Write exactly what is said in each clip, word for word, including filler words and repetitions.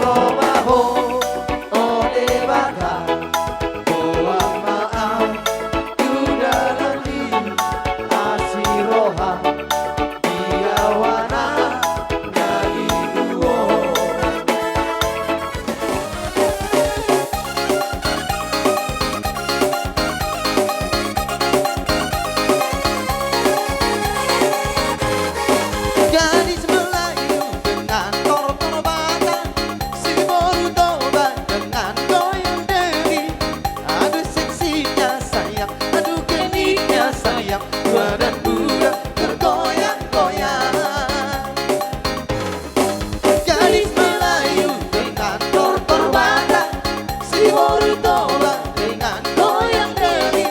Toba ho, o Debata, boan ma au tu dalan ni asi roham, di ahu anak na dibuat. Gadis Melayu dengan tortor Batak, si boru Toba dengan goyang diri. Aduh seksinya sayang, aduh geniknya sayang, tua dan muda tergoyang-goyang. Gadis Melayu dengan tortor Batak, si boru Toba dengan goyang diri.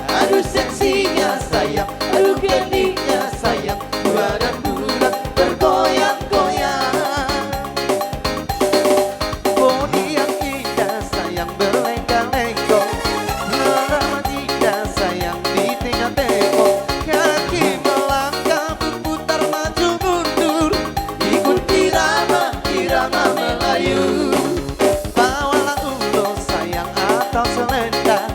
Aduh seksinya sayang, aduh geniknya sayang, tua dan muda tergoyang-goyang. Bodi yang indah sayang berlenggak-lenggok, halaman indah sayang di tengah tembok, kaki melangkah berputar maju mundur, ikut irama, irama Melayu. Bawalah ulos sayang atau selendang,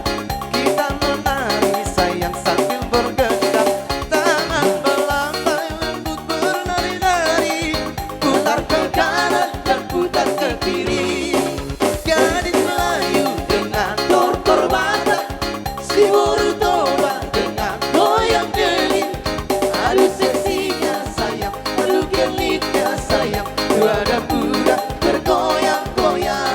kita menari sayang sambil bergendang. Tangan melambai lembut bernari-nari, putar ke kanan dan putar ke kiri. Gadis Melayu dengan tortor Batak, si boru Toba dengan goyang diri. Aduh seksinya sayang, aduh geniknya sayang, tua dan muda tergoyang-goyang.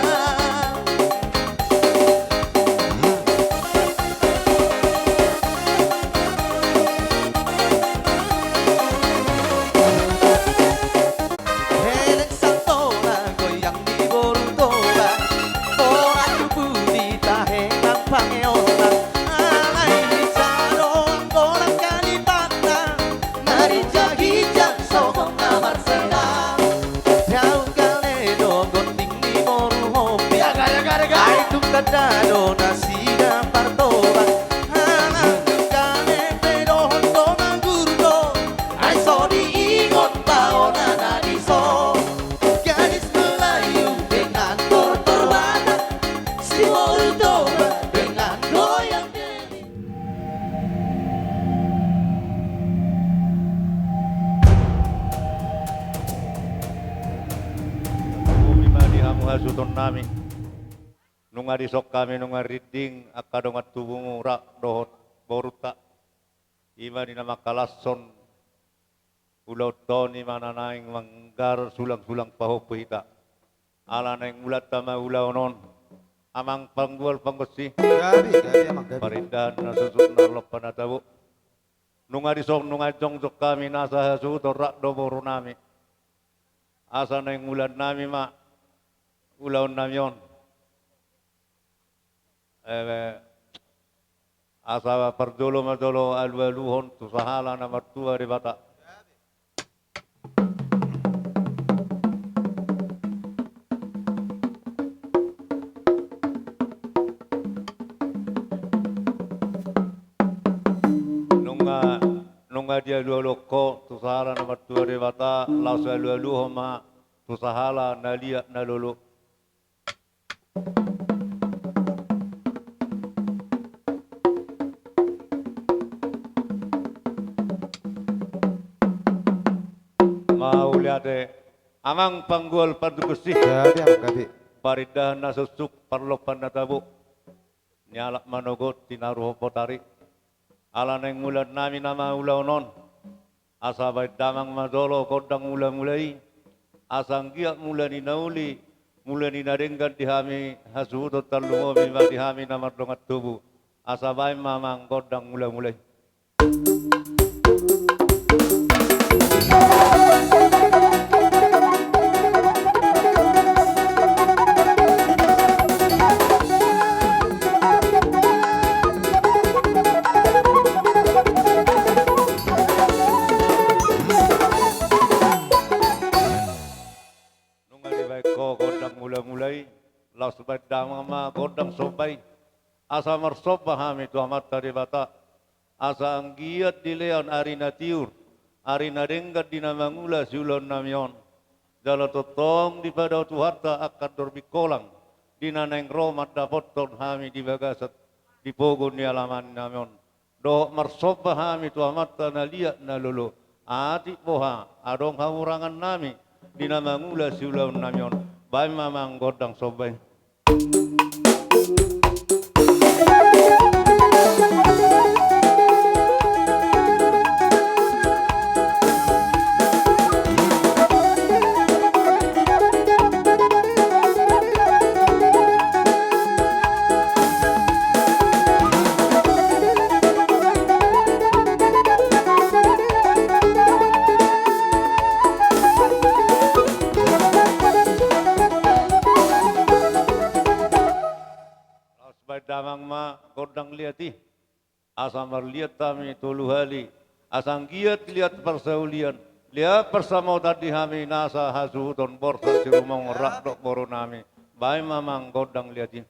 Helek santola goyang di boru Toba, borat tu budi tahe nang pangeonta. Alai ni sado anggo na kalipatna, marinjak-injak songon na marsedap. Daun gale do gonding ni boru Hopi. Ai tung tanda do nasida partoba. Anak gale pe dohot dongan gurgo, ai so diingot baona na dison. Gadis Melayu dengan tortor Batak, si boru Toba dengan goyang diri. Bumi ma di hamu hasuhuton nami. Nunga dison hami, nunga rinding angka dongan tubumu rap dohot borunta. I ma di na mangkalashon ulaonta on, i ma na naeng manggarar sulang-sulang pahompu hita. Ala naeng mulanta ma ulaon on, amang panggual panggonsi. Gabe, gabe, amang, gabe. Parindahan na susuk, na lompan na tabo. Nunga dison, nunga jongjong hami nasa hasuhuton rap dohot boru nami. Asa naeng mulaan nami ma ulaon nami on. Eh, asa parjolo ma jolo alu-aluhon tu sahala na martua Debata. Nunga, nunga dialu-aluhon ho tu sahala na martua Debata, laos alu-aluhon ma tu sahala na liat na lolo. Mauliate, amang panggual panggonsi. Gabe, amang, gabe. Parindahan na susuk, parlompan na tabo. Nialap manogot, tinaruhon botari. Ala naeng mulaan nami nama ulaon on. Asa baen damang ma jolo gondang mula-mula i. Asa anggiat mula ni na uli, mula ni na denggan di hami hasuhuton, tarlumobi ma di hami na mardongan tubu. Asa baen ma amang gondang mula-mula i. Nunga dibaen ho gondang mula-mula i, laos baen damang ma gondang somba i. Asa marsomba hami tu Amanta Debata, asa anggiat dilean ari na tiur, ari na denggan di na mangula siulaon nami on. Jala tongtong dipadao Tuhanta angka andor bingkolang, di na naeng ro mandapothon hami di bagasan, di pogu ni alaman nami on. Dohot marsomba hami tu Amanta na liat na lolo. Atik boha adong hahurangan nami, di na mangula siulaon nami on. Baen ma amang gondang somba i. Laos baen damang ma gondang liat i. Asa marliat hami tolu hali. Asa anggiat liat parsaulian, liat parsamotan di hami nasa hasuhuton Borsak Sirumongo rap dohot boru nami. Baen ma amang gondang liat i.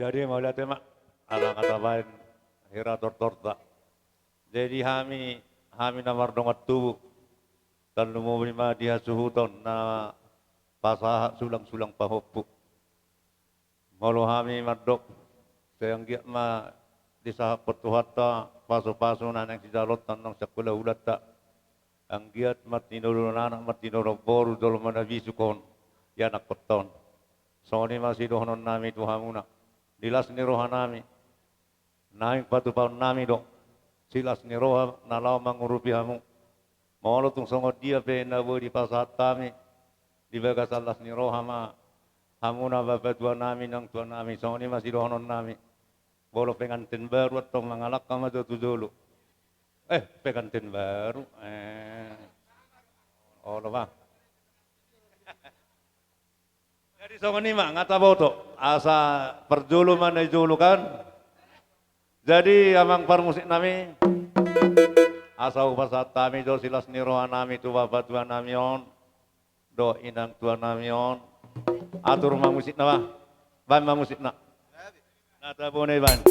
Jadi mauliate ma, ala nga tabaen hira tortorta. Jadi hami, hami na mardongan tubu, tarlumobi ma di hasuhuton na pasahat sulang-sulang pahompu. Molo hami mandok, sai anggiat ma disahaphon Tuhanta pasupasu na naeng sijaloonta nang sian hulahulanta. Anggiat martinodohon anak, martinodohon boru, jolma na bisuk on, ianakhonta on. Songon i ma sidohononnami tu hamuna. Di las ni rohanami, naeng patupaonnami do silas ni roha na laho mangurupi hamu. Molo tung songon dia pe na boi dipasahat hami di bagasan las ni roha ma, hamuna bapatuanami, naungtuanami, songon i ma sidohononnami. Molo pengantin baru antong mangalangka ma jo tu jolo. Eh, pengantin baru. Eh. Olo ma. Jadi songon i ma, nga taboto. Asa parjolo ma na di jolo kan. Jadi amang parmusiknami, asa hupasahat hami jo silas ni rohanami tu bapatuanami on dohot inangtuanami on. Atur ma musikna ma. Baen ma musikna. Na tabo na ibaen.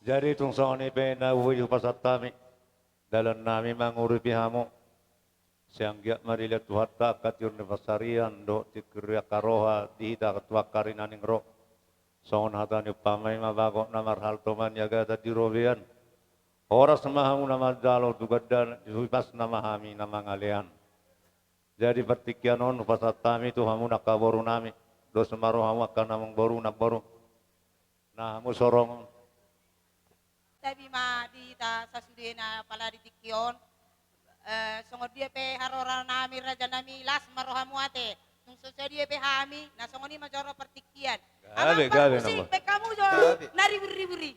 Jadi tung songon i pe na boi hupasahat hami dalannami mangurupi hamu. Sai anggiat ma dilehon Tuhanta angka tiur ni pansarian dohot tingki ni angka roha di hita tu angka ari na naeng ro. Songon hata ni umpama i ma, bagot na marhalto ma niagatan di robean. Horas ma hamu na manjalo tu gandana, hupasna ma hami na mangalean. Jadi partingkian on hupasahat hami tu hamu angka borunami. Dos ma rohamu angka namboru, namboru. Na hamu sorongon. Tabi ma di hita sasudena pala di tingki on. Eh, songon dia pe haroronami rajanami, las ma rohamu ate. Tung so sadia pe hami, na songon i ma jolo partingkian. Gabe, gabe. Amang parmusik, baen hamu jo na ribur-ribur i.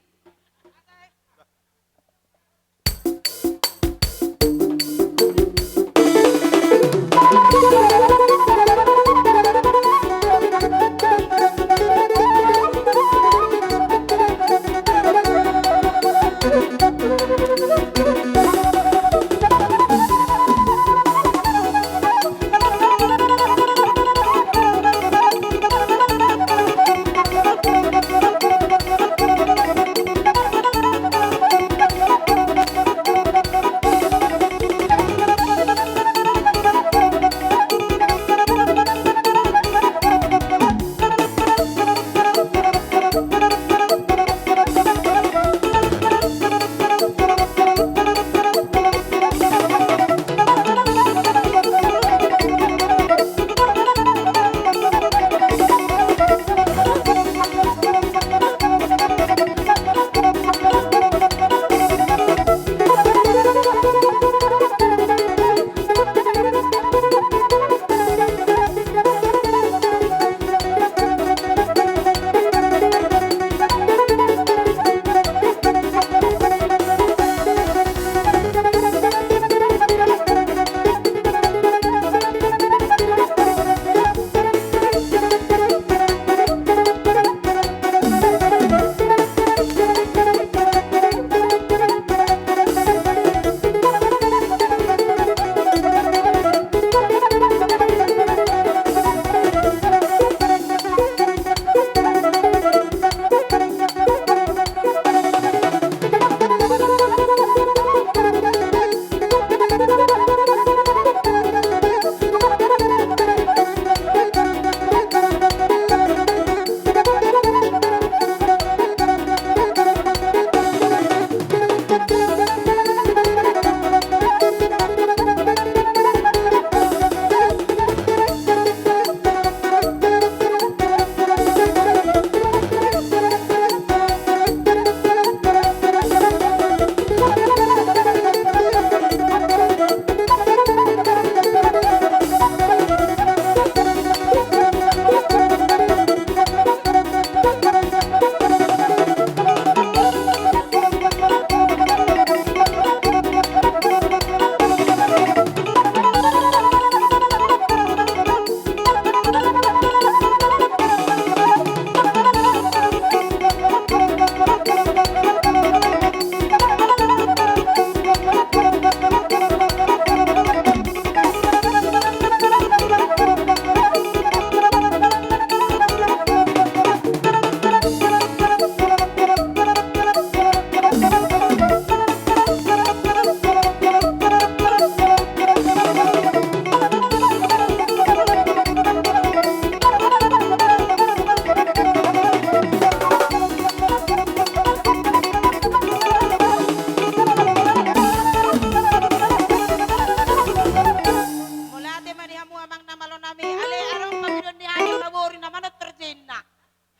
Amang na malo nami, ale adong pabiron ni hami paboru na manortor jeinna.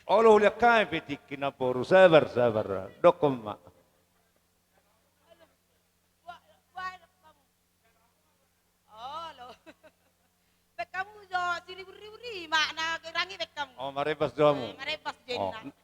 Olo, huliang hami pe tingki na boru, sabar, sabar. Dokkon ma. Olo. Baen hamu jo siribur-ribur i ma na gerangi baen hamu. O, marembas jo hamu. Eh, marembas jeinna. O.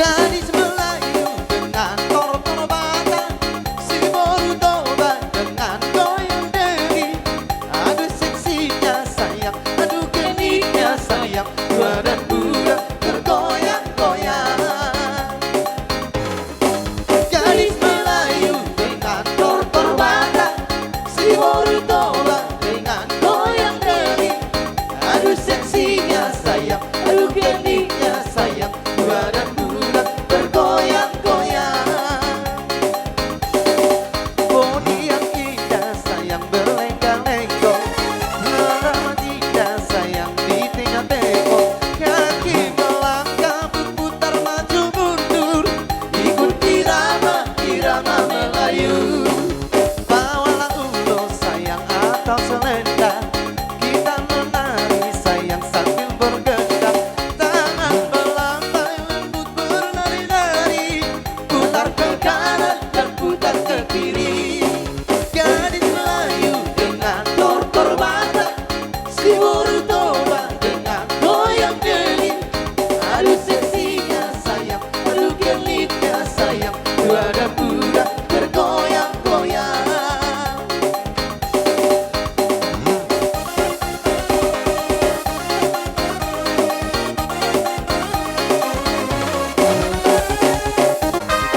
Gadis Melayu dengan tortor Batak, si boru Toba dengan goyang diri. Aduh seksinya sayang, aduh geniknya sayang, tua dan muda bergoyang-goyang. Gadis Melayu dengan tortor Batak, si boru Toba dengan goyang diri. Aduh seksinya sayang, aduh geniknya sayang, tua dan muda bergoyang-goyang. Bodi yang indah sayang berlenggak-lenggok, halaman indah sayang di tengah tembok. Kaki melangkah berputar maju mundur, ikut irama, irama Melayu. Bawalah ulos sayang atau selendang, kita menari sayang sambil bergendang. Tangan melambai lembut bernari-nari, putar ke kanan dan putar ke kiri. Gadis Melayu dengan tortor Batak, si boru Toba dengan goyang diri. Aduh seksinya sayang, aduh geniknya sayang, tua dan muda bergoyang-goyang.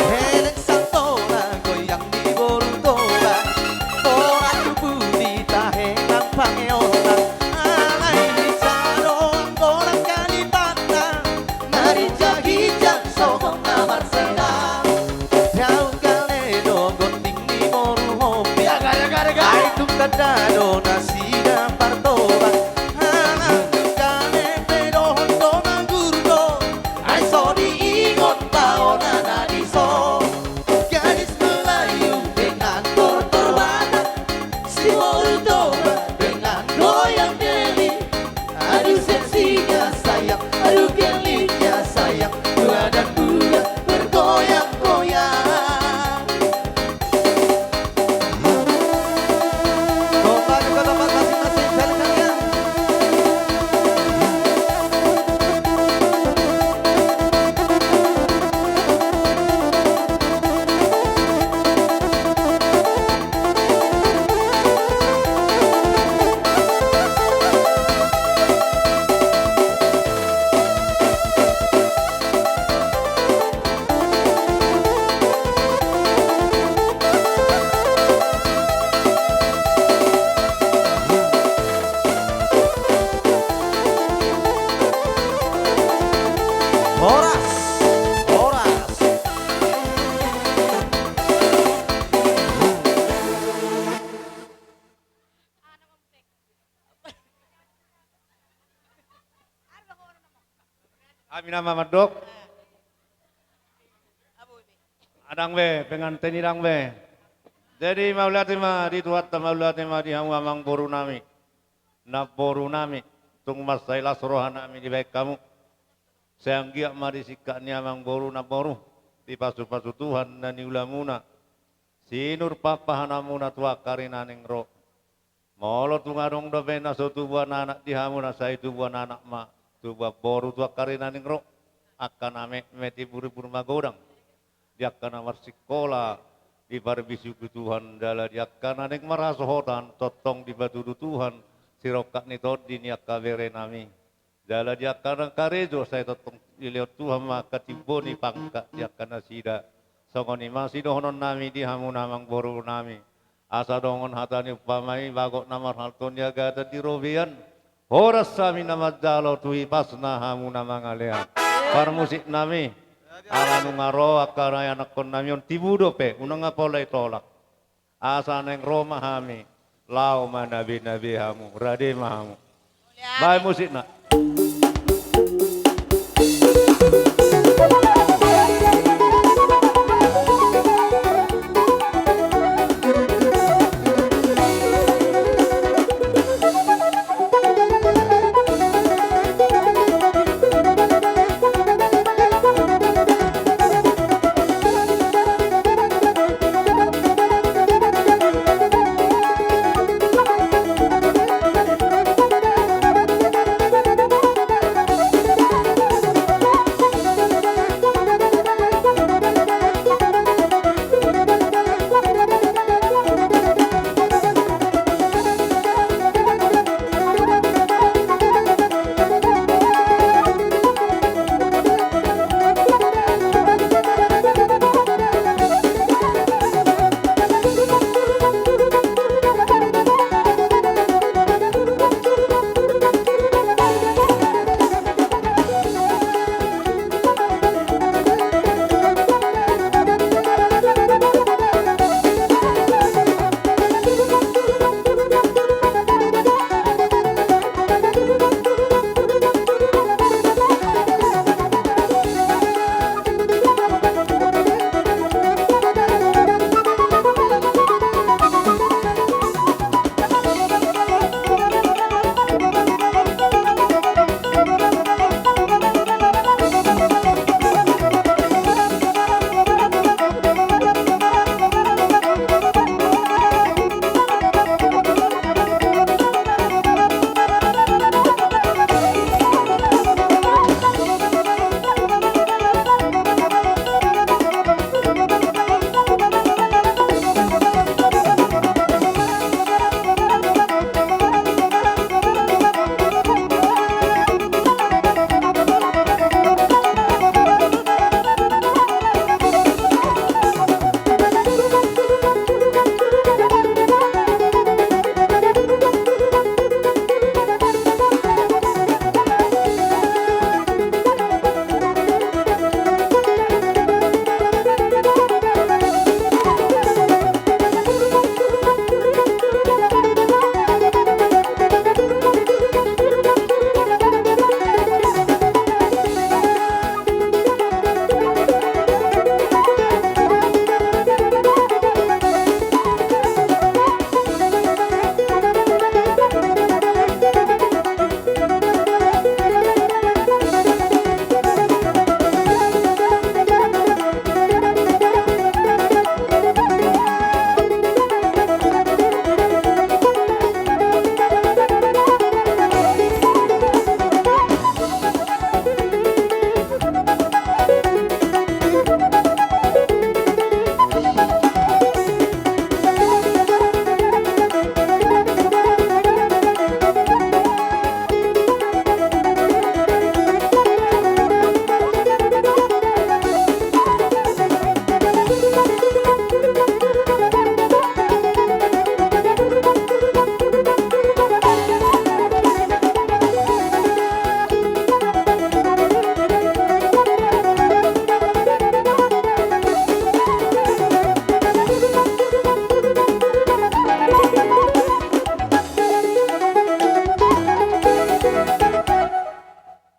Heleng santola goyang di boru Toba, ora tubu di tahe nang pangeon nang, alai di jalo anggo nang kalipatan, na rinjak-injak songon na marsela. Daun gale do gonding ni boru Hope. Ai tung tanda do nasida partoba. Anak tung gale pe dohot do manggur do. Ai so diingot baona na dison. Gadis Melayu dengan tortor Batak, si boru Toba dengan goyang diri. Aduh seksinya sayang, aduh geliknya sayang, tua dan muda bergoyang-goyang. Kembali ke tempat masing-masing, sekalian. Horas, horas. Hami nama mandok. Ndang be, penganten i ndang be. Jadi mauliate ma di Tuhanta, mauliate ma di hamu amangboru nami, namboru nami, tung mansai las roha nami dibaen hamu. Sai anggiat ma di singkat ni amangboru namboru, dipasu-pasu Tuhan na niulamuna, sinur pahanamuna tu angka ari na naeng ro. Molo tung adong dope na so tubuan anak di hamu, na sai tubuan anak ma, tubuan boru tu angka ari na naeng ro. Angka na metmet, imbur-imbur magodang di angka na marsingkola, diparbisuhi Tuhan, jala di angka na naeng marhasohotan tongtong dipatudu Tuhan sirongkap ni tondi ni angka bere nami. Jala di angka na karejo sai tongtong dilehon Tuhan ma angka timbo ni pangkat di angka nasida. Songon i ma sidohonon nami di hamu na amangboru nami. Asa dongan hata ni umpama i, bagot na marhalto ni agatan di robean. Horas hami na manjalo, tu hipasna hamu na mangalean. Parmusik nami, ala nunga ro angka na ianakhon nami on, tibu dope, unang apala ditolak. Asa naeng ro ma hami, laho manabe-nabe hamu, rade ma hamu. Baen musikna.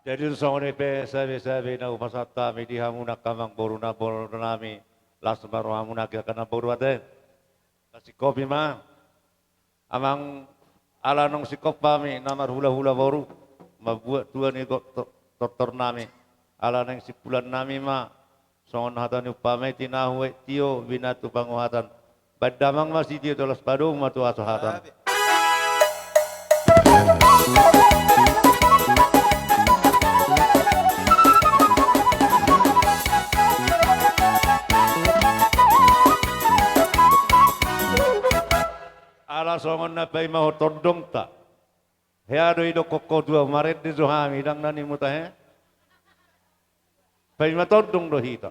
Jadi songon i pe sabe-sabe na hupasahat hami di hamu angka amangboru na boru nami, las ma rohamu na angka amangboru ate. Singkop i ma. Amang, ala naung singkop hami na marhula-hula boru, mambuat tua ni got to-, tortor nami. Ala naeng simpulan nami ma, songon hata ni umpama i: Tinahu aek tio, binatu panguhatan. Baen damang ma sitio, tolhas padomu ma tu hasahatan. Ala songon na paima ho tondongta. Hea do idokkon ho tua, marende jo hami, ndang na nimu tahe. Paima tondong do hita.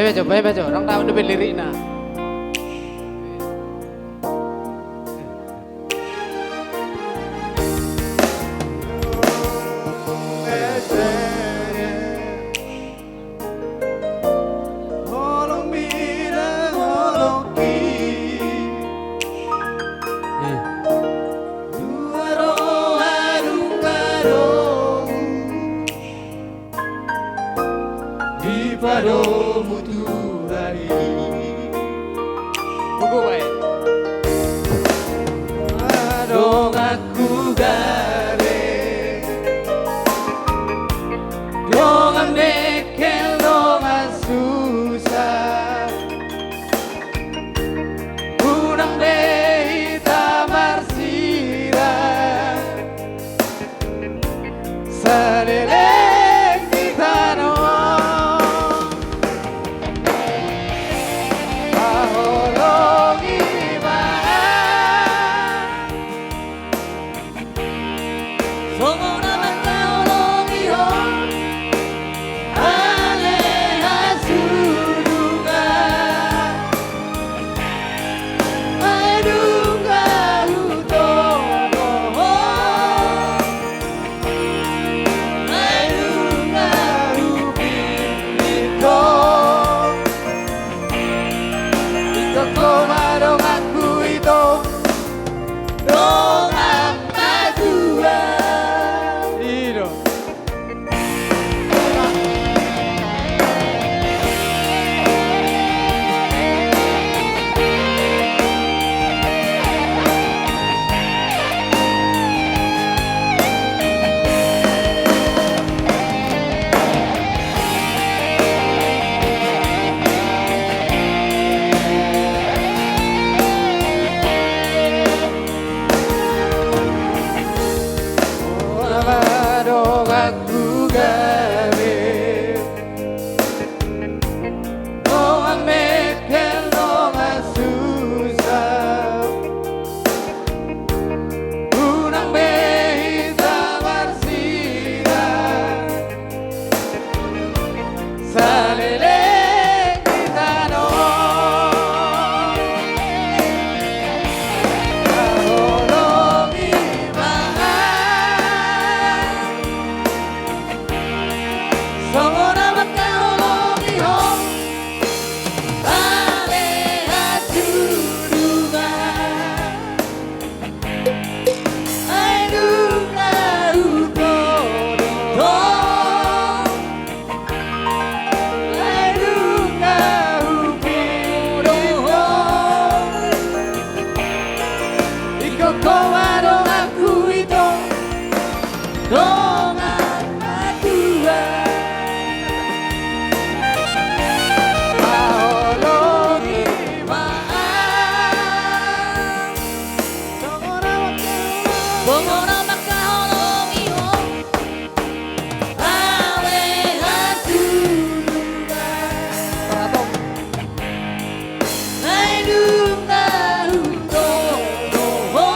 Bahen ma jo, bahen ma jo, ndang dapot dope lirikna. Holong mida, holong ki. Dua roha dung kadomu. Di padomu Tuhan i. Donganku gabe, dongan bengkel, dongan susa. Unang be hita marsirang saleleng di tano on. Paholongi ma. Songon na mangkaholongi ho, ale hasudungan. Ai dung na hutodo ho, ai dung na hupillit ho. Ingkon ho ma donganku ito. Dongan patua. I do. Donganku gabe, dongan bengkel, dongan susa. Unang be hita marsirang saleleng di tano on. Paholongi ma. Songon na mangkaholongi ho, ale hasudungan. Ai dung na hutodo ho, ai dung na hupillit ho. Ingkon ho ma donganku ito, dongan patua. Paholongi ma. Songon na mangkaholongi ho, ale hasudungan. Ai dung na hutodo ho,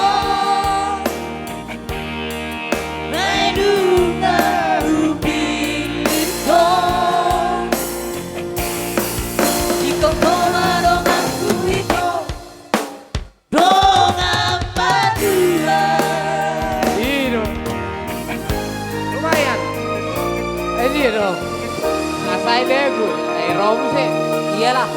ai dung na hupillit ho. Ingkon ho ma donganku ito, dongan patua. I do. Lumayan. Eh, i do. Asa i begu. Eh, ro muse. Iyalah.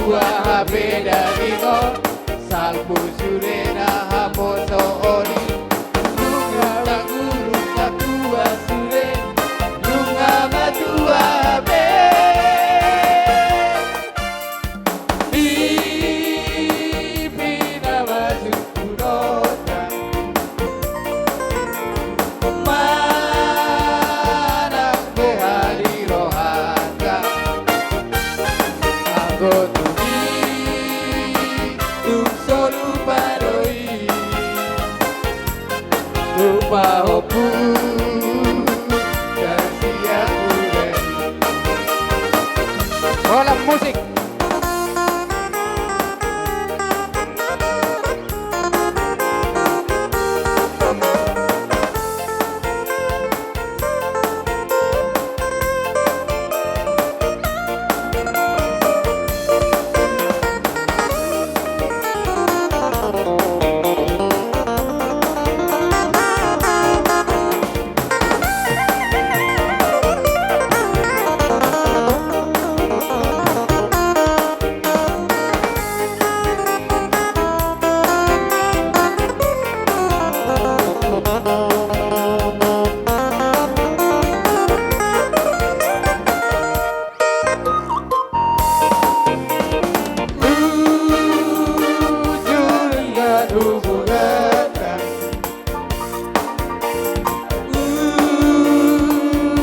Tua hape daging on, salpu sude na haposo on i. Nunga tanggurung satua sude, nunga matua hape. Di pina masuk Manang beha di rohanta, anggo tu i tung so lupa do i. Lupa ompung dan siang muda i. Holan musik.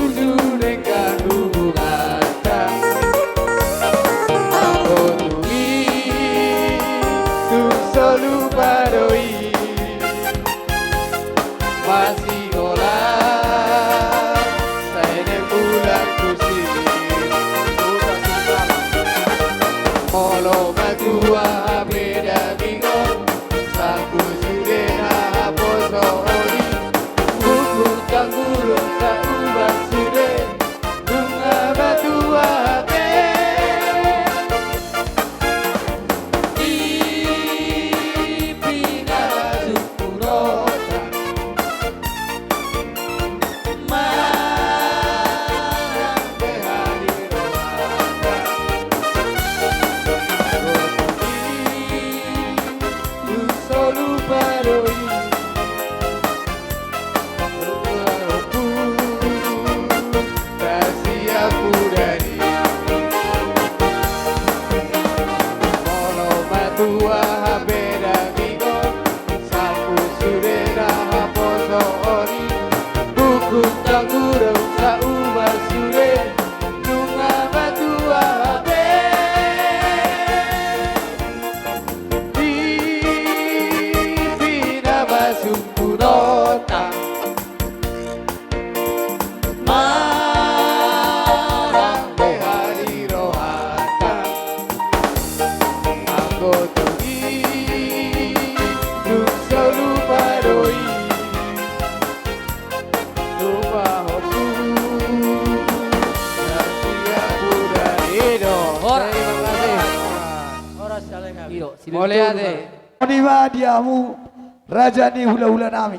Ujung denggan hubunganta, anggo tu i tung so lupa do i. Masih olat, sai naeng mulak tusi. Molo matua hape daging on, salpu sude na haposo on i. Buku tanggurung satua sude, nunga matua hape. Di pina masuk Purotan. Manang beha di rohanta, anggo tu i tung so lupa do i. Lupa ompung dan siang muda i. Molo matua hape daging on, salpu sude na haposo on i. Buku tanggurung satua sude, nunga matua hape. Di pina masuk Purotan. Manang beha di rohanta, anggo tu i tung so lupa do i. Lupa ompung dan siang muda i. I do. Horas. Terima kasih. Horas, horas, horas. I do. Mauliate. Songon i ma di hamu raja ni hulahulanami.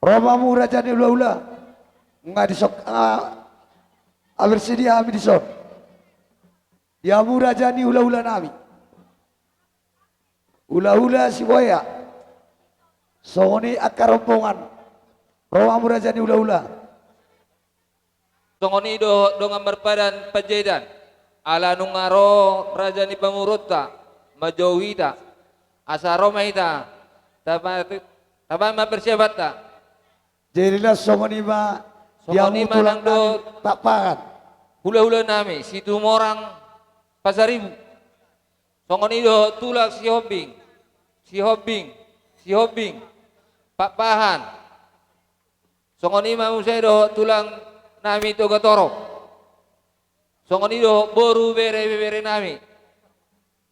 Ro ma hamu raja ni hulahula. Nga dison, ah, bersedia hami dison. Di hamu raja ni hulahulanami. Hulahula Sibuea. Songon i angka rombongan. Ro ma hamu raja ni hulahula. Songon i do dongan marpadan Panjaitan. Ala nunga ro raja ni pamoruonta manjou hita. Asa ro ma hita. Taba-, taba ma persiapanta. Jadi las songon i ma. Songon i ma nang dohot Pakpahan. Hulahulanami Situmorang Pasaribu. Songon i dohot tulang Sihombing, Sihombing, Sihombing Pakpahan. Songon i ma muse dohot tulang nami Togatorop. Songon i dohot boru bere-, beberenami.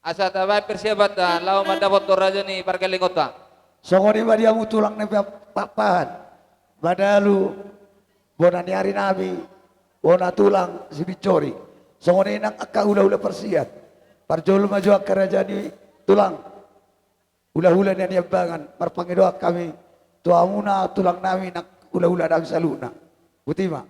Asa tabaen persiapanta laho mandapothon raja ni pargellengonta. Songon i ma di hamu tulang nami Pakpahan. Madalu bona ni arinami, bona tulang Sibinjori. Songon i nang angka hulahula parsian. Parjolo ma jo angka raja ni tulang. Hulahula ni Aniambangan, marpangidoan hami tu hamuna tulang nami nang hulahula nami saluhutna. Botima.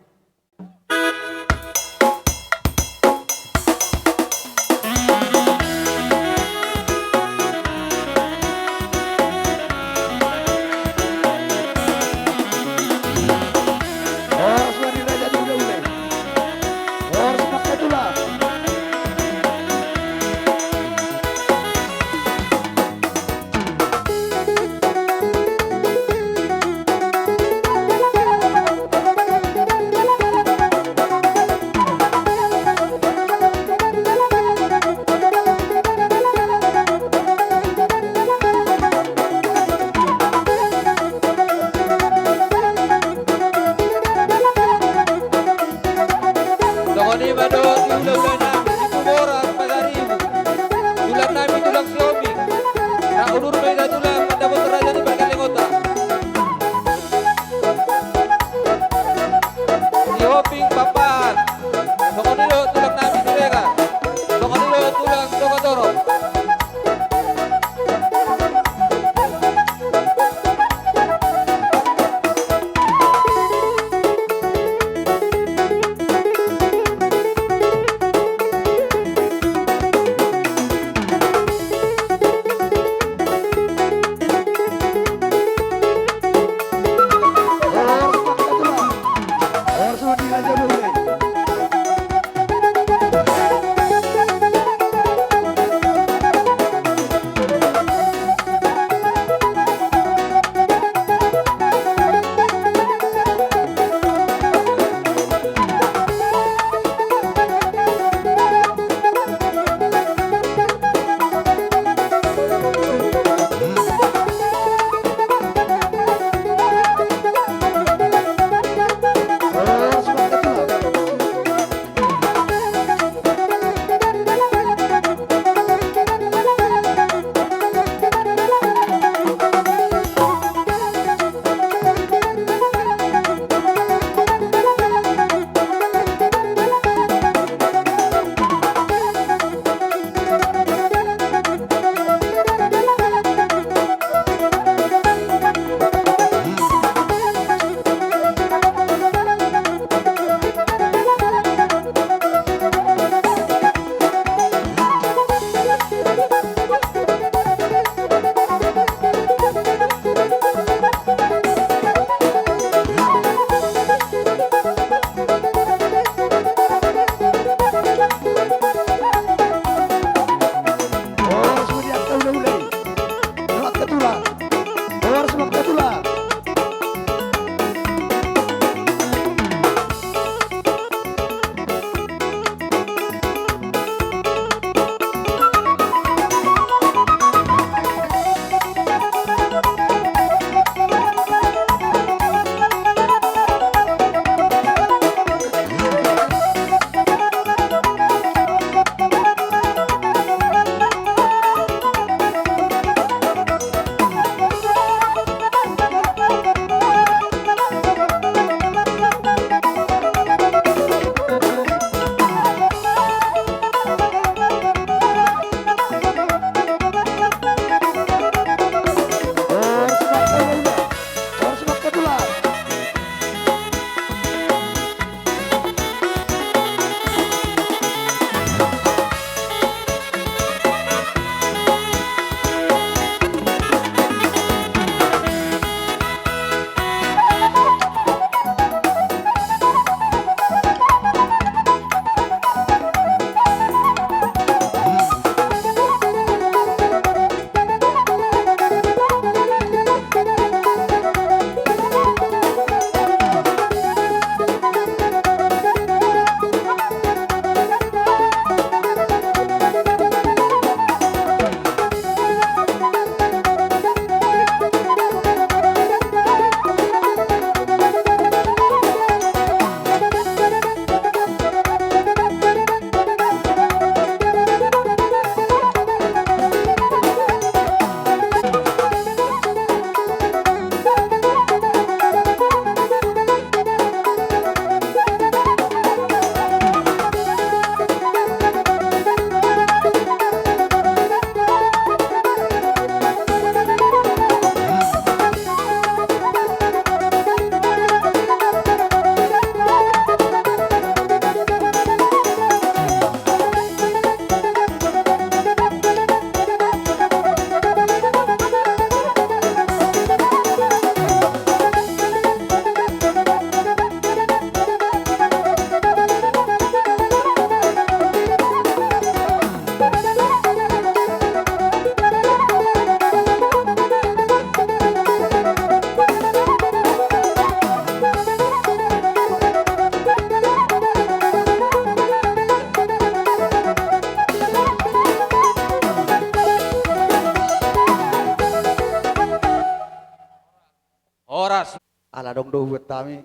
Ala adong do hubuat hami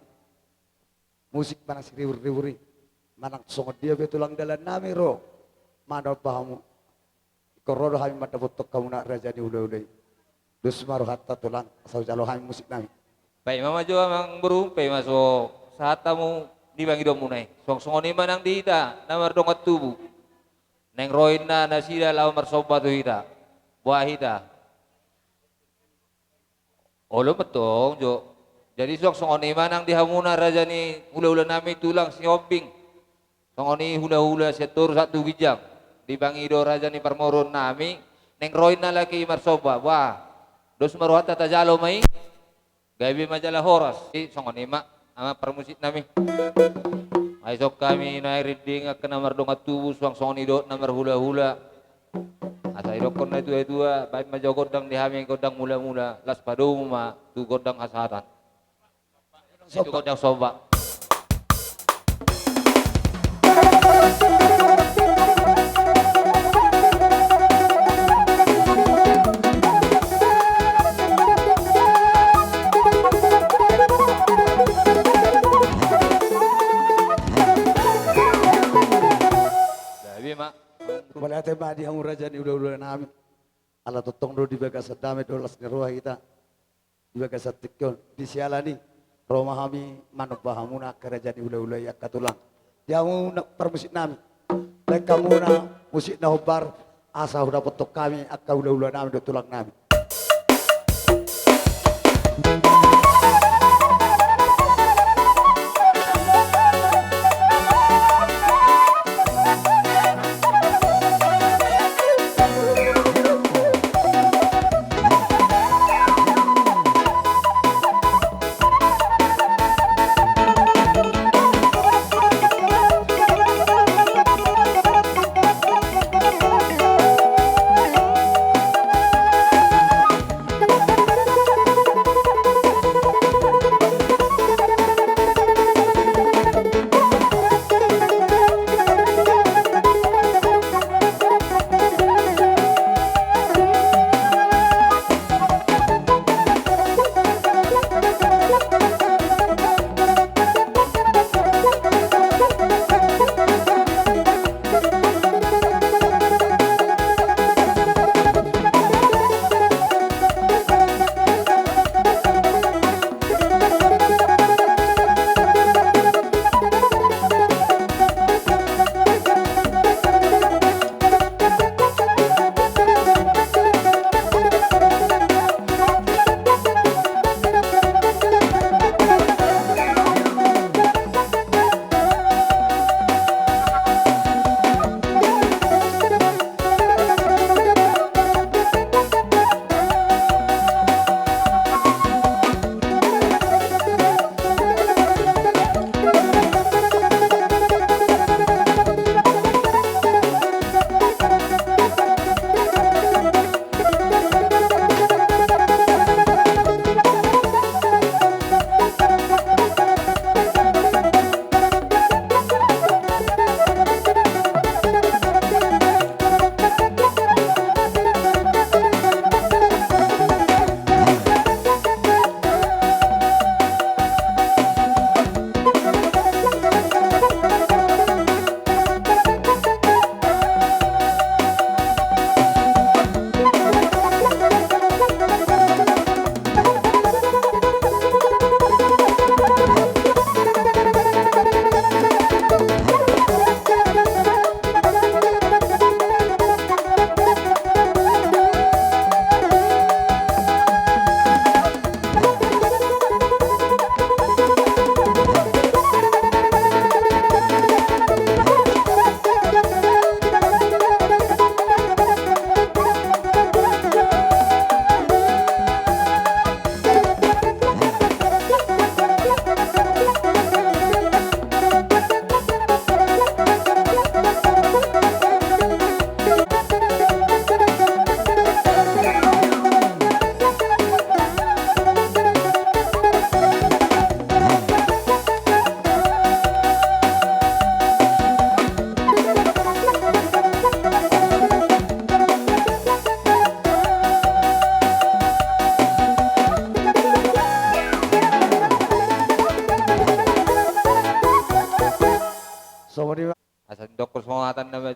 musik manang siribur-ribur i, manang songon dia pe tulang dalan nami ro manomba hamu. Ingkon ro do hami mandapothon hamuna raja ni hula-hula i. Dos ma rohanta tulang, asa hujalo hami musik nami. Paima ma jo amang boru, paima so sahat hamu di pangidoanmuna i. Suang songon i ma nang di hita na mardongan tubu. Naeng ro inna nasida laho marsomba tu hita. Boha hita? Olo mantong jo. Jadi suang songon i ma nang di hamuna raja ni hula-hula nami tulang Sihombing. Songon i hula-hula sian toru sahat tu ginjang. Dipangido raja ni parmoruon nami, naeng ro inna laki i marsomba. Boha, dos ma rohanta, tajalo ma i. Gabe ma jala horas. I songon i ma amang parmusik nami. Ai songon hami nuaeng rinding angka na mardongan tubu suang songon i dohot na marhula-hula. Asa didokkon na tua-tua, baen ma jo gondang di hami gondang mula-mula, laos padomu ma tu gondang hasahatan. Tu gondang somba. Gabe ma. Mauliate ma di hamu raja ni hula-hula nami. Ala tongtong do di bagasan dame do las ni roha hita. Di bagasan tingki on, di siala ni i ro ma hami manomba hamuna angka raja ni hula-hula i angka tulang. Di hamu na parmusik nami, baen hamuna musik na hombar asa hudapothon hami angka hula-hula nami dohot tulang nami.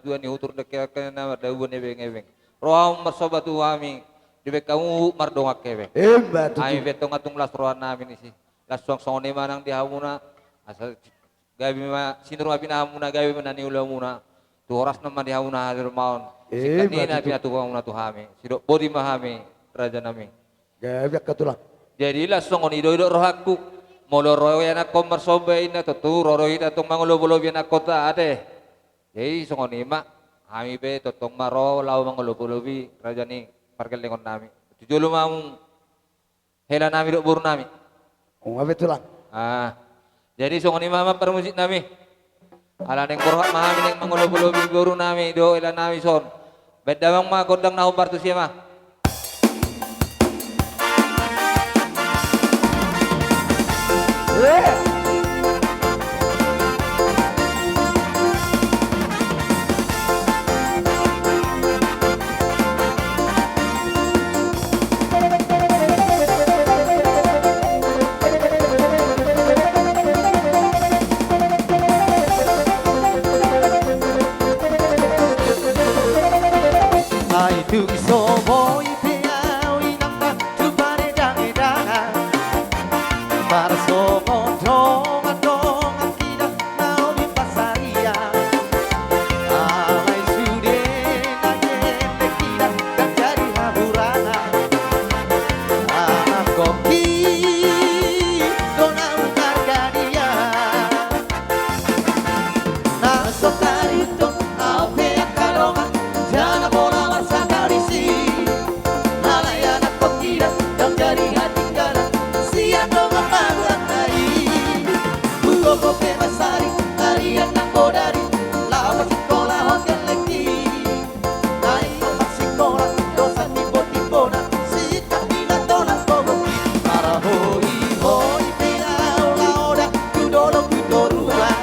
dua ni hutur dengke angka na mardabuan ebeng-ebeng. Roham marsomba tu hami, dibaen hamu mardongan hebe. Emma tutu. Hami pe antong las rohanami disi. Las songon i ma nang di hamuna. Asa gabe ma sinur ma pinahanmuna, gabe ma na niulamuna. Tu horasna ma di hamuna hadirmuna on. Emma tutu. Singkat ni na pinatupa muna tu hami. Sidok boti ma hami, rajanami. Gabe angka tulang. Jadi las songon i do didok rohangku. Molo ro ianakhon marsomba inna, tontu ro do hita tong mangolopolopi ianakhonta ate. Jadi songon i ma, hami pe tongtong ma ro laho mangolopolopi raja ni pargellengonnami. Tu jolo ma hamu helanami dohot borunami. Nunga pe tulang. Ah. Jadi songon i ma amang parmusiknami. Ala naeng borhat ma hami naeng mangolopolopi borunami dohot helanami son. Baen damang ma gondang na hombar tusi ma. Ai dung so boi pe au inanta tu panedangedangan, marsongon dongan-dongan hita na uli pansarian. Alai sude na gelleng hita ndang jadi haburangan. Anakhonhi do na marhadian. Na so tarintong au pe angka dongan, jala pola marsangkap disi. Alai anakhonhi ndang jadi hatinggalan sian dongan pamoruonna i. Hugogo pe mansari arian nang bodari, laho sikolahon gellengki. Naeng marsikola do satimbontimbona, singkat ni na tolan gogo. Marhoi-hoi pe au laho da tu dolok tu toruan,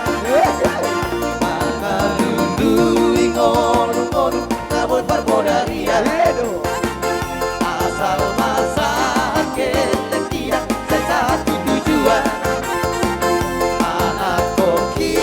mangalului ngolu-ngolu na boi parbodarian. Asal ma sahat gellengki, sai sahat tu tujuan. Anakhonhi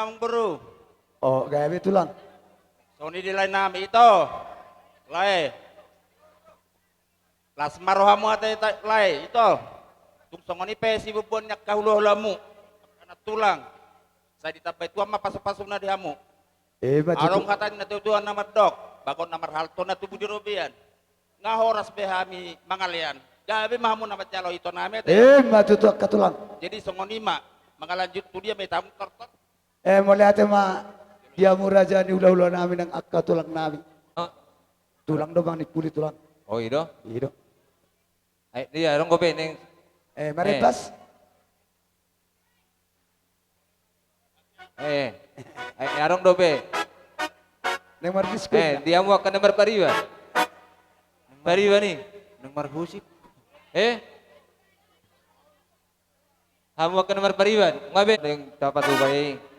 Amangboru. O, gabe tulang. Songon i di lae nami ito. Lae. Las ma rohamu ate ta-, lae ito. Tung songon i pe sibubuan ni angka hulahulamu. Angka na tulang. Sai ditambai Tuhan ma pasupasuna di hamu. Emma tutu. Adong hata ni natuatua na mandok, bagot na marhalto na tubu di robean. Nga horas be hami mangalean. Gabe ma hamu na manjalo ito nami ate. Emma tutu angka tulang. Jadi songon i ma, mangalanjut tu dia ma ito hamu tortor. E, mauliate ma di hamu raja ni hulahula nami nang angka tulang nami. O. Tulang do bang ni puli tulang. O, i do? I do. Ai, dia adong dope neng. E, marembas. E, e, adong dope. Neng mardiskusi. E, dia hamu angka na marpariban. Pariban i. Neng marhusip. E? Hamu angka na marpariban. Nga be. Neng tapatupa i.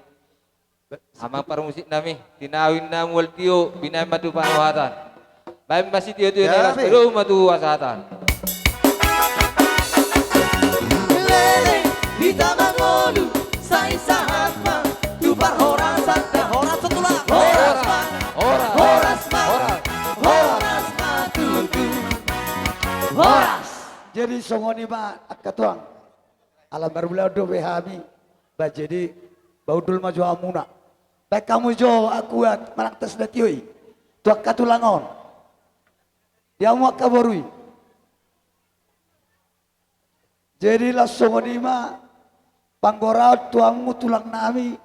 Amang parmusik nami, tinawin na mual tio, binaen ma tu panuhatan. Baen ma sitio-tio na las, gabe. Dou ma tu hasahatan. Leleng hita mangolu, sai sahat ma tu parhorasan. Horas ma tulang. Horas ma. Horas. Horas ma. Horas. Horas ma tutu. Horas. Jadi songon i ma angka tulang. Ala marulaon dope hami, ba jadi, ba hundul ma jo hamuna. Baen hamu jo ahu manang tas na tio i tu angka tulang on. Di hamu angka boru i. Jadi laos songon i ma panggoraon tu hamu tulang nami,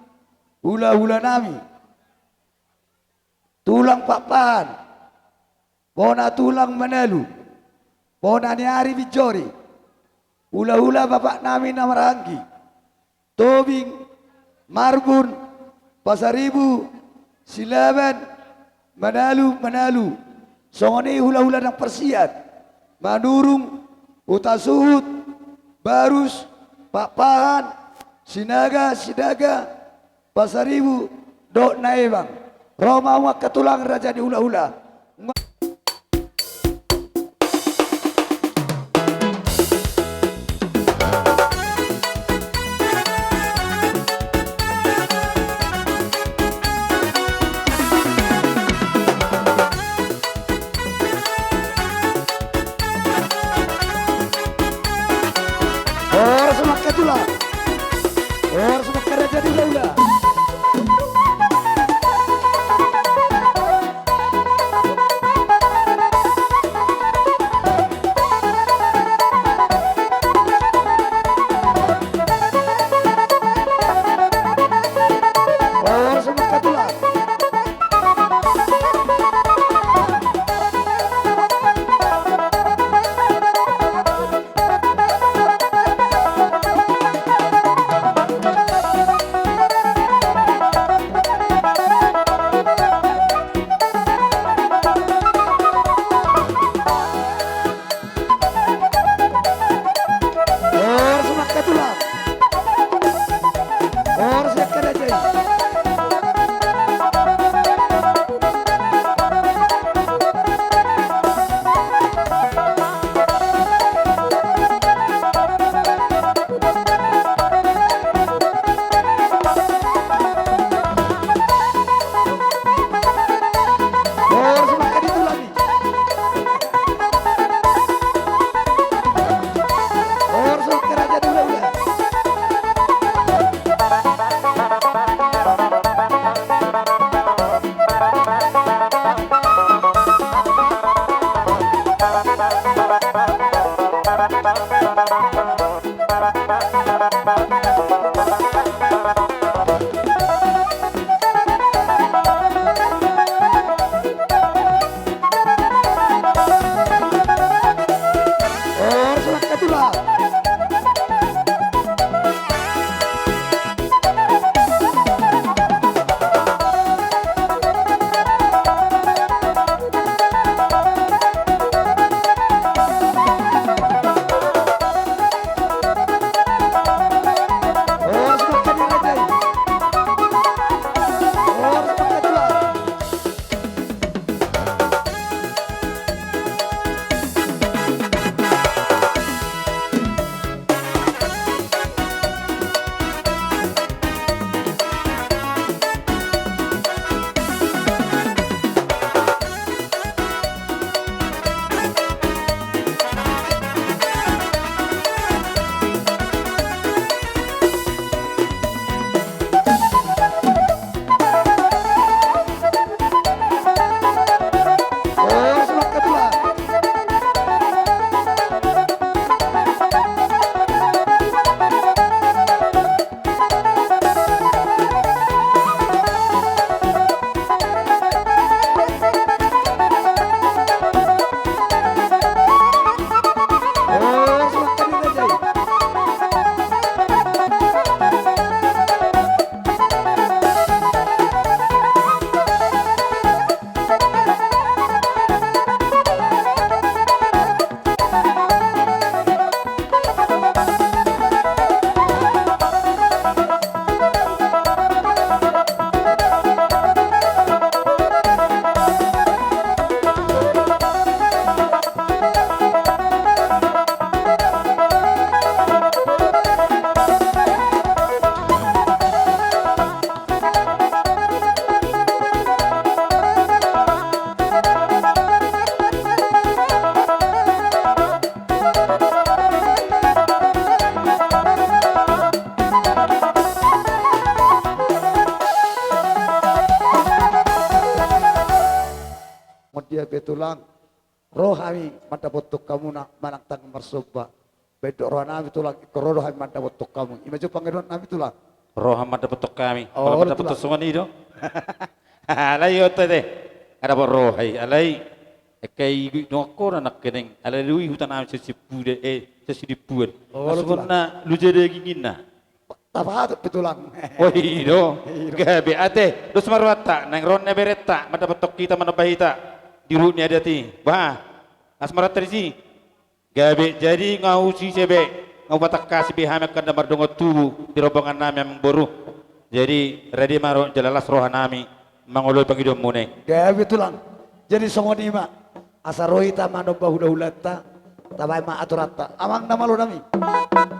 hulahula nami. Tulang Pakpahan, bona tulang Manalu, bona ni ari binjori, hulahula bapak nami na marhahaanggi, Tobing, Marbun, Pasaribu, Silaban, Manalu, Manalu, songon i hulahula nang Parsiat, Manurung, Hutasuhut, Barus, Pakpahan, Sinaga, Sidaga, Pasaribu, dohot Naebang. Ro ma hamu angka tulang raja ni hulahula. Horas ma angka tulang. Horas ma angka raja ni hulahula. dia pe tulang. Ro hami mandapothon hamuna manang tangan marsomba. Baen do roha nami tulang, ingkon ro do hami mandapothon hamu. Ima jo pangidoan nami tulang. Ro hami mandapothon hami. Oh, olo, mandapothon tulang. Songon i do. Alai oto ate. Nga dapot roha i. Alai. Engke i dongan ho nangkining. Alai lui huta nami sasipule. Eh, sasidimpuan. Oh, olo, tulang. Songon na luja daging inna. Tapahatop pe tulang. Oh, i do. I do. Gabe ate. Dos ma rohanta. Naeng ro na berenta. Mandapothon hita, manomba hita. Di ruhut ni adat i. Bah. Las ma rohanta disi. Gabe, jadi nga husise be, nga hupatangkasi be hami angka na mardongan tubu di rombongan nami amang boru. Jadi rade ma ro jala las roha nami mangoloi pangidoanmuna i. Gabe tulang. Jadi songon i ma, asa ro hita manomba hulahulanta, tabaen ma aturanta. Amang na malo nami.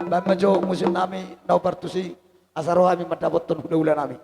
Baen ma jo musik nami na hombar tusi. Asa ro hami mandapothon hulahula nami.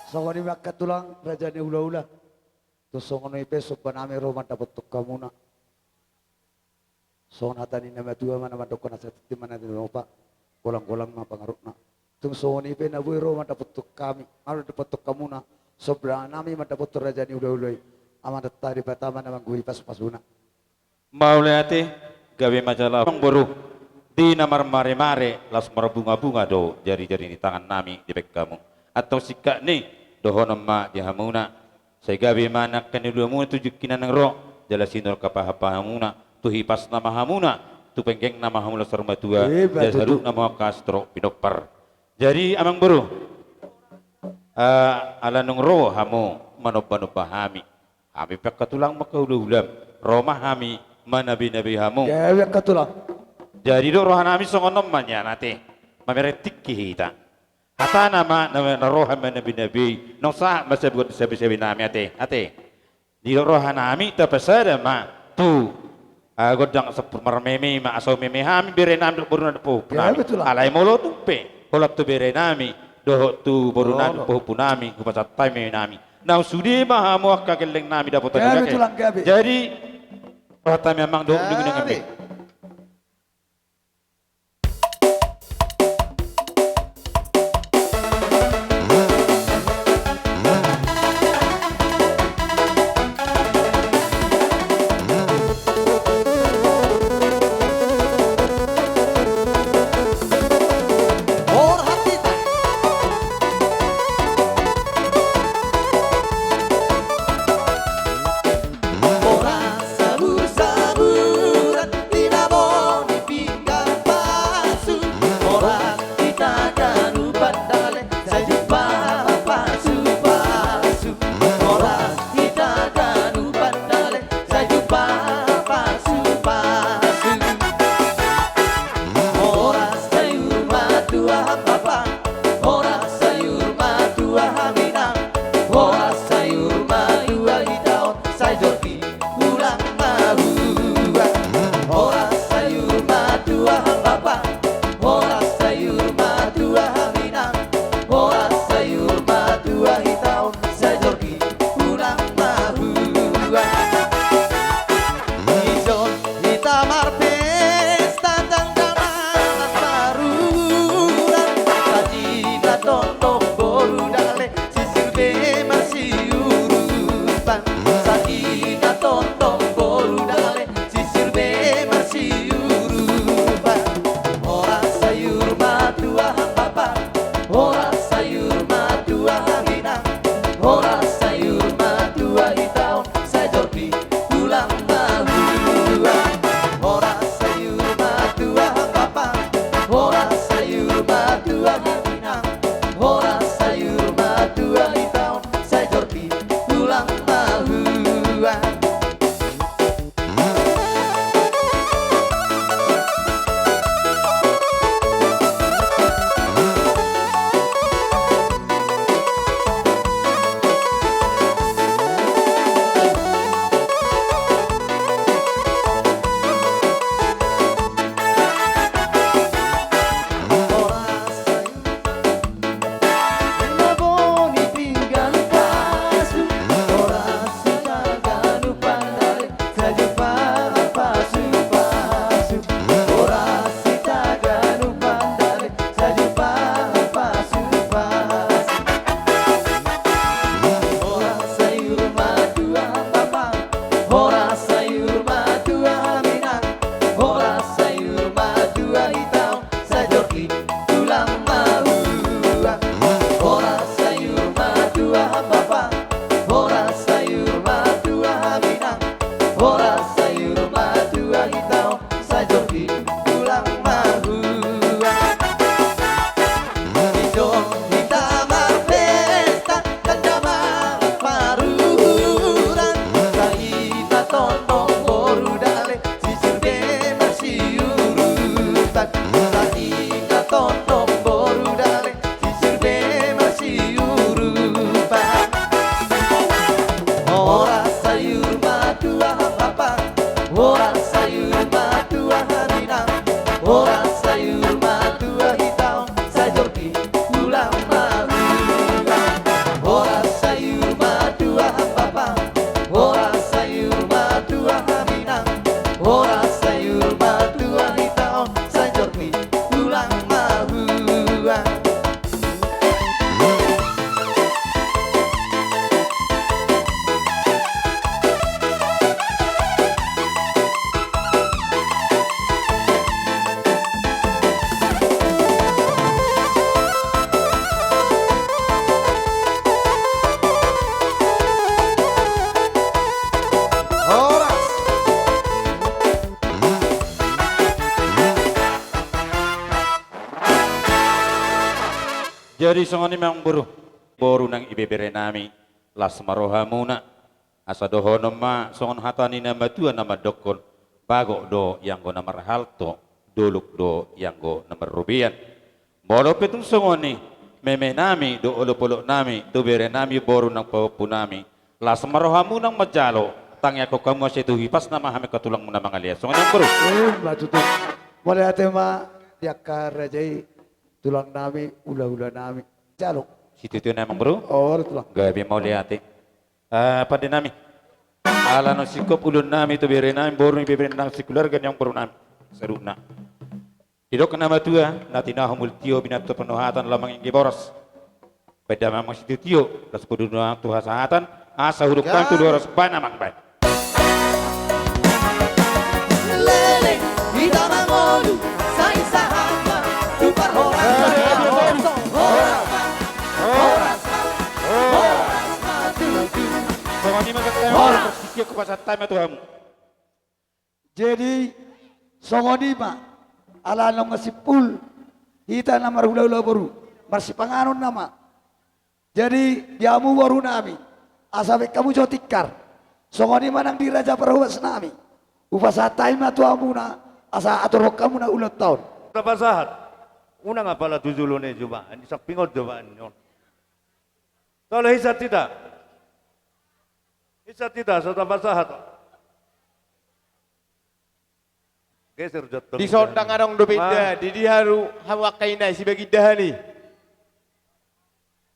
Songon i ma angka tulang, raja ni hulahula. Tung songon i pe somba nami ro mandapothon hamuna. Songon hata ni na matua ma na mandokkon, asa tintin ma na tinopa, golanggolang ma pangarahutna. Tung songon i pe na boi ro mandapothon hami, mandapothon hamuna, somba nami mandapothon raja ni hulahula i, Amanta Debata ma na manggohi pasupasuna. Mauliate, gabe ma jala amang boru. Di na marmaremare, laos marbungabunga do jarijari ni tangan nami dibaen hamu. Antong singkat ni dohonon ma di hamuna. Sai gabe ma nangkin uluamuna tu jingki na naeng ro, jala sinur hapahapahamuna, tu hipasna ma hamuna, tu penggengna ma hamu laos saur matua, eh, jala saluhutna ma hamu angka sitorop pinompar. Jadi amang boru, eh, ala nunga ro hamu manombanomba hami. Hami pe angka tulang ma angka hulahulam, ro ma hami manabinabei hamu. Gabe angka tulang. Jadi do roha nami songon on ma nian ate. mamereng tingki hita. Hatana ma na, na roha ma na binabi, naung sahat ma sabuat sabe-sabe nami ate, ate. Di roha nami tapasada ma tu, ah, gondang sampur marmeme ma asa umeme hami bere nami dohot boru nami dohot pahompu nami. Alai molo tung pe holan tu bere nami dohot tu boru nami dohot pahompu nami, hupasahat hami meme nami. Naung sude ma hamu angka gelleng nami dapotan i. Jadi roha nami amang dohot linggu nami. Horas saur-sauran tinabo ni pinggan pasu, horas hita ganup pandale sai jumpa pasu-pasu, horas hita ganup pandale sai jumpa pasu-pasu. Horas sayur matua hambapa, horas sayur matua haminang, horas sayur matua hita on sai jor di tulang mahua. Horas sayur matua hambapa, horas sayur matua haminang, horas sayur matua hita on sai jor di tulang mahua. Dison hita marpesta tanda malas paruran, sajimat tondong boru dale, sisir be marsiurupan. Sajimat tondong boru dale, sisir be marsiurupan. Horas sayur matua hambapa, horas sayur matua haminang, horas sayur matua hita on sai jor di tulang mahua. Horas sayur matua hambapa, horas sayur matua haminang, horas sayur matua hita on sai jor di tulang mahua. Horas sayur matua hambapa, horas sayur matua haminang, horas sayur matua hita on sai jor di tulang mahua. Horas sayur matua hambapa, horas sayur matua haminang, horas sayur matua hita on sai jor di tulang mahua. Dison hita marpesta tanda malas paruran, sajimat tondong boru dale, sisir be marsiurupan. Sajimat tondong boru dale, sisir be marsiurupan. Horas sayur matua hambapa, horas sayur matua haminang, horas sayur matua hita on sai jor di tulang mahua. Horas sayur matua hambapa, horas sayur matua haminang, horas sayur matua hita on sai jor di tulang mahua. Horas. Jadi songon i ma amang boru, boru nang ibebere nami, las ma rohamuna. Asa dohonon ma songon hata ni na matua na mandokkon, bagok do ianggo na marhalto, dolok do ianggo na marrobean. Molo pe tung songon i, meme nami dohot olopolop nami tu bere nami boru nang pahompu nami, las ma rohamu nang manjalo, tangiangkon hamu asa tu hipasna ma hami angka tulangmuna mangalean. Songon i amang boru. Ima tutu. Mauliate ma di angka raja i, tulang nami, hulahula nami. Jalo. Sitio-tio nami amang boru. Olo tulang. Gabe mauliate. Ah, pande nami. Ala naung singkop ulaon nami tu bere nami, boru ni bere nami, sekeluarga ni amang boru nami. Saluhutna. Didok na matua, na tinahu molo tio, binattu parnohatan, lamang ingge boras. Baen damang ma sitio-tio, las podo damang tu hasahatan, asa hudok hami tu luaras baen amang baen. Leleng, hita mangolu, sai sahat ma, tu parhorasan, horas ma, horas ma, horas ma, tutu. Songon i ma ganteng, horas. Sitio hupasahat hami ma tu hamu. Jadi, songon i ma, ala naung masimpul, hita na marhulahula boru, marsipanganon nama. Jadi, di hamu boru nami, asa baen hamu jo tingkar. Songon i ma nang di raja parhobas nami. Hupasahat hami ma tu hamuna, asa aturhon hamuna ulaonta on. Tapasahat. Unang apala tu jolo ni jumolo, di samping on jumolo on. Tole hita. Hita, so tapasahat. Geser jo. Dison ndang adong dope indahan, di dia hamu angka ina i, sibagian indahan i.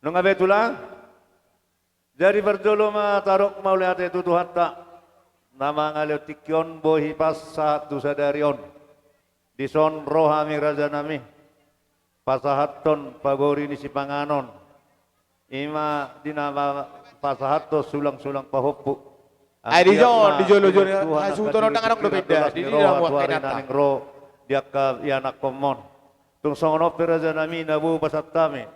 Nunga be tulang. Jadi parjolo ma tadok mauliate tu Tuhanta, na mangalehon tingki on boi hipas sahat tu sadari on. Dison ro hami raja nami, pasahathon pagori ni sipanganon. Ima di na pasahathon sulang-sulang pahompu. Ai dison, di jolo-jolo, hasuhuton on ndang adong dope indahan, di dia hamu angka ina i. Di angka ianakhonmon. Tung songon on pe raja nami na boi hupasahat hami.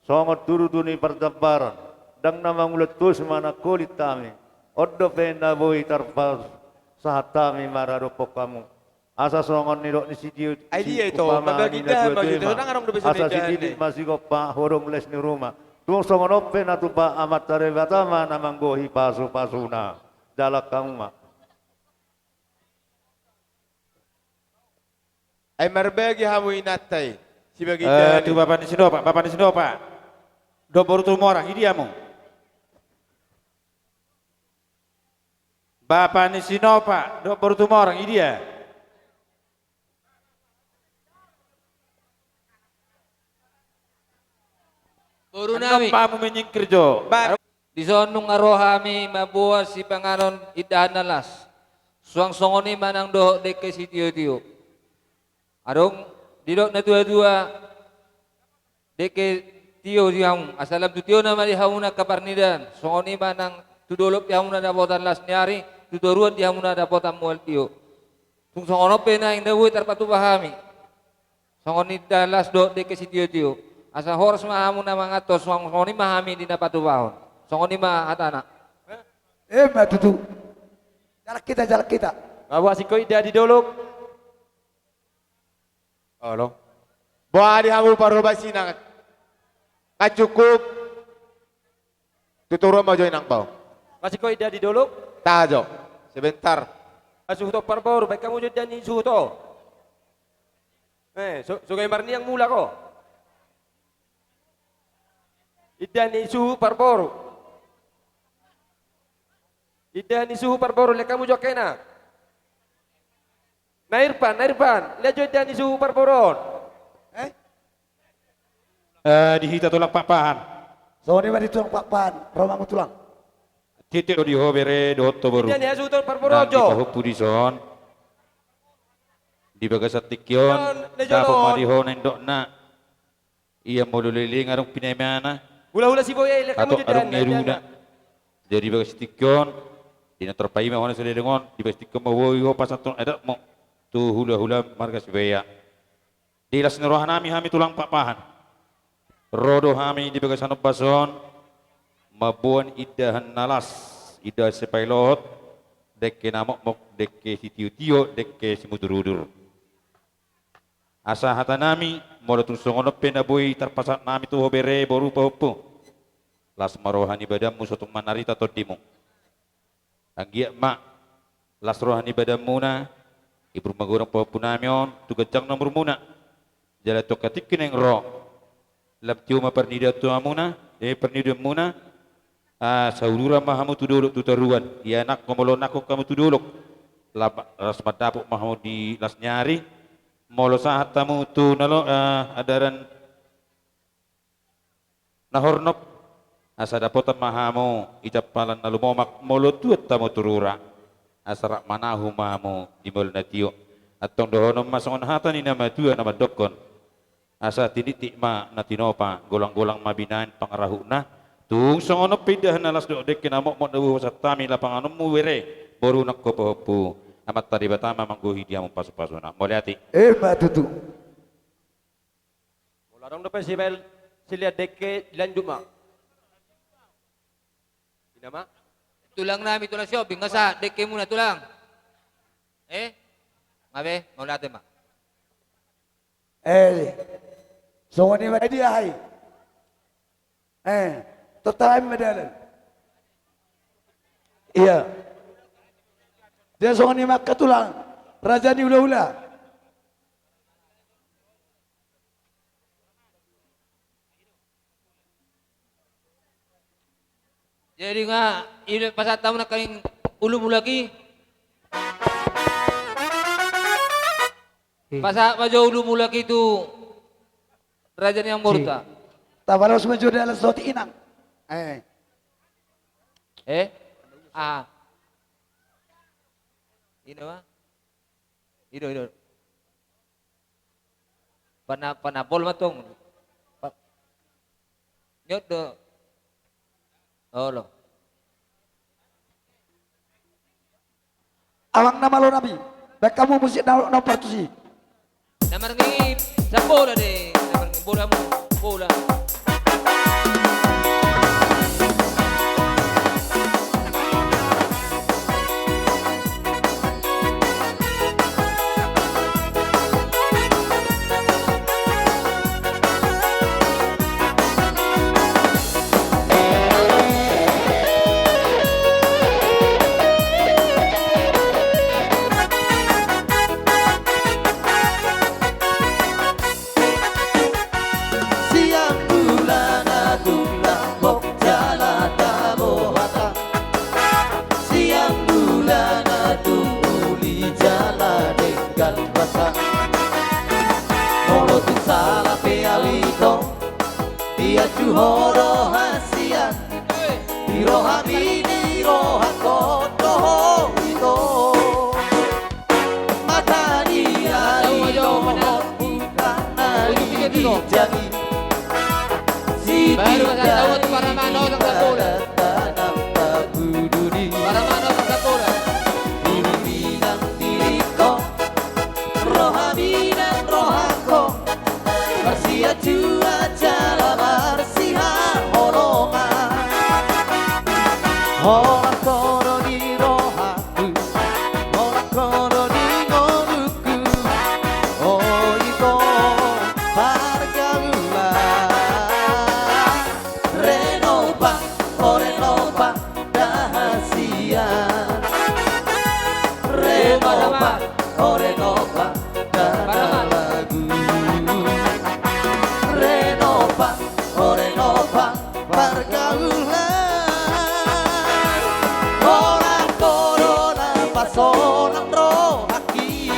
Songon tudu-tudu ni parjambaran, ndang na mangula tusi manangkolit hami. On dope na boi tarpasahat hami maradophon hamu. Asa songon nidok ni sitio, ai dia i, ito, umpama ni na tua-tua i ma, asa sididit ma sigompa, hodong les ni ruma. Tung songon on pe na tupa Amanta Debata ma na manggohi pasu-pasuna. Jalang hamu ma. Ai marbagi hamu inanta i. Sibagian indahan i. Tu bapa ni si Nopa, bapa ni si Nopa. Dohot boru Tumorang, i dia hamu? Bapa ni si Nopa dohot boru Tumorang, i dia? Boru nami. Annon ma hamu menyingkir jo. Dison nunga ro hami mamboan sipanganon indahan na las. Suang songon i ma nang dohot dengke sitio-tio. Adong didok na tua-tua, dengke tio di hamu, asa lam tu tiona ma di hamuna angka parnidaan, songon i ma nang tu dolok di hamuna dapotan las ni ari, tu toruan di hamuna dapotan mual tio. Tung songon on pe naeng na boi tarpatupa hami. Songon i indahan las dohot dengke sitio-tio. Asa horas ma hamu na manganhon, songon i ma hami di na patupahon. Songon i ma hatana. Ima tutu. Jalang hita, jalang hita. Mamboan singkop indahan di dolok. Olo. Boha di hamu parhobas i nang. Kan cukup. Tu toruan ma jo inang bau. Masih kau indahan di dolok? Tahan jo. Sebentar. Suhuton parboru, baen hamu jo indahan ni suhut on. Eh, so, so gabe marniang mulak ho. Indahan ni suhut parboru. Indahan ni suhut parboru, lehon hamu jo angka ina. Na Irfan, na Irfan, lehon jo indahan ni suhut parboru on. Eh? Eh, di hita tulang Pakpahan. Songon i ma di tulang Pakpahan, ro ma hamu tulang. Titi do di ho bere dohot ho boru. Indahan ni suhut parboru on jo. Nang di pahompu dison. Di bagasan tingki on, dapot ma di ho na indokna. Ia molo leleng adong pinamana. Hulahula si Boya i, lehon hamu jo indahan ni indahan. Jadi di bagasan tingki on, di na tarpaima hona saleleng on, di bagasan tingki on ma boi ho pasahathon adatmu tu hulahula marga si Boya. Di las ni roha nami hami tulang Pakpahan. Ro do hami di bagasan ombas on, mamboan indahan na las, indahan sipailohot, dengke na mokmok, dengke sitiotio, dengke simudurudur. Asa hata nami, molo tung songon on pe na boi tarpasahat nami tu ho bere boru pahompu. Las ma roha ni badanmu, so tung manarita tondimu. Anggiat ma las roha ni badanmuna, ibur magodang pahompu nami on tu ganjang na umurmuna. Jala tu angka tingki naeng ro, Lam tio ma parnidaon tu hamuna, eh, parnidaonmuna. Ah, sahuduran ma hamu tu dolok tu toruan. Ia nangkon molo nangkon hamu tu dolok, lam, las mandapot ma hamu di las ni ari. Molo sahat hamu tu na lo, ah, adaran na hornop, asa dapotan ma hamu i jampalan na lumomak molo tuat hamu tu rura. Asa rap manahu ma hamu di molo na tio. Antong dohonon ma songon hata ni na matua na mandokkon: Asa tinitip ma na tinopa, golang-golang ma binahen pangarahutna. Tung songon on pe indahan na las dohot dengke na mokmok na boi hupasahat hami lapanganonmu bere, boru nang ho pahompu. Amanta Debata ma manggohi di hamu pasu-pasuna. Mauliate. Emma tutu. Molo adong dope sibaen silean dengke, dilanjut ma. Ina ma. Tulang nami, tulang Sihombing, nga sahat dengkemuna, tulang? Eh? Nga be, mauliate ma. Eh, songon i ma dia, hai. Eh, totap ma dalan. Ia. Dia songon i ma angka tulang, raja ni hula-hula. Jadi nga i do pasahat hamu nangkaning ulu mulak i. Hmm. Pasahat ma jo ulu mulak i tu raja ni amangborunta. Si. Tabalos ma jo dalan sotik inang. Eh. Eh? Ah. Ina ma. Ina, ina. Pana-, panapol ma tong. Pa-, nyot do. Olo. Amang na malo nami, baen hamu musik na, na partusi. Na marngi sambola de, na marngi bola mu, bola. Siang bulan na tung lambok jala tabo hata. Siang bulan na tung uli jala denggan basa. Molo tung sala pe au ito, diacu ho do hasian. Di rohami, di rohangkon do ho ito. Mata ni ari dohot bintang na di ginjang i. Sititi di badan tanam pagududi. Diri nang diringkon, rohami nang rohangkon. Marsiacuan jala marsihaholongan. Holan ho do di roha. Holan ho do di ngolungku, o ito pargaulan. Renopa, o Renopa, dahasian. Renopa, o Renopa, dahalagu. Renopa, o Renopa, pargaulan. Holan ho do na pasonang rohangki.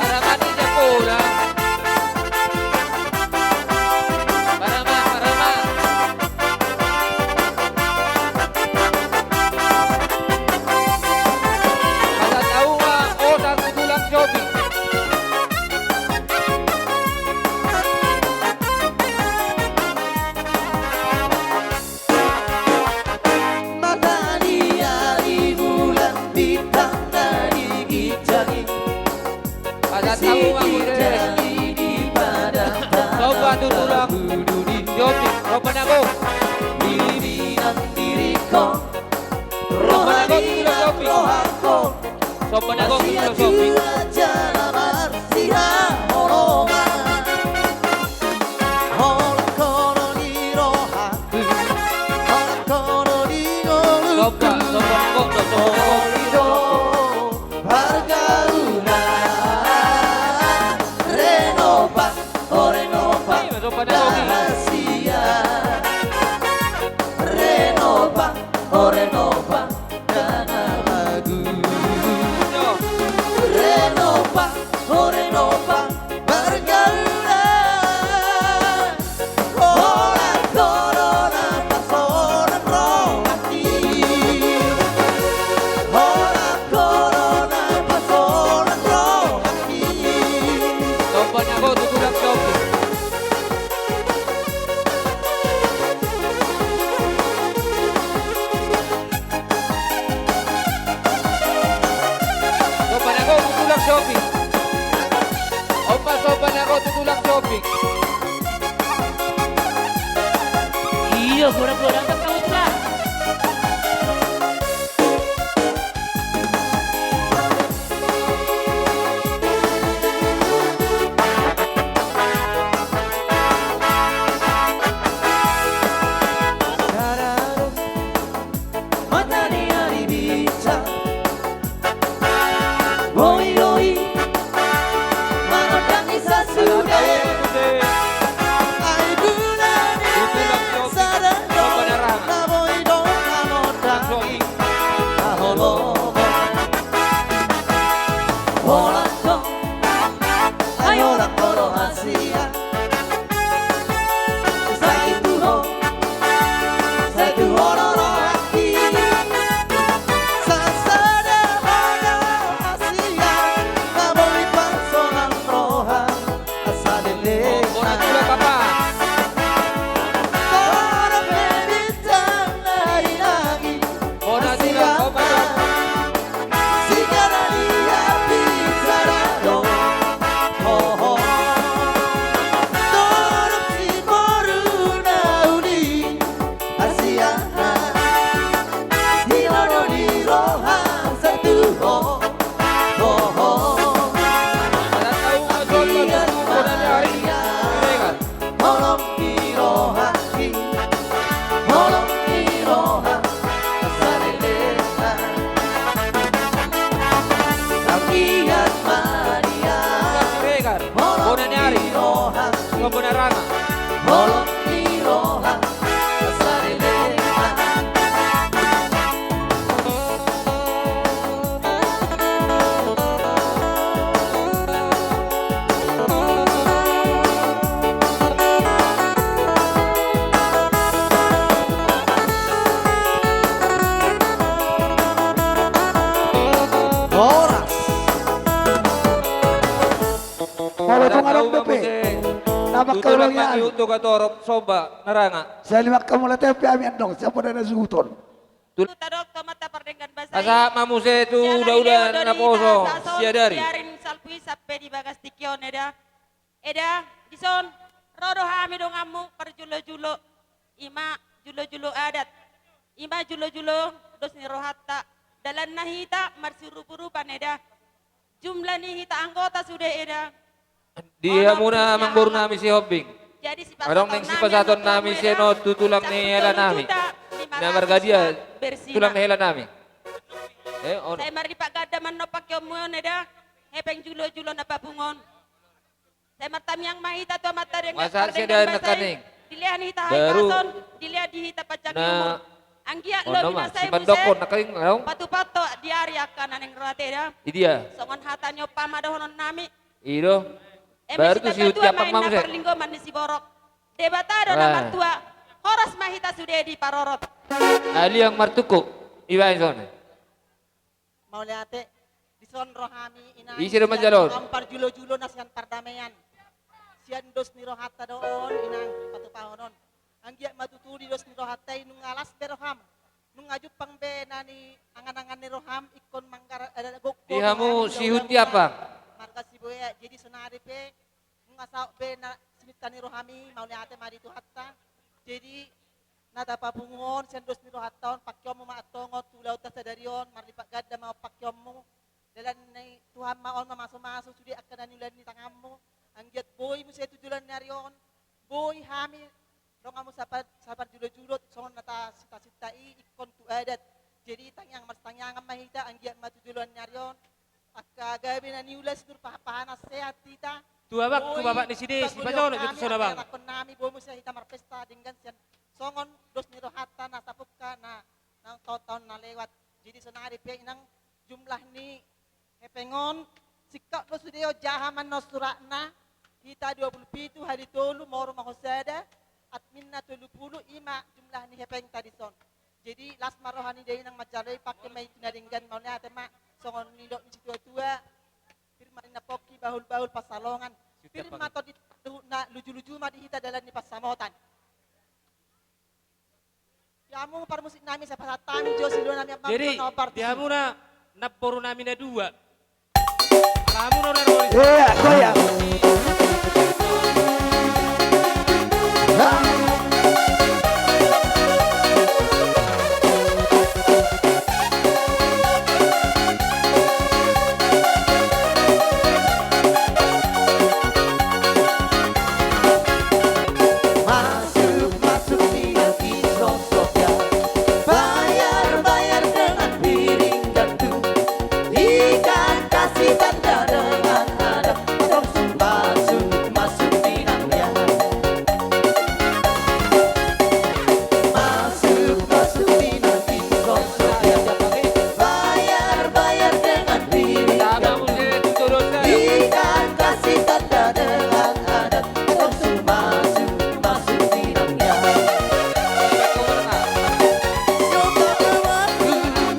Paramat i japola. Paramat, paramat. Pasahat hamu ma osan tu tulang Sihombing. Mata ni ari bulan bintang na di ginjang i. Pasahat hamu ma muse. Somba tu tulang Sihombing, somba nanggo. Diri nang diringkon, rohami nang rohangkon. Somba nanggo tu tulang Sihombing. Marsiacuan jala marsihaholongan. Holan ho do di rohangku, holan ho do di ngolungku. Somba, somba nanggo tu tulang Sihombing. O ito pargaulan. Pada kopi. Rahasia. Renopa, oh Renopa, dana lagu. Yo. Renopa, oh Renopa, margaulan. Holan korona pasoran rohangki. Holan korona pasoran rohangki. Sombana ho tu tulang Sopi. Sombana ho tu tulang Sopi. Ompa sombana ho tu tulang Sopi. Iyo, gora-gora angkat kamu tulang. Mata ni ari bica. Boi-boi manondangi sasude. Ai guna ni sada do na boi do manondangi. Aho lomo. Holan do. Ai holan do rohasia. Sai tu ho, sai tu ho do rohangki. Sasada ho do rohasia, na boi pasoran roha, asa leleng. Bona tulang, Bapak. Bona pe bintang na hilang i. Bona tulang, Bapak. Sigara dia bicara do. Ho, ho. Torop si boru na uli. Asia. Di nono di roha satu ho. Ho, ho. Asia. Holong ni rohangki, holong ni roha, saleleng. Anggiat ma dia. Siregar, holong bona ni ari. Ni roha, suka bona ranga. Holong ni roha, saleleng. Horas. Mau betung adong dope. Nama kau lagi an. Tutu gatorop somba naranga. Saya lima kamu latih pe ami andong siapa dana suhuton. Tul- Tadok tu amanta pardenggan basa i. Asa ma muse tu uda-uda na poso siadari. Siarin salpu i sampe di bagas tingki on eda. Eda, dison, ro do hami donganmu parjolo-jolo. Ima jolo-jolo adat. Ima jolo-jolo dos ni rohanta. Dalanna hita marsiurup-urupan eda. Jumlah ni hita anggota sude eda. Di hamuna amangboru nami Sihombing. Adong naeng sipasahaton nami sian on tu tulang ni hela nami. Na marga dia tulang ni hela nami. Eh, on. Sai marlipat ganda ma annon pangkeonmu on eda. Hepeng jolo-jolo na papungu on. Sai martamiang ma hita tu amanta denggan. Masa pardenggan siada basa i. Dilehon hita hahipason, dilehon di hita panjang ni umur. Anggiat lobi na sai muse. Patupaon di ari angka na naeng ro ate da. Idia. Songon hata ni umpama dohonon nami. I do. Eme sitatua ma inna parlinggoman ni siborok. Debata do na martua. Horas ma hita sude diparorot. Aliang martungkuk. Ibaen songon i. Mauliate, dison ro hami inang. Ise do manjalo on? Sian parjolo-jolo na sian pardamean. Sian dos ni rohanta do on inang patupaon on. Anggiat ma tutu di dos ni rohanta i nunga las be roham. Nunga jumpang be na niangan-angan ni roham ingkon manggarar adat gokgo. Di hamu Sihuntiapang. Marga Sibuea, jadi sonari pe nunga saut be na siminta ni roham i, mauliate ma di Tuhanta. Jadi na tapapungu on sian dos ni rohanta on, pangkeonmu ma antong on tu ulaonta sadari on, marlipat ganda ma on pangkeonmu. Dalan ni Tuhan ma on mamasu-masu sude angka na niula ni tanganmu. Anggiat boi muse tu joloan ni ari on, boi hami donganmu sapar, saparjolo-jolo songon na tasinta-sinta i ingkon tu adat. Jadi tangiang marsitangiangan ma hita, anggiat ma tu joloan ni ari on Angka gabe na niula, situr pahan-pahan na sehat hita. Tu abangku, boi, bapak ni si Desi, pangoli pajolo hami, jo tu sona, bang. Angka ianakkon nami, boi muse hita marpesta denggan sian songon dos ni rohanta na sapungka na nang taon-taon na lewat. Jadi sonari pe inang jumlah ni hepeng on, singkat do sude on, jaha ma annon suratna, hita dua pulu pitu hali tolu, moro ma ho sada, adminna tolu pulu, i ma jumlah ni hepengta dison. Jadi las ma roha ni dainang manjalo i, pake ma i tu na denggan. Mauliate ma, songon nidok ni situa-tua, pir ma ninna pongki, bahul-bahul pansalongan. Pir ma tondinta dohot na, luju-luju ma di hita dalan ni pansamotan. Di hamu parmusik nami, sahat-sahat hami jo, silua nami amang. Jadi, jo na parmusik. Di hamuna namboru nami na dua. Ala hamuna na dua. Iya, goyang. Masuk, masuk, inang, ison so biar. Bayar, bayar dengan piring gandum. Ikan kasih tanda dengan adab. Masuk, masuk, masuk, inang, ya. Masuk, masuk, inang, ison so biar. Bayar, bayar dengan piring gandum. Ikan kasih tanda dengan adat. Masuk, masuk, masuk, inang, ya. Coba, coba, coba,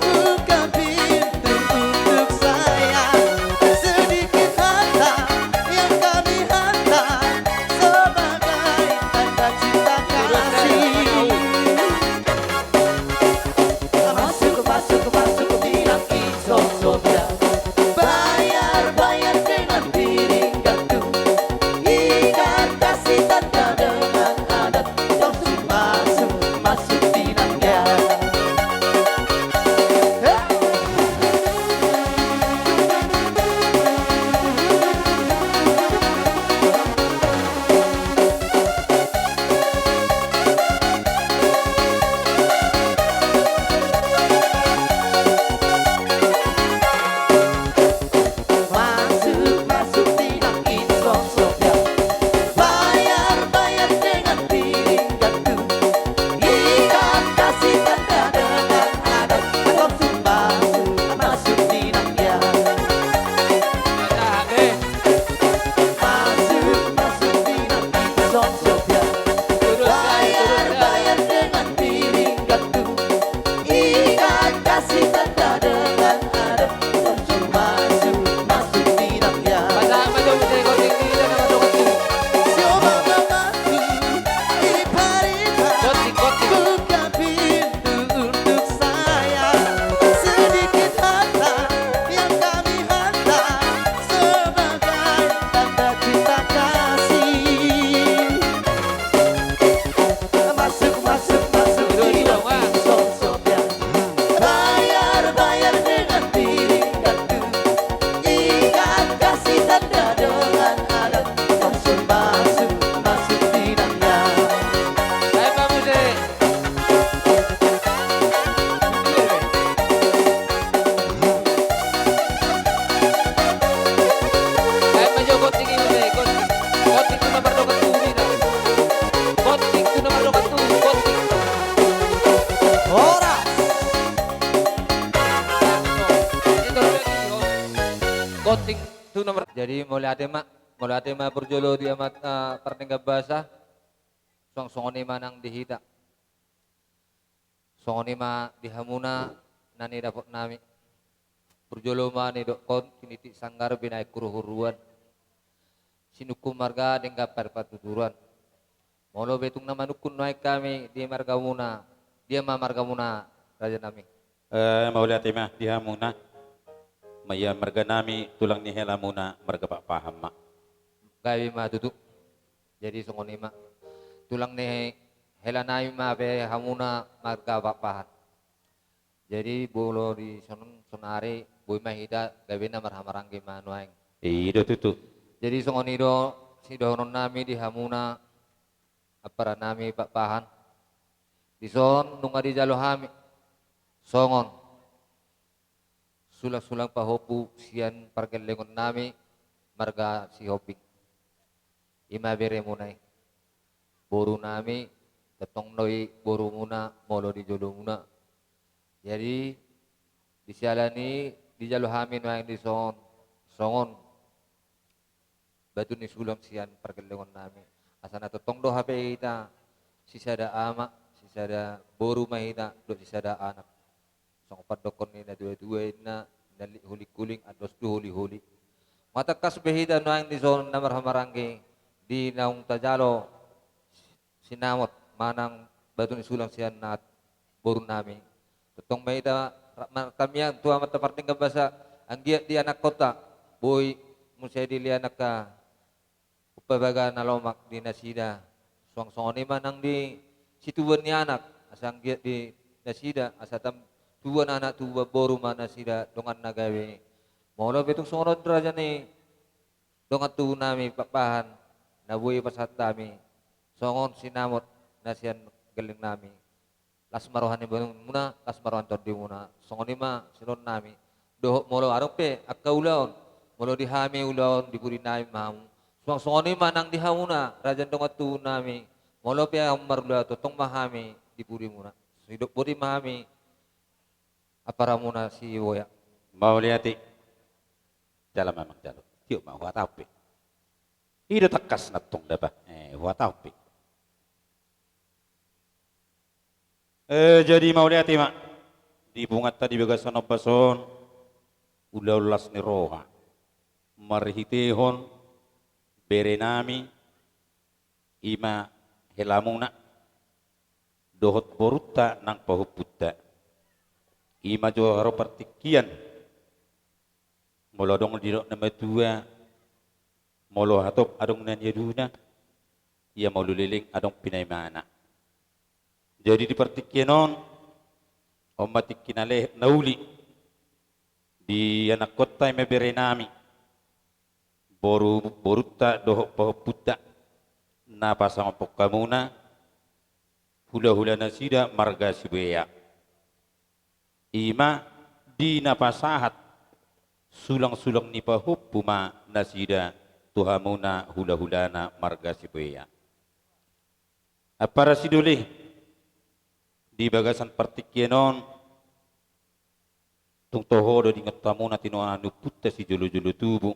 buka pintu untuk saya. Sedikit harta yang kami hantar sebagai tanda cinta kasih. Masuk, masuk, masuk, bilang ison so biar. Bayar, bayar dengan piring gandum. Ikan kasih tanda dengan adat. Masuk, masuk, masuk, bilang ya. Hei! Masuk, masuk, bilang ison so biar. Bayar, bayar dengan piring gandum. Ikan kasih tanda dengan adat. Masuk, masuk, masuk, bilang ya. Masuk, masuk, bilang ison so biar. Bayar, bayar dengan piring gandum. Ikan kasih tanda dengan adat. Masuk, masuk, masuk, bilang ya. Siapa, mama? Buka pintu untuk saya. Sedikit harta yang kami hantar sebagai tanda cinta kasih. Masuk, masuk, masuk, bilang ison so biar. Bayar, bayar dengan piring gandum. Ikan kasih tanda dengan adat. Masuk, masuk, masuk, bilang ya. Ayo, Pak Muse. Ayo, Pak Jo, kotik ini, Muse, kotik. Kotik tu na mardongan tu, Muse. Kotik tu na mardongan tu, kotik. Horas. Kotik tu na mar-, jadi, mauliate ma, mauliate ma parjolo di amanta, eh, pardenggan basa. Suang songon i ma nang di hita. Songon i ma di hamuna na nidapot nami. Parjolo ma nidokkon, tinitik sanggar binahen huruhuruan. Sinungkun marga denggan parpatuturan. Molo be tung na manungkun nuaeng hami di margamuna, dia ma margamuna, raja nami? Eh, mauliate ma di hamuna. Ma ia marga nami, tulang ni helamuna, marga Pakpahan ma. Gabe ma tutu. Jadi songon i ma. Tulang ni hela nami ma pe hamuna marga Pakpahan. Jadi molo di son, sonari boi ma hita gabena marhahamaranggi ma nuaeng. I do tutu. Jadi songon i do sidohonon nami di hamuna ampara nami Pakpahan. Dison nunga dijalo hami songon Sulang-sulang pahompu sian pargellengon nami marga Sihombing. I ma beremuna i, boru nami, tongtong do i borumuna molo di jolomuna. Jadi, di siala ni i dijalo hami nuaeng dison songon batu ni sulang sian pargellengon nami. Asa na tongtong do hape hita sisada ama, sisada boru ma hita, dohot sisada anak. Songon pandokkon ni na tua-tua inna, na lit huling-huling, andos do holi-holi. Mauliate be hita nuaeng dison na marhahamaranggi, di naung tajalo sinamot manang batu ni sulang sian anak boru nami. Tongtong ma hita ra-, martamiang tu Amanta Pardenggan Basa, anggiat di anakkonta boi muse dilehon angka umpabaga na lomak di nasida. Suang songon i ma nang di situbuan ni anak, asa anggiat di nasida, asa tam-, tubuan anak tubuan boru ma nasida dongan na gabe. Molo pe tung songon on raja ni dongan tubu nami Pakpahan, na boi pasahat hami songon sinamot na sian gelleng nami. Las ma roha ni boru muna, las ma roha ni tondi muna. Songon i ma sidohonon nami. Dohot molo adong pe angka ulaon, molo di hami ulaon di pudi nami ma hamu, suang songon i ma nang di hamuna raja ni dongan tubu nami. Molo pe hamu marulaon, tongtong ma hami di pudi muna. Sidok boti ma hami ampara muna Siboya. Mauliate. Jala memang jalo. Tiop ma huhatahon pe. I do tangkas na tong daba. Eh, huhatahon pe. Eh, jadi mauliate ma di punguanta di bagasan ombas on, ulaon las ni roha marhitehon bere nami, i ma helamuna dohot borunta nang pahompunta. I ma jo haru partingkian. Molo adong didok na matua, molo hatop adong na niaduna, ia molo leleng adong pinaimana. Jadi di partingkian on, on ma tingki na lehet na uli di anakkonta i ma bere nami, boru, borunta dohot pahompunta, na pasangaphon hamuna hulahula nasida marga Siboya. I ma di na pasahat sulang-sulang ni pahompu ma nasida tu hamuna hulahulana marga Siboya. Ampara sidoli, di bagasan partingkian on, tung toho do diingot hamuna tinodohon ni ompunta sijolo-jolo tubu.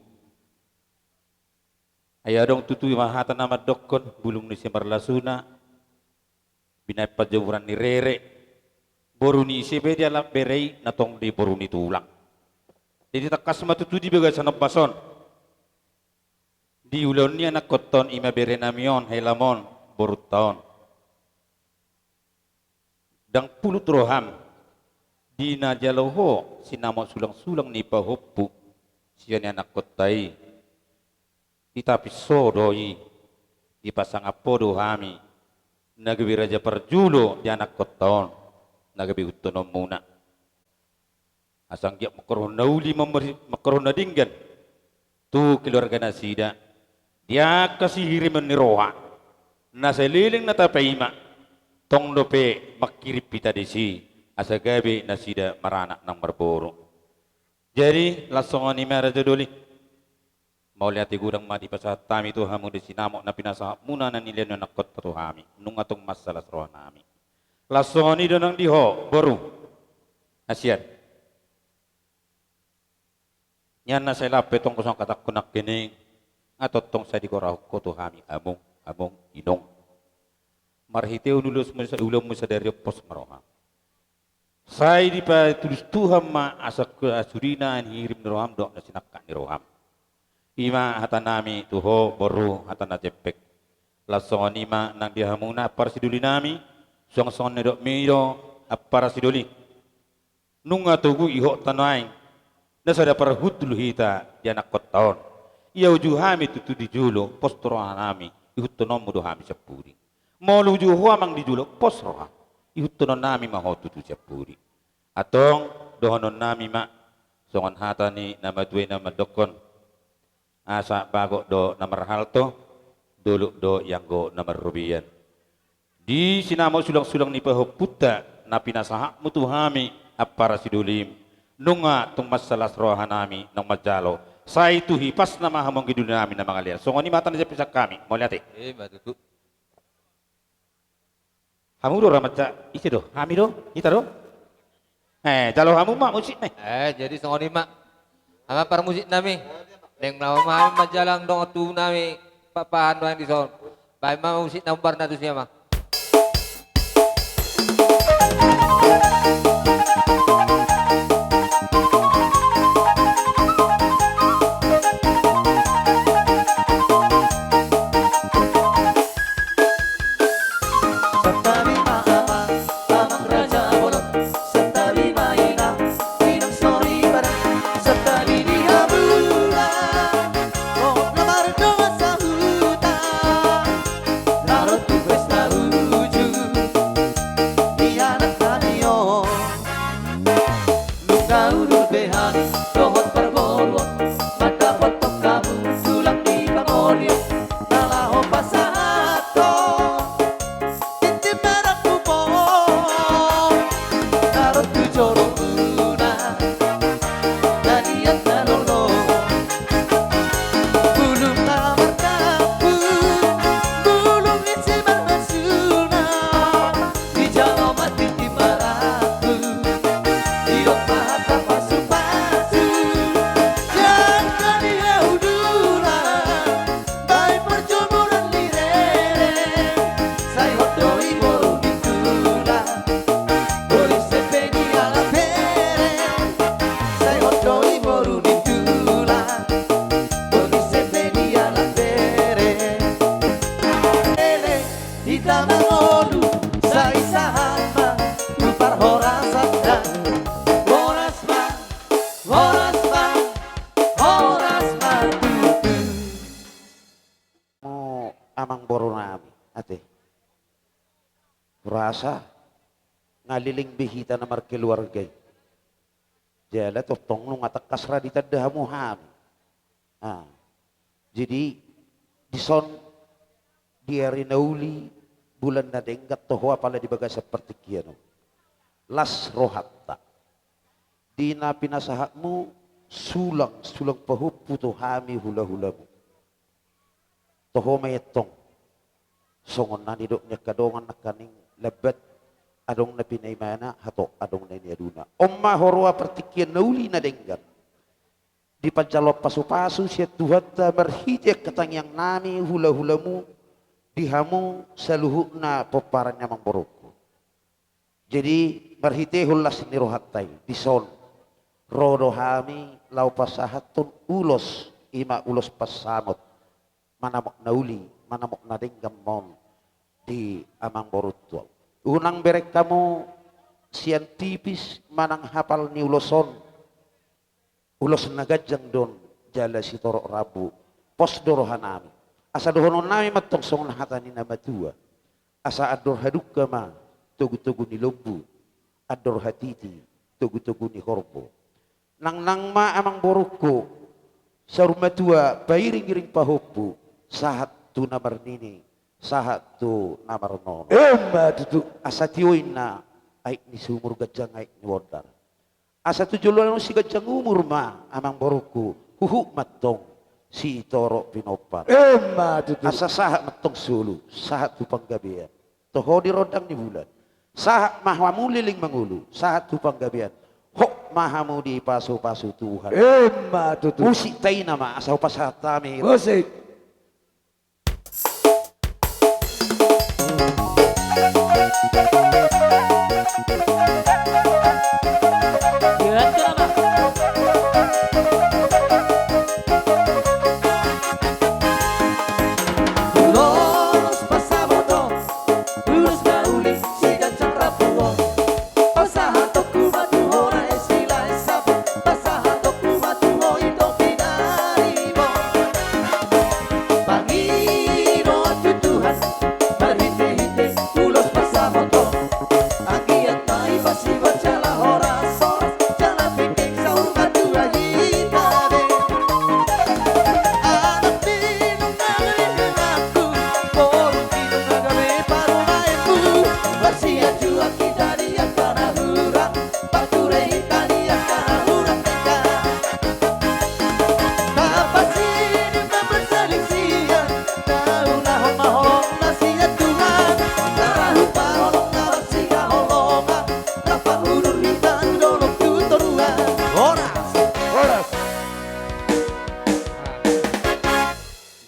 Ai adong tutu i ma hata na mandokkon, bulung ni ise marlasuna, binahen panjomuran ni rere, boru ni ise pe dialap bere i, na tong do i boru ni tulang. Jadi tangkas ma tutu di bagasan ombas on, di ulaon ni anakkonta on, i ma bere nami on, helam on, borunta on. Ndang pulut roham di na jalo ho sinamot sulang-sulang ni pahompu sian anakkonta i. I tapis ho do i, dipasangap ho do hami na gabe raja parjolo di anakkonta on, na gabe ihuthononmuna. Asa anggiat mangkorhon na uli, mangkorhon na denggan tu keluarga nasida di angka sihirimon ni roha na saleleng na tapaima, tong dope mangkirim hita disi asa gabe nasida maranak nang marboru. Jadi laos songon i ma raja doli. Mauliate godang ma dipasahat hami tu hamu di sinamot na pinasahatmuna na nilehon ni anakkonta tu hami. Nunga tung mansai las roha nami. Laos songon i do nang di ho boru. Hasian. Nian na sai lam pe tong songon hatangku nangkining, nga tongtong sai digorahon ho tu hami among, among inong. Marhitehon ulaonmu sa-, ulaonmu sadari on pos ma roham. Sai dipatulus Tuhan ma asa hasudina na hirim ni roham dohot na sinangkap ni roham. I ma hata nami tu ho boru, hata na jempek. Laos songon i ma nang di hamuna ampara sidoli nami, suang songon na nidokmi do ampara sidoli. Nunga togu ihot tano aeng na sada parhundul hita di anakkonta on. Ia uju hami tutu di jolo, pos tu roha nami, ihuthononmu do hami sian pudi. Molo uju ho amang di jolo, pos roha, ihuthonon nami ma ho tutu sian pudi. Antong dohonon nami ma songon hata ni na matua i na mandokkon: Asa bagot do na marhalto, dolok do ianggo na marrobean. Di sinamot sulang-sulang ni pahompunta na pinasahatmu tu hami ampara sidolim, Nunga tung mansai las rohanami naung manjalo. Sai tu hipasna ma hamu anggi dolinami na mangalean. Songon i ma hata na jampinsan hami. Mauliate. Ima tutu. Hamu do raja, ise do? Hami do? Hita do? Eh, jalo hamu ma musikna. Eh, jadi songon i ma. Amang parmusiknami. Naeng laho ma hami manjalang dongan tubunami. Papahan nuaeng dison. Baen ma musik na umbarna tusi, amang. Santabi ma amang, amang raja bolon. Santabi ma inang, inang soripada. Santabi di hamu, dohot na mardongan sahuta. Laho tu pesta uju ni anak nami on. Nunga hundul be hami dohot parboruon, mandapothon hamu tulang ni pangoli on, na laho pasahathon tintin marangkup on. Na ro tu joro muna, na niat na lolo. Bulung na mardamput, bulung ise marhasuna. Dijalo ma tintin marangkup, didok ma hata pasupasu. Jala di hau dulang, baen parjolo ni rere. Sai hot do i boru ni tulang, boru ni sebe ni anak bere. Sai hot do i boru ni tulang, boru ni sebe ni anak bere. Ele, hita mangolu, sai sahat ma tu parhorasan da. Horas ma, horas ma, horas ma tutu. Mo amang boru nami, ate. Hurasa, nga leleng be hita na markeluarga i. Jala tongtong nunga tangkas ra ditanda hamu hami. Ah. Jadi, dison di ari na uli, bulan na denggan toho apala di bagasan partingkian on. Las rohanta. Di na pinasahatmu sulang, sulang pahompu tu hami hulahulamu. Toho ma i antong. Songon na nidok ni angka dongan nangkaning lambat adong na pinaimana, hatop adong na niaduna. On ma huroha partingkian na uli na denggan. Dipanjalo pasupasu sian Tuhanta marhite angka tangiang nami hulahulamu di hamu saluhutna pomparan ni amang borungku. Jadi, marhitehon las ni rohanta i, dison ro do hami laho pasahathon ulos, i ma ulos pansamot, manamot na uli, manamot na denggan ma on di amang borunta on. Unang bereng hamu sian tipis manang hapal ni ulos on. Ulos na ganjang do on jala sitorop rambu. Pos do rohanami. Asa dohononnami ma antong songon hata ni na matua. Asa andor hadungka ma togutogu ni lombu, andor hatiti togutogu ni horbo. Nangnang ma amang borungku, saur matua pairingiring pahompu, sahat tu na marnini, sahat tu na marnono. Ima tutu. Asa tio inna aek ni sumur, ganjang aek ni bondar. Asa tu joloan on siganjang umur ma amang borungku, huhut ma antong sitorop pinompar. Ima tutu. Asa sahat ma antong solu, sahat tu panggabean. Toho di rondang ni bulan. Sahat ma hamu leleng mangolu, sahat tu panggabean. Hot ma hamu dipasupasu Tuhan. Ima tutu. Musik taina ma, asa hupasahat hami. Musik. Ulos pansamot on, ulos na uli siganjang rambu on. Pasahatonku ma tu ho na es ni lae sapu, pasahatonku ma tu ho ito pinaribot. Pangidoan tu Tuhan marhitehite ulos pansamot on. Anggiat ma i pasibaca laho horas-horas, jala tingki saur matua hita.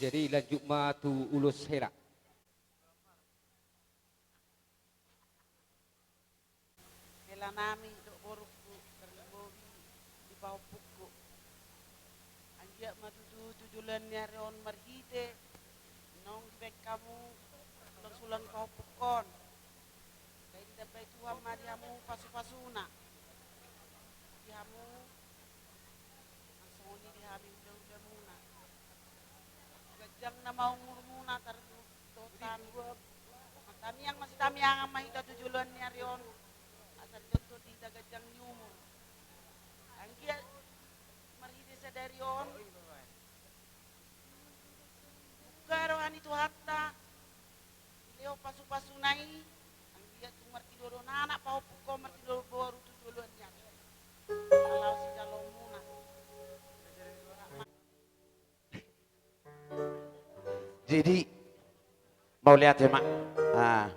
Jadi lanjut ma tu ulos hela. Hela nami dohot borungku, tarlumobi di pahompungku. Anggiat ma tutu tu joloan ni ari on marhite naung dibaen hamu sulang-sulang ni pahompungkon. Sai ditambai Tuhan ma di hamu pasu-pasuna. Di hamu, nang songon i di hami hula-hulamuna. Ganjang nama umurmuna, tarlumobi dohot hami. Martamiang masitamiangan ma hita tu joloan ni ari on. Asa diganjang di hita ganjang ni umur. Anggiat marhite sadari on, buka roha ni Tuhanta, dilehon pasu-pasuna i, anggiat tung martido dohot anak pahompungkon, martido dohot boru tu joloan ni ari. Laos sijaloonmuna. Jadi, mauliate ma. Ah,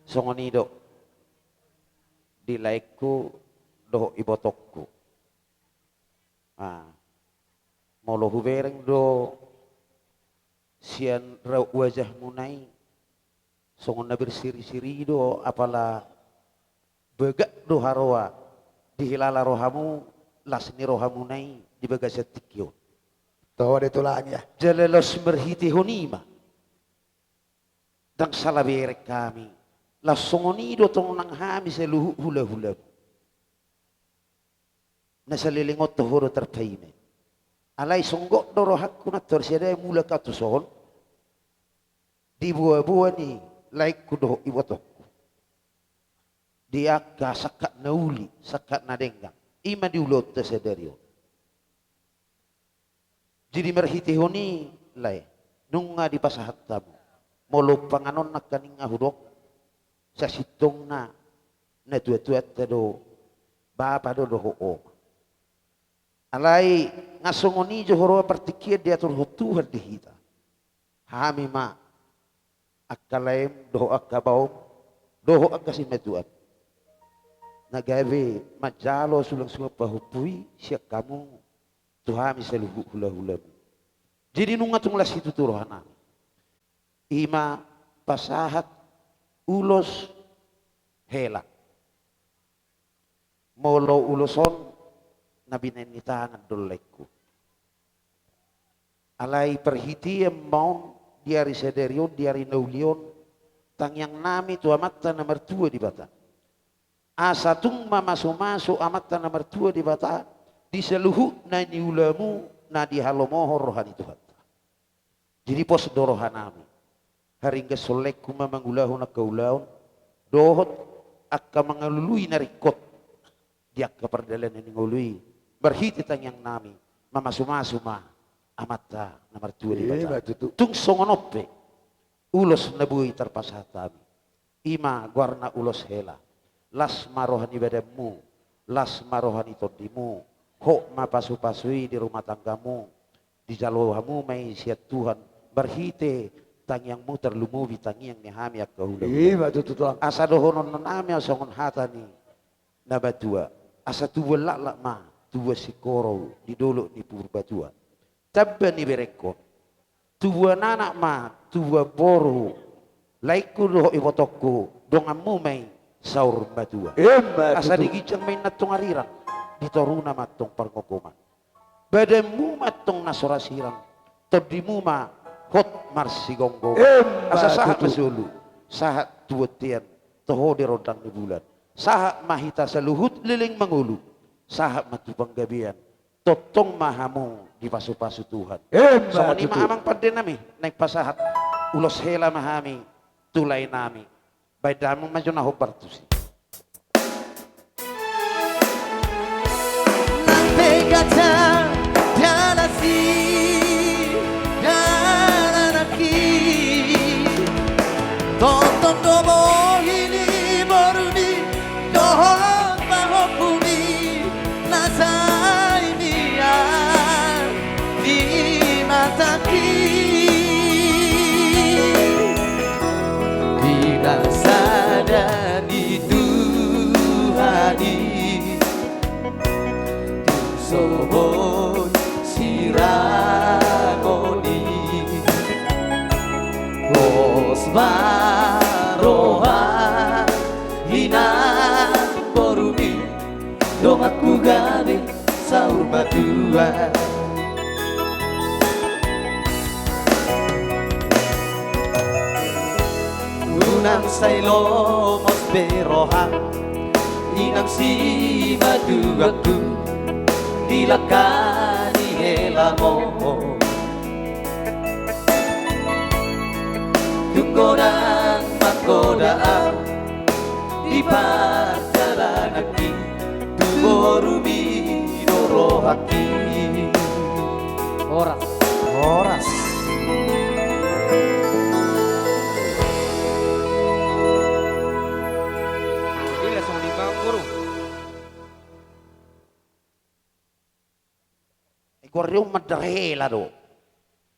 songon i do di laengku dohot ibotongku. Ah, molo hubereng do sian raut wajahmuna i, songon na berseri-seri do, apala bagak do haroa, dihilala rohamu, las ni rohamuna i di bagasan tingki on. Toho do tulang, ya. Jala laos marhitehon i ma, ndang sala bereng hami, laos songon i do tong nang hami saluhut hula-hulamu. Na saleleng on toho do tarpaima i. Alai songgop do rohangku nantoari, sada mulak au tu son, di boa-boa ni laengku dohot ibotongku, di angka sangkap na uli, sangkap na denggan, i ma di ulaonta sadari on. Jadi marhitehon i, lae, nunga dipasahat hamu. Molo umpanganon nangkaning hudok, sasintongna natua-tuanta do, bapa do dohot oma. Alai nga songon i jo huroha partingkian diaturhon Tuhan di hita. Hami ma, angka laem dohot angka baom dohot angka simatuam, na gabe manjalo sulang-sulang pahompu i sian hamu tu hami saluhut hula-hulamu. Jadi nunga tung las situtu rohanami. I ma pasahat ulos hela. Molo ulos on na binaen ni tangan do laengku. Alai parhitean ma on di ari sadari on, di ari na uli on, tangiangnami tu Amanta na martua Debata. Asa tung mamasu-masu Amanta na martua Debata di saluhut na niulamu na dihalomohon roha ni Tuhanta. Jadi pos do rohanami. Haringgas on laengku ma mangulahon angka ulaon dohot angka mangalului na ringkot di angka pardalanan ni ngolu i. Marhite tangiangnami, mamasu-masu ma Amanta na martua Debata. Ima tutu. Tung songon on pe ulos na boi tarpasahat hami. I ma goarna ulos hela. Las ma roha ni badanmu, las ma roha ni tondimu, hot ma pasu-pasu i di rumah tanggamu, dijalo hamu ma i sian Tuhan marhite tangiangmu, tarlumobi tangiang ni hami angka hula-hula. Ima tutu, Tulang. Asa dohononnami songon hata ni na matua, asa tubuan laklak ma tubuan singkoru di dolok ni Purbatua. Tamba ni berengkon, tubuan anak ma tubuan boru, laengku dohot ibotongku, donganmu ma i saur matua. Ima tutu. Asa di ginjang ma i na tong arirang, di toruna ma tong pargogomang. Badanmu ma tong na so ra sirang, tondimu ma hot marsigomgoman. Ima tutu. Asa sahat ma solu, sahat tu bontean, toho di rondang ni bulan. Sahat ma hita saluhut leleng mangolu, sahat ma tu panggabean, tongtong ma hamu dipasu-pasu Tuhan. Ima tutu. Songon i ma amang pandenami, naeng pasahat ulos hela ma hami tu laenami. Baen damang ma jo na hombar tusi. Nang pe ganjang di alas ni dalanan i, tongtong do bohi ni borumi dohot pahompumi na sai mian di matangki. Di bangsa dan di Tuhan i, tung so boi sirangoni. Roha inang borumi, donganku gabe saur matua. Unang sai lomos be roham, inang simatuangku, di langka ni helamo. Tung godang manggoda au di parjalananki, tu borumi do rohangki. Horas. Horas. Ila songon i ma, Boru. Ai goar ni on mandar hela do.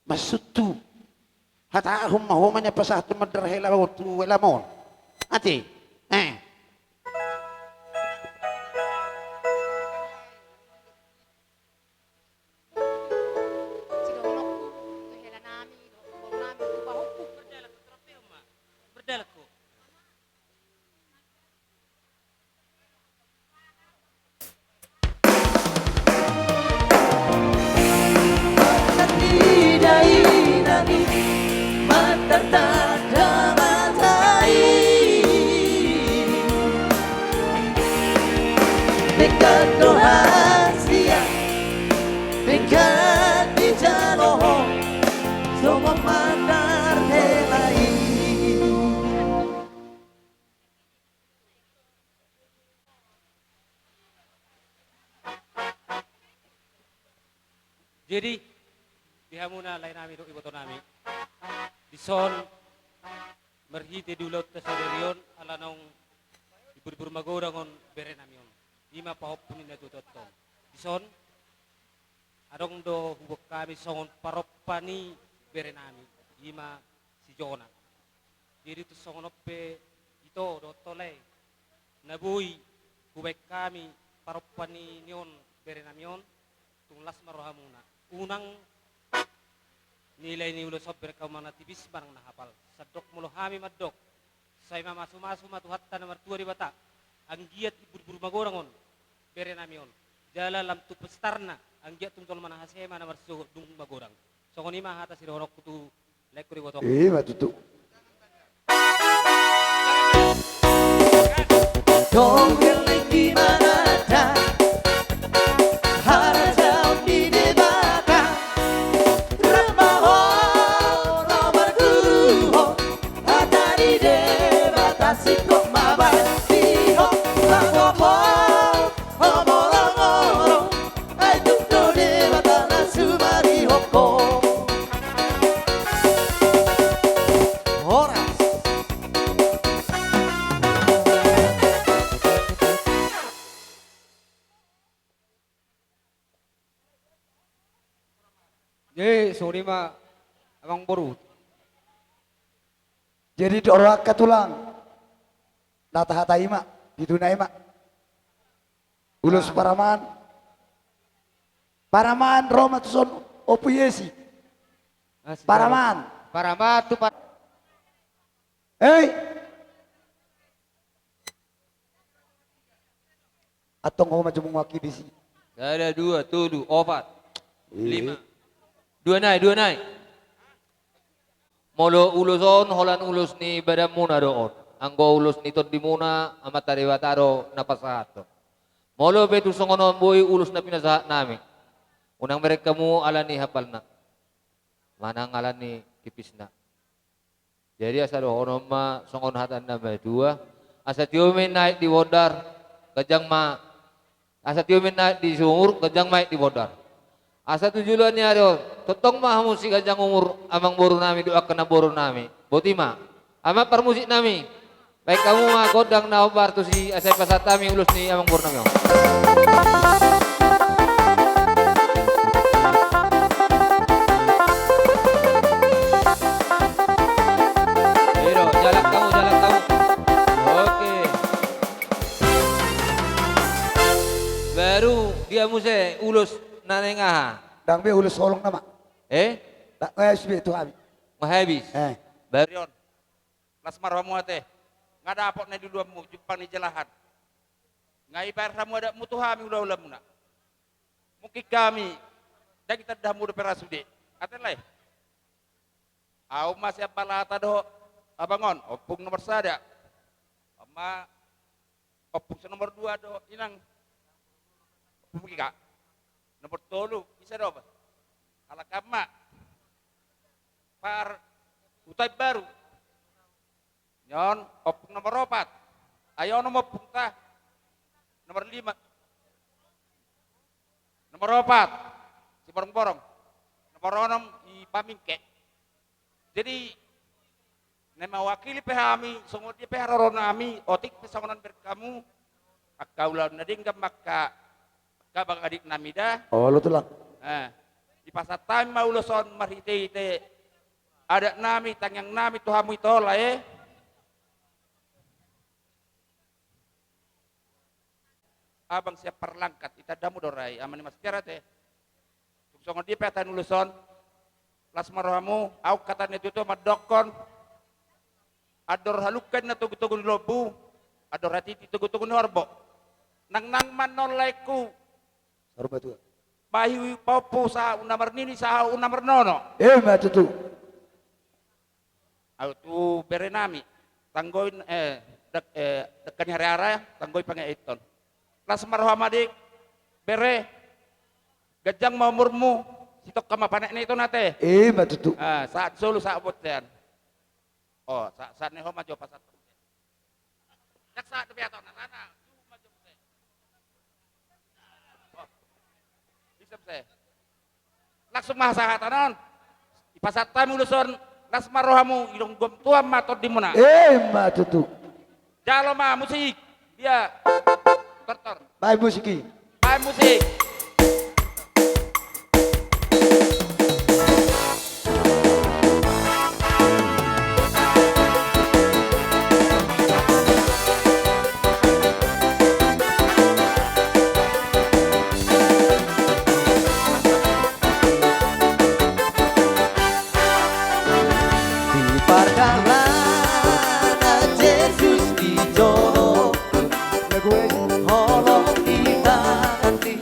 Maksudhu. Hatahon ma ho ma nian pasahathon mandar hela on tu helamo on. Ate. Eh. Sidohononku tu helanami, tu borunami, tu pahompu. Berdalan ko, trompehon ma. Berdalan ko. Denggan do hasian, denggan dijalo ho, songon mandar hela i. Jadi, di hamuna laenami dohot ibotonami, dison marhite di ulaonta sadari on, ala naung di Bur-Bur Magodang on berenami on, i ma pahompu ni natuatuanta on. Dison adong do huboan hami songon parompa ni berenami, i ma si Jona. Jadi tung songon on pe ito dohot ho lae, na boi hubaen hami parompa ni on berenami on, tung las ma rohamuna. Unang nilai ni ulos on bereng hamu manang na tipis manang na hapal. Sandok molo hami mandok, sai mamasumasu ma Tuhanta na martua Debata, anggiat di Bur-Bur Magodang on berenami on, jala lam tu pistarna, anggiat tung jolma na hasea ma na marsogot dung magodang. Songon i ma hata sidohononku tu laengku dohot ibotongku. I ma tutu. Tongel ni manata harajaon ni Debata, rap ma ho na marguru ho, hata ni Debata singkop ma baen di ho, manggopo. Homolong-olong, ai tung do Debata na sumarihon ho. Horas. Jadi songon i ma amangboru. Jadi di rohangka tulang, na tahatai ma, di duna i ma. Ulos paraman. Paraman ro ma tuson, Ompu Yesi. Paraman. Paraman tu par- Hei. Antong ho ma jumung waki disi. Sada, dua, tolu, opat, lima. Dua nai, dua nai. Molo ulos on holan ulos ni badanmuna do on. Anggo ulos ni tondimuna, Amanta Debata do na pasahathon. Molo pe tung songon on boi ulos na pinasahatnami, unang bereng hamu ala ni hapalna manang ala ni tipisna. Jadi asa dohonon ma songon hata ni na matua, asa tio ma i na aek di bondar, ganjang ma, asa tio ma i na aek di sumur, ganjang ma aek di bondar. Asa tu joloan ni ari on tongtong ma hamu siganjang umur, amangborunami dohot angka namborunami. Boti ma. Amang parmusiknami, baen hamu ma gondang na hombar tusi asa dipasahat hami ulos ni amangborunami on. Iro, jalang hamu, jalang hamu. Oke. Baru dia muse ulos na naeng aha? Ndang be, ulos holong nama. Eh? Ndang, eh, habis be tu hami. Nga habis? Eh. Baru on. Las ma rohamu ate. Nga dapot na di uluanmu jumpang ni jalahan. Nga ibaen hamu adatmu tu hami hulahulamuna. Mungkin hami ndang itanda hamu dope ra sude. Ate lae. Au ma sian Balata dohot abang on, ompung nomor sada. Au ma ompung so nomor dua do inang. Ompung i ka. Nomor tolu, ise do? Halak ama. Par Huta Imbaru. Nion, ompung nomor opat. Ai onom ompungta. Nomor lima. Nomor opat. Siborongborong. Nomor onom i Pamingke. Jadi, na mewakili pe hami, songon dia pe haroro nami, otik pe songon on bereng hamu, angka ulaon na denggan ma angka, angka abang adik nami da. Olo tulang. Eh, dipasahat hami ma ulos on marhitehite adat nami, tangiang nami tu hamu ito lae. Abang sian Parlangkat, itanda hamu do ra i, ama ni Mastiar ate. Tung songon dia pe hata ni ulos on, las ma rohamu, au hata ni tutu mandokkon, andor halungka ninna togutogu ni lombu, andor hatiti togutogu ni horbo. Nangnang ma annon laengku. Saur matua. Pahi pahompu sahat unang marnini, sahat unang marnono. Ima tutu. Au tu bere nami, tanggoi, eh, dek-, eh, dengke ni hariara, tanggoi pangeeton. Las ma roham adik, bere, ganjang ma umurmu, sitongka ma panekna ito ate. Ima tutu. Ah, sahat solu, sahat bontean. Oh, sa-, sahat ni ho ma jo pasahat. Ndang sahat dope ahu, na, na, na. Oh. Bisa, bisa. Langsung ma hasahatan on. Dipasahat hami ulos on, las ma rohamu, idong gom tuan ma tondimuna. Ima tutu. Jalo ma musik. Dia. Tor, tor. Baen musik i. Baen musik. Di pardalanan Jesus dijou, holong di tangan ni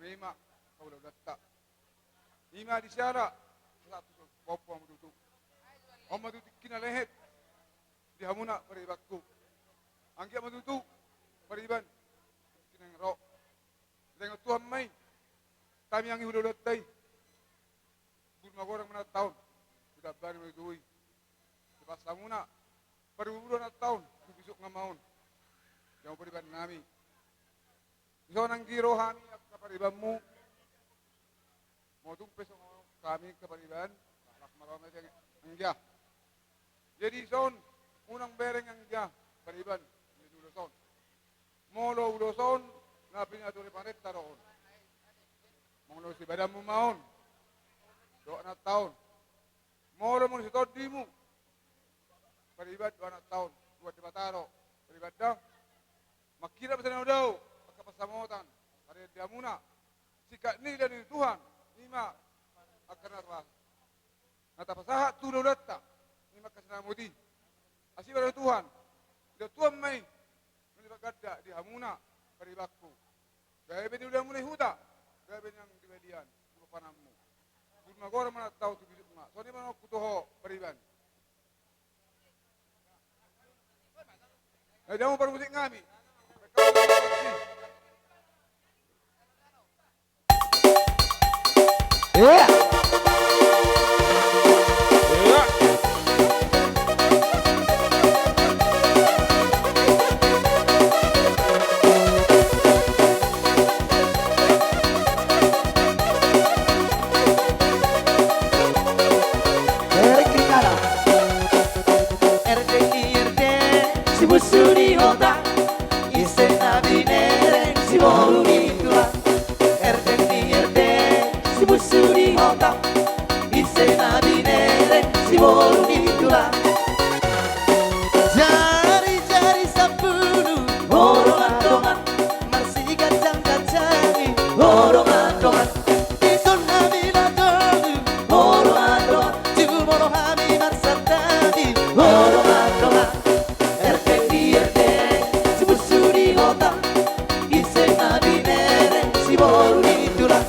Ima hulaulanta. Ima di siala satu pompo ma tutu. On ma tutu tingki na lehet di hamuna paribanku. Anggiat ma tutu pariban tingki na ro. Dengan Tuhan ma i. Tamiang i hulaulanta i. Bulu ma godang ma na taon. Hutambani ma tutu i. Dipas hamuna. Parbuburu na taon tu bisuk nga ma on. Jam pariban nami. Dison anggi ro hami angka paribanmu. Molo tung pe songon hami angka pariban, halak marame anggia. Jadi dison unang bereng anggia pariban di ulos on. Molo ulos on na pinature parenta do on. Molo sibadanmu ma on. Dohot na taon. Molo molo sitondimu. Pariban dohot na taon. Tuhan Debata do pariban da. Mangkirap sian na dao angka pansamotan. Sarian di hamuna. Sikat ni dari Tuhan. Ima angka na tapasahat tu hulaulanta. Ima angka sinamot i. Asi baru Tuhan. Ida Tuhan ma i. Nunga baganda di hamuna paribanku. Gabe ni ulamuna i huta. Gabe nang di balian. Bulu panganmu. Bulu ma godang ma na taon tu bisuk nga. Songon i ma na hudok tu ho pariban. Na jamu parmusik nami. Iya. Iya. Erik Rikana. Erdeng ni erdeng, si busu ni hota, ise na binereng, si boru ni tulang. Erdeng ni erdeng, si busu ni hota, ise na binereng, si boru ni tulang. Jarijari sampulu, ho dongan-dongan, marsiganjang-ganjangi, ho dongan-dongan. Dison hami na tolu, ho dongan-dongan, jumolo hami marsantabi, ho dongan-dongan. Erdeng ni erdeng, si busu ni hota, ise na binereng, si boru ni tulang.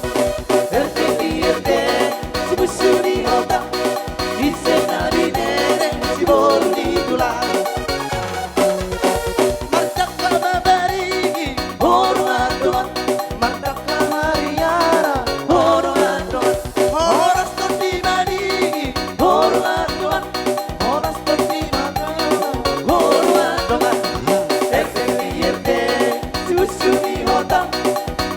Erdeng ni erdeng, si busu ni hota, ise na binereng, si boru ni tulang. Mardangka ma parigi, ho dongan-dongan. Mardangka ma riara, ho dongan-dongan. Horas tondi madigi, ho dongan-dongan. Horas tondi mangala, ho dongan-dongan. Erdeng ni erdeng, si busu ni hota,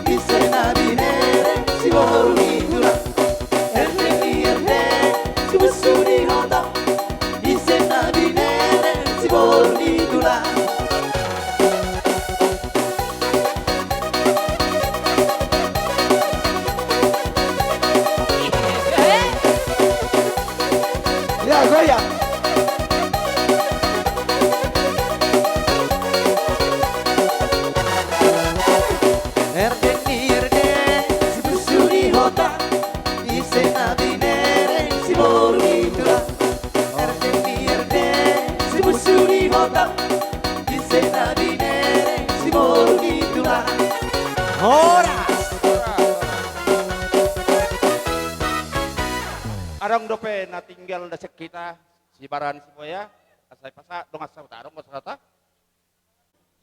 ise na binereng, si boru ni tulang. Erdeng ni erdeng, si busu ni hota, ise na binereng, si boru ni tulang. Ya, goyang. Erdeng ni erdeng, si busu ni hota, ise na binereng, si boru ni tulang. Erdeng ni erdeng, si busu ni hota, ise na binereng, si boru ni tulang. Horas. Adong dope na tinggal da sian hita, sibaran siboya, asa dipasahat dongan sahuta, adong ma sahuta.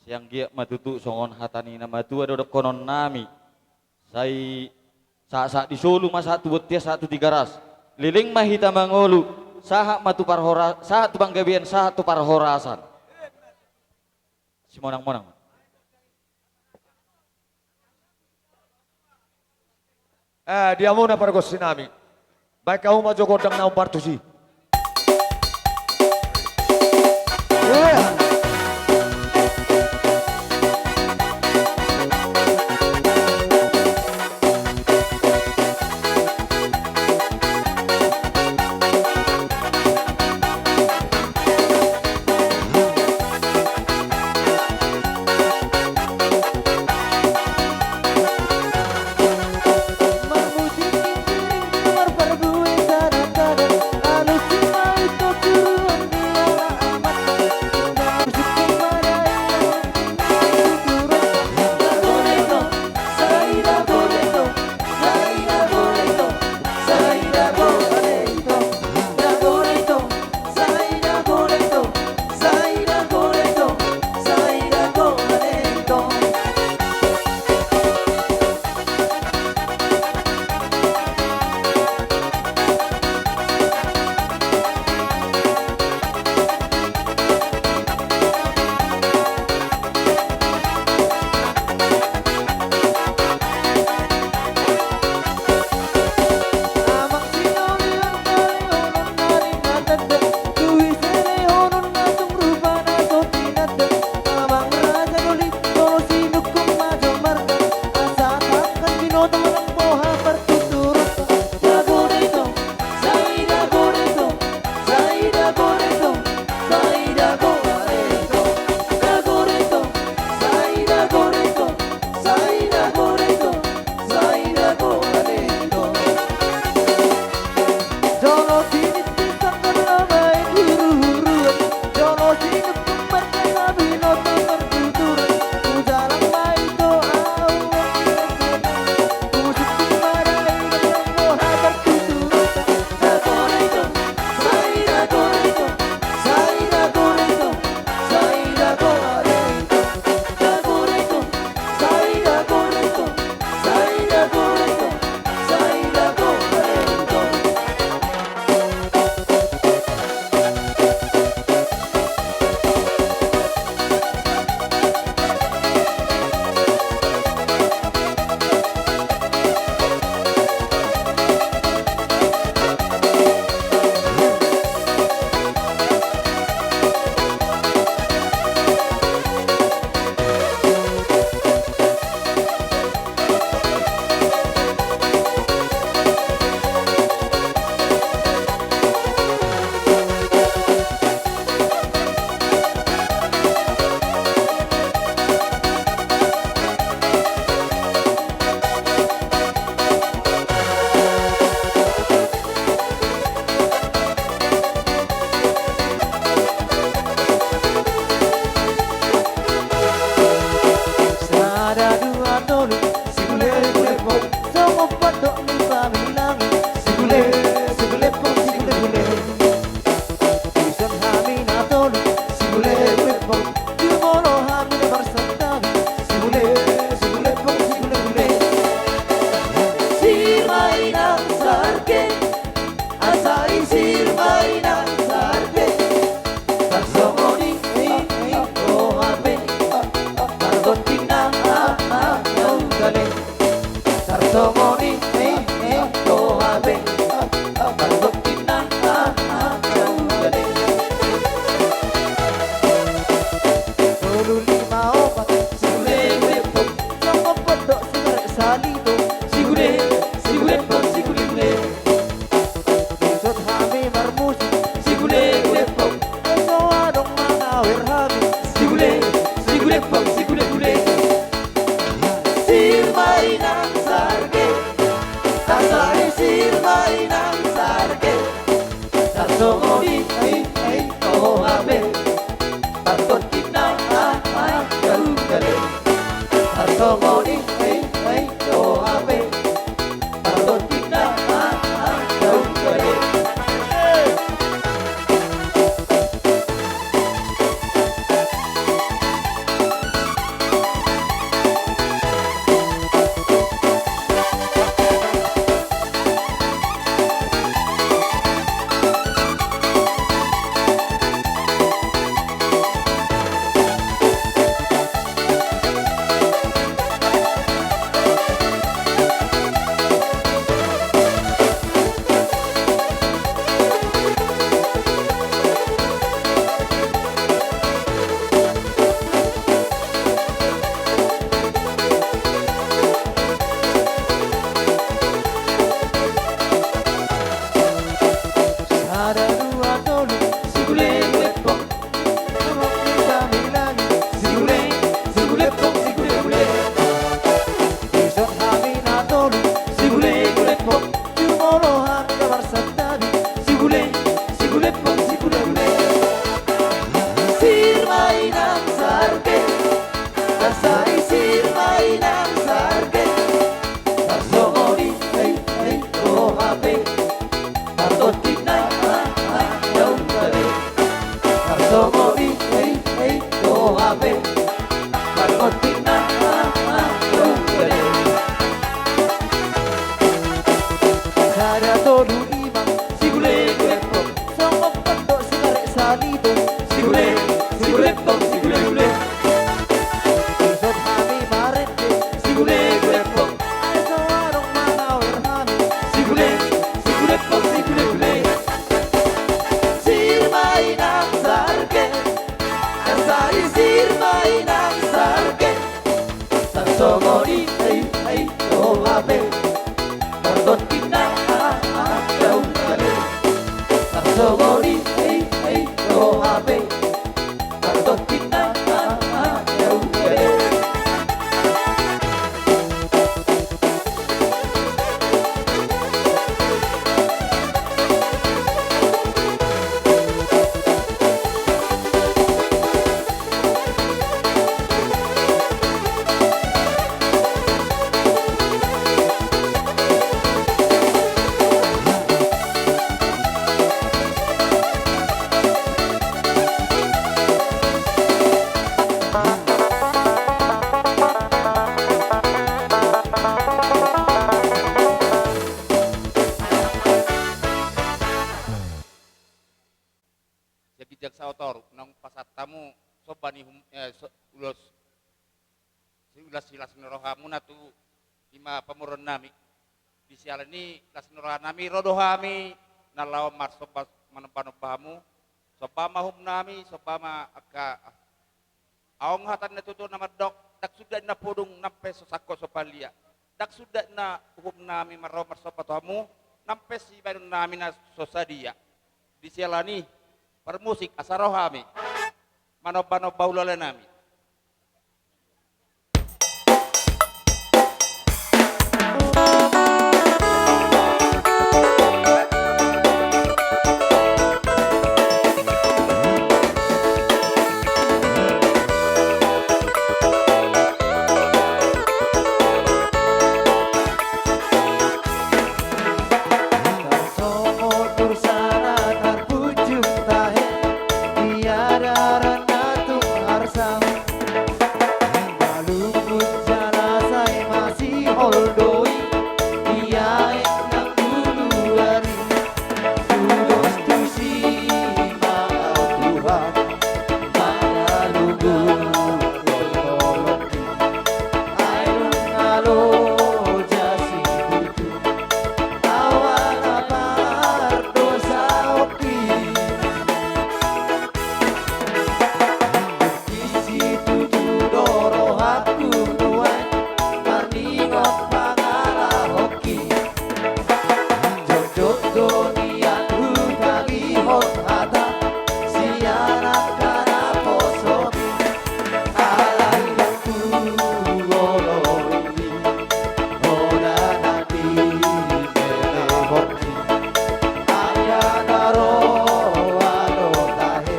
Sai anggiat ma tutu songon hata ni na matua do dohonon nami. Sai sahat-sahat di solu ma sahat tu bontean sahat tu Tigaras. Leleng ma hita mangolu, sahat ma tu parhora-, sahat tu panggabean, sahat tu parhorasan. Simonang-monang. Eh, di hamuna pargonsi nami. Baen hamu ma jo gondang na hombar tusi. Sigule, sigule, pong. Songon pandok ni Pamilangi. Sigule, sigule, pong, sigule, gule. Dison hami na tolu. Sigule, sigule, pong. Jumolo hami na marsantabi. Sigule, sigule, pong, sigule, gule. Sirma inang sarge. Asa i sirma inang sarge. Tarsongon i, i, i, do hape. Pargonti na, a, a, na ugale. Tarsongon i, i, i, do hape. Pargonti na, a, a, na ugale. Tolu lima opat. Sigule, gule, pong. Songon pandok sigaret salito. Sigule, sigule, pong, sigule, gule. Dison hami marmusik. Sigule, gule, pong. Ai so adong mangawer hami. Sigule, sigule, pong, sigule, gule. Sirma inang sarge. Asa i sirma inang sarge. Tarsongon i, i, i, do hape. Pargonti na, a, a, na ugale. Tarsongon i, i, i, do hape. Pargonti na, a, a, na ugale. Sada, dua, tolu. Sigule, gule, pong. Sigule, sigule, pong, sigule, gule. Dison hami na tolu. Sigule, gule, pong. Jumolo hami na marsantabi. Sigule, sigule, pong, sigule, gule. Sirma inang sarge. Asa i sirma inang sarge. Tarsongon i, i, i, do hape. Pargonti na, a, a, na ugale. Tarsongon i, i, i, do hape. Pargonti na, a, a, na ugale. Sada, tolu, lima. Sigule, gule, pong. Songon pandok sigaret salito. Sigule, sigule, pong, sigule, gule. Dison hami marende. Sigule, gule, pong. Ai so adong mangawer hami. Sigule, sigule, pong, sigule, gule. Sirma inang sarge. Asa i sirma inang sarge. Tarsongon i, i, i, do hape. Pargonti na, a, a, na ugale. Tarsongon i, i, i, do hape. Pargonti na, a, a, na ugale. Sian ginjang saotor, naung pasahat hamu somba ni hum-, eh, so-, ulos, siulas-ulas ni rohamuna tu ima pamoruon nami. Di siala ni las ni roha nami, ro do hami na laho marsomba, manomba-nomba hamu. Somba ma uhum nami, somba ma angka Adong hata ni natuatua na mandok, ndang suda inna podung nang pe so sangkot so palia. Ndang suda inna uhum nami marro marsomba tu hamu, nang pe sibahenon nami na so sadia. Di siala ni parmusik asa ro hami manomba-nomba hulahula nami. Ol do i, ia endang dulu ari. Tudos tusi ma au Tuhan, mangalo do holongki. Ai nunga loja situtu, au ala pardosaonki. Disi tutu do rohangku nuaeng, marningot pangalahonki. Jotjot do nian hutangihon hata sian angka naposomi. Alai ndang huoloi, holan na nimelehonki. Angka na roa do tahe,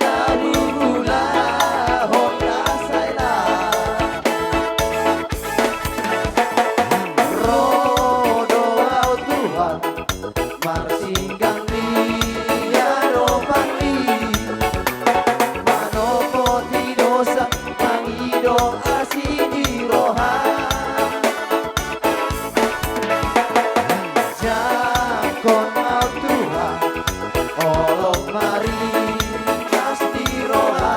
na huulahon na sai las. Ro do au Tuhan, marsinggang di adopanmi, manopoti dosa, mangido asi di roha. Jangkon ma au Tuhan, holong ma ringas di roha.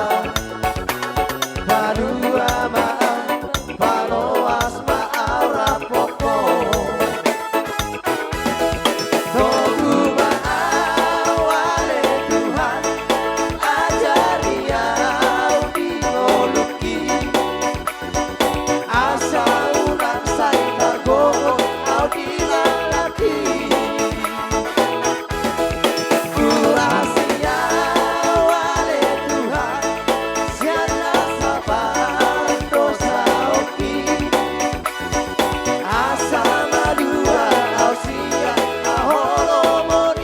Palua ma au, paloas ma au rap ho. Togu ma au ale Tuhan, ajari au di ngolungki. Asa unang sai targogo au di langkangki. Urasi au ale Tuhan, sian nasa pardosaonki. Asa malua au sian haholomon i.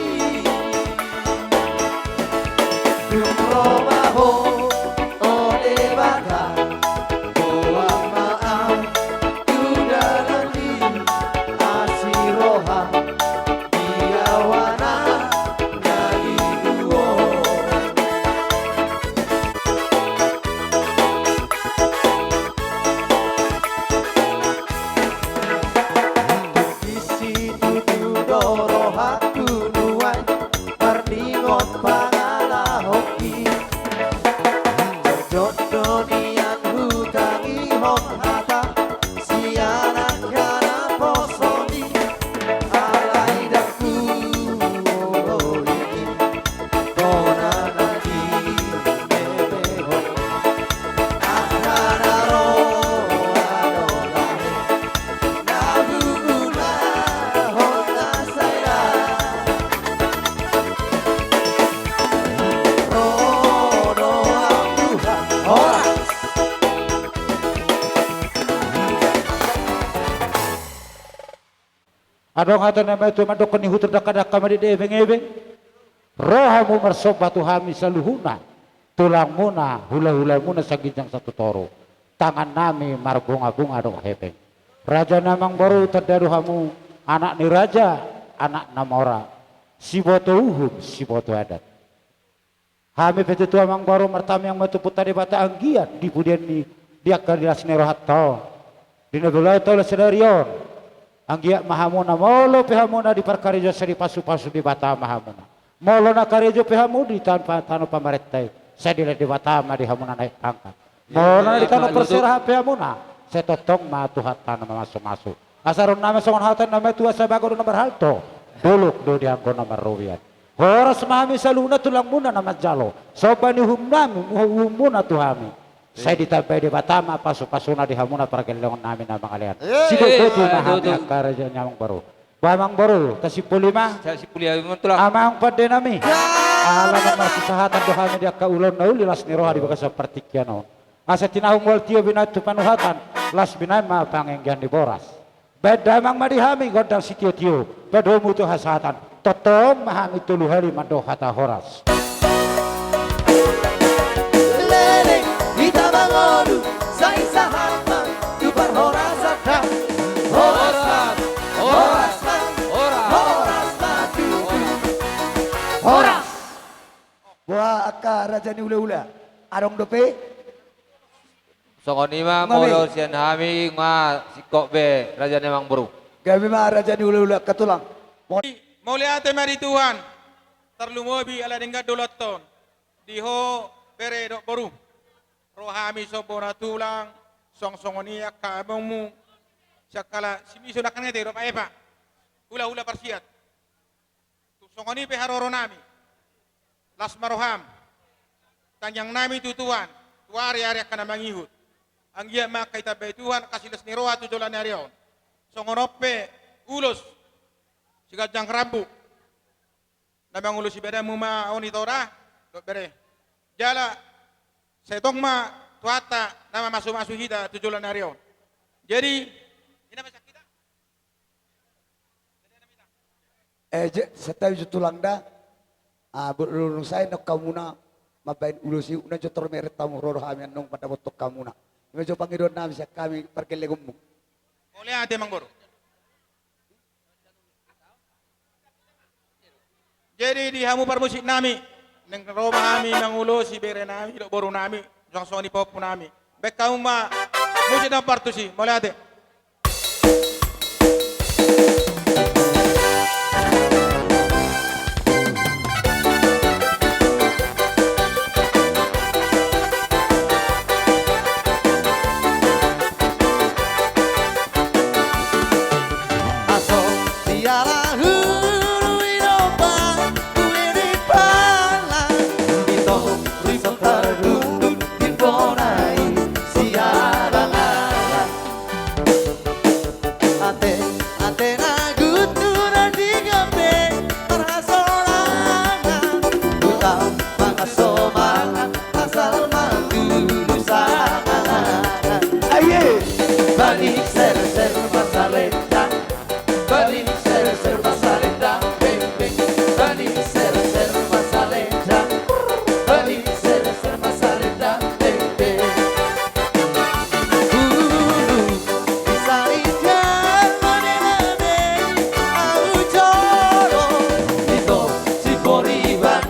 Dung ro ma Ho, o Debata, boan ma au tu dalanmi, asi roham di au anak na dua on. Disi tutu do rohangku nuaeng, marningot pangalahonki. Jotjot do nian hutangihon hata sian angka naposomi. Alai ndang huoloi i, holan na nimelehon. Angka na roa do tahe, na huulahon na sai las. Ro do au Tuhan, horas. Adong hata na matua mandokkon, ihutur dangka-dangka, madede ebeng-ebeng. Ro hamu marsomba tu hami saluhutna, tulangmuna, hula-hulamuna sian ginjang sahat tu toru. Tangannami marbunga-bunga dohot hepeng. Raja ni amangboru, tanda do hamu anak ni raja, anak na mora, siboto uhum, siboto adat. Hami pe tutu amangboru martamiang ma tu Ompunta Debata, anggiat di pudian ni, di angka di las ni rohanta on, di na binoto sadari on, anggiat ma hamuna, molo pe hamuna diparkarejo asa dipasu-pasu Debata ma hamuna. Molo na karejo pe hamu di tano pa-, tano pamarenta i, sai dilehon Debata ma di hamuna naek pangkat. Molo na di tano parserahan pe hamuna, sai tongtong ma Tuhanta na mamasu-masu. Asa ro nama songon hata ni na matua, sabago do na marhalto, dolok do dianggo na marrobean. Horas ma hami saluhutna tulangmuna na manjalo somba ni uhumnami, uhummuna tu hami. Sai ditambai Debata ma pasu-pasuna di hamuna pargellengonnami na mangalean. Siboto ma hami angka raja ni amangboru. Ba amangboru, tasimpuli ma. Tasimpuli ma tulang. Amang pandenami. Ala na marsisahatan do hami di angka ulaon na uli, las ni roha di bagasan partingkian on. Asa tinahu mual tio, binahen tu panuhatan, las binahen ma panganggihan ni boras. Baen damang ma di hami gondang sitio-tio, padomu tu hasahatan, tongtong ma hami tolu hali mandok hata horas. Leleng hita mangolu, sai sahat ma tu parhorasan. Horas ma, horas ma, horas ma tutu. Horas. Boha angka raja ni hula-hula, adong dope? Songon i ma molo sian hami, nga singkop be raja ni amangboru. Gabe ma raja ni hulahula angka tulang. Mauliate ma di Tuhan, tarlumobi ala denggan do ulaonta on. Di ho bere dohot boru, ro hami sombona tulang, songon songon i angka amongmu, sian halak Simisu nangkin ate dohot Pak Epa, hulahula parsiat. Tung songon i pe haroronami, las ma roham. Tangiangnami tu Tuhan, tu ari-ari angka na mangihut. Anggiat ma angka ditambai Tuhan angka silas ni roha tu joloan ni ari on. Songon on pe ulos siganjang rambu na mangulosi badanmu ma on, ito da dohot bere. Jala sai tong ma Tuhanta na mamasumasu hita tu joloan ni ari on. Jadi, ina ma sian hita. Eh, je, santabi jo tulang da. Ah, bo-, lulung sai nang hamuna mambahen ulos i, unang jo torop mereng hamu, ro do hami annon mandapothon hamuna. I ma jo pangidoannami sian hami pargellengonmu. Mauliate amangboru. Jadi di hamu parmusiknami, naeng ro ma hami mangulosi berenami dohot borunami, songon songon i pahompunami. Bahen hamu ma musik na partusi, mauliate. Aso siala hulu i domba, tu ini pala, ito rison tardundun di bona i siala ala. Ate, ate na guntur di gabe parhasolangan, uta mangasomangan asal mangulu sangan. Aye. Balik serser masalendang, balik serser masalendang, beng, beng. Balik serser masalendang, balik serser masalendang, beng, beng. Hulu di sariga lade-lade au jolo, ito Siporiban.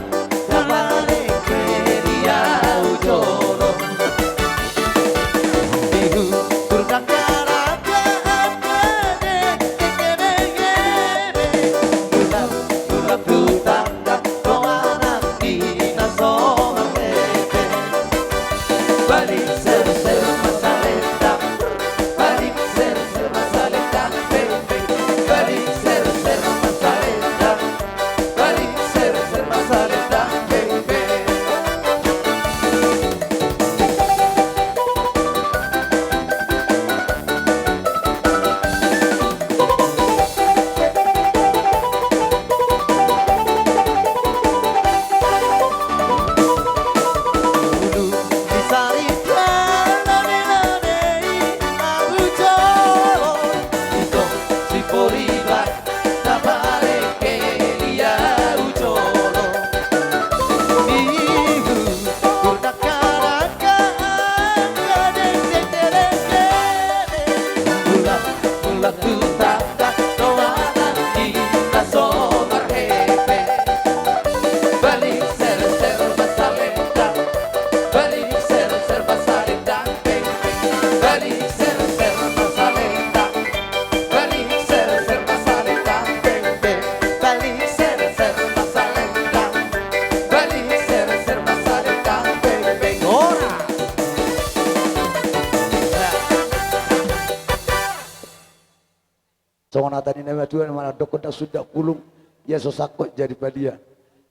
Songon hata ni natua-tua na mandokkon, ndang sundat pulung ia so sangkot jadi padia.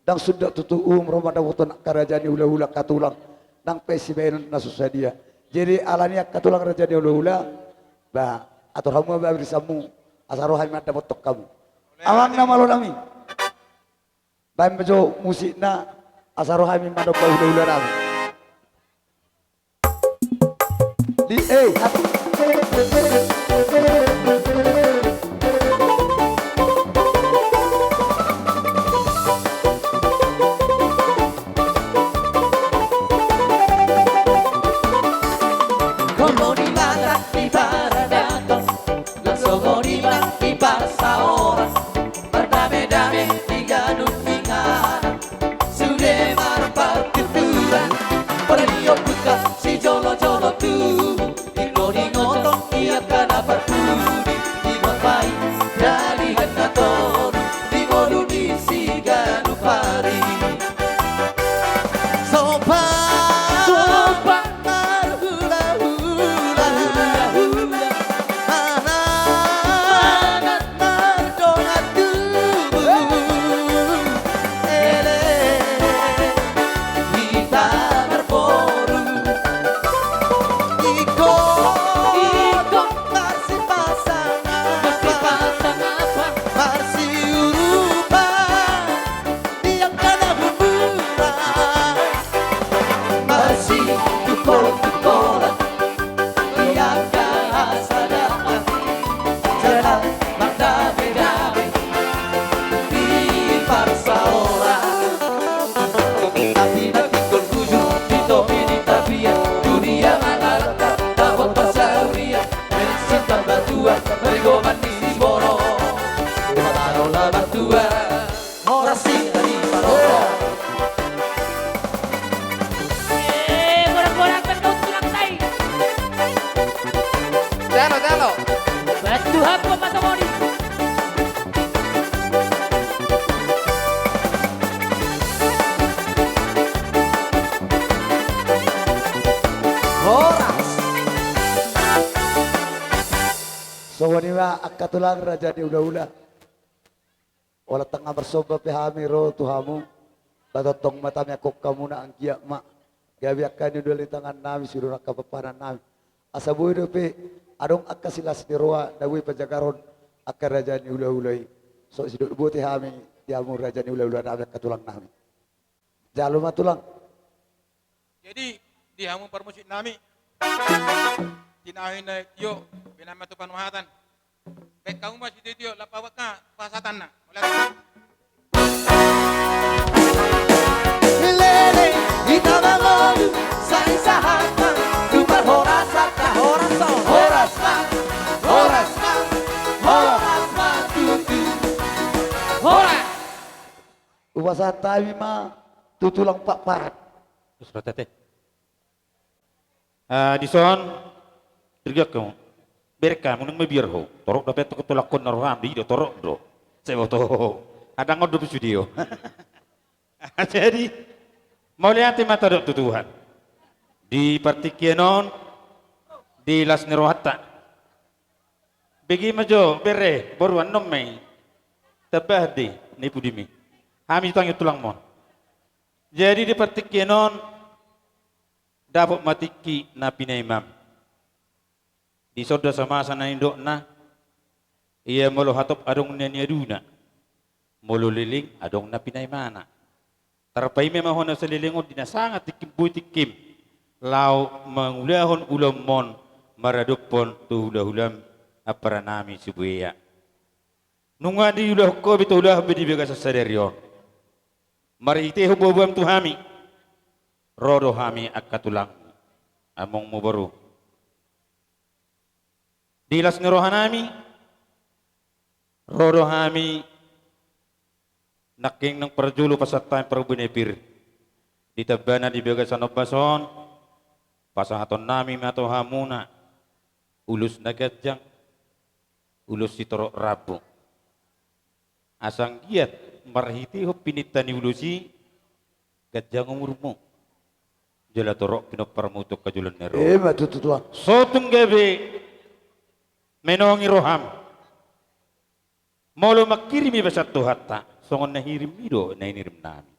Ndang sundat tutu uhum ro mandapothon angka raja ni hulahula, angka tulang, nang pe sibahenon na so sadia. Jadi alani i angka tulang, raja ni hulahula, ba, atur hamu ma ba irisanmu asa ro hami mandapothon hamu. Amang na malo nami, bahen ma jo musikna asa ro hami mandapothon hulahulanami. Di, eh, ap- Komo di mata di paradaton, langsung di mata di pasaoran. Mardame-dame di ganup inganan, sude marpartuturan. Pala liot buka sijolo-jolo tu Mardame-dame di parsaoran. Tapi na tingkol bujur di topi di tapian, dunia mangarap dapot parsaulian. Bensin tambah tua, rigoman di Siborok. Matarola bantuan. Horas hita di Paroro. Eh, borak-borak berkau tulang tai. Jalo, jalo. Bantu hamu, Pak Tongoni. Horas. Songon i ma angka tulang, raja ni hula-hula. Holan tangkas marsomba pe hami ro tu hamu. Ba tongtong ma tamiangkon hamuna, anggiat ma gabe angka na niula ni tangannami, sude angka pamparanami. Asa boi dope adong angka silas ni roha na boi pajagarhon angka raja ni hula-hula i. So sidok bote hami di hamu raja ni hula-hulanami, angka tulangnami. Jalo ma tulang. Jadi, di hamu parmusiknami, tinahi na tio, bahen ma tu panuhatan. Bahen hamu ma sitio-tio, laho pasahat ma pasahatanna. Mauliate. Leleng hita mangolu, sai sahat ma tu parhorasan, horas ma, horas ma, horas ma tutu. Horas. Hupasahat hami ma tu tulang Pakpahan. Terus, Pak Tete. Ah, dison, tirgak hamu. Berek hamu, nang mabiar ho. Torop dope tu tulangkon na roham, di do torop do. Sai boto ho. Adong on do tu studio. Jadi, mauliate ma tadok tu Tuhan. Di partingkian on, di las ni rohanta. Bege ma jo, bere, boru, annon ma i. Tambahan do i, na di pudimi. Hami tangi tulangmon. Jadi di partingkian on, dapot ma tingki na pinaimam. Dison do asa masa na nidokna, ia molo hatop adong na niaduna, molo leleng adong na pinaimana. Tarpaima ma ho na saleleng on di na sanga tingkim boi tingkim, laho mangulahon ulaonmon maradophon tu hula-hulam, amparanami Sibuea. Nunga diulahon ho be, taulahon be di bagasan sadari on. Marhitehon boaboam tu hami, ro do hami angka tulang, amongmu boru. Di las ni rohanami, ro do hami nangkin nang parjolo pasahat hami parbue ni pir. Di tambana di bagasan ombas on, pasahatonnami ma tu hamuna ulos na ganjang, ulos sitorop rambu. Asa anggiat marhitehon pininta ni ulos i, ganjang umurmu, jala torop pinomparmu tu angka joloan ni ari on. Ima tutu, Tulang. So tung gabe menongi roham. Molo mangkirim i basa Tuhanta, songon na hirim i do na hinirimnami.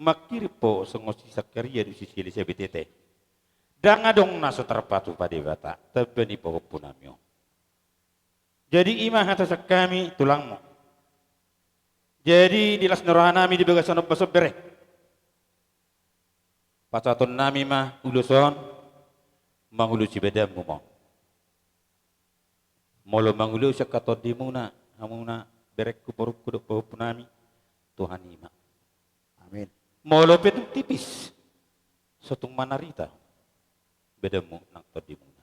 Mangkirim ho songon si Sakaria dohot si Elisabet i ate. Ndang adong na so tarpatupa Debata, tamba ni pahompunami on. Jadi ima hata sian hami tulangmu. Jadi di las ni rohanami di bagasan ombas on, bere, pasahatonnami ma ulos on mangulosi badanmu ma on. Molo mangulosi angka tondimuna, hamuna berengku, borungku dohot pahompunami, Tuhan i ma. Amin. Molo pe tung tipis, so tung manarita badanmu nang tondimuna.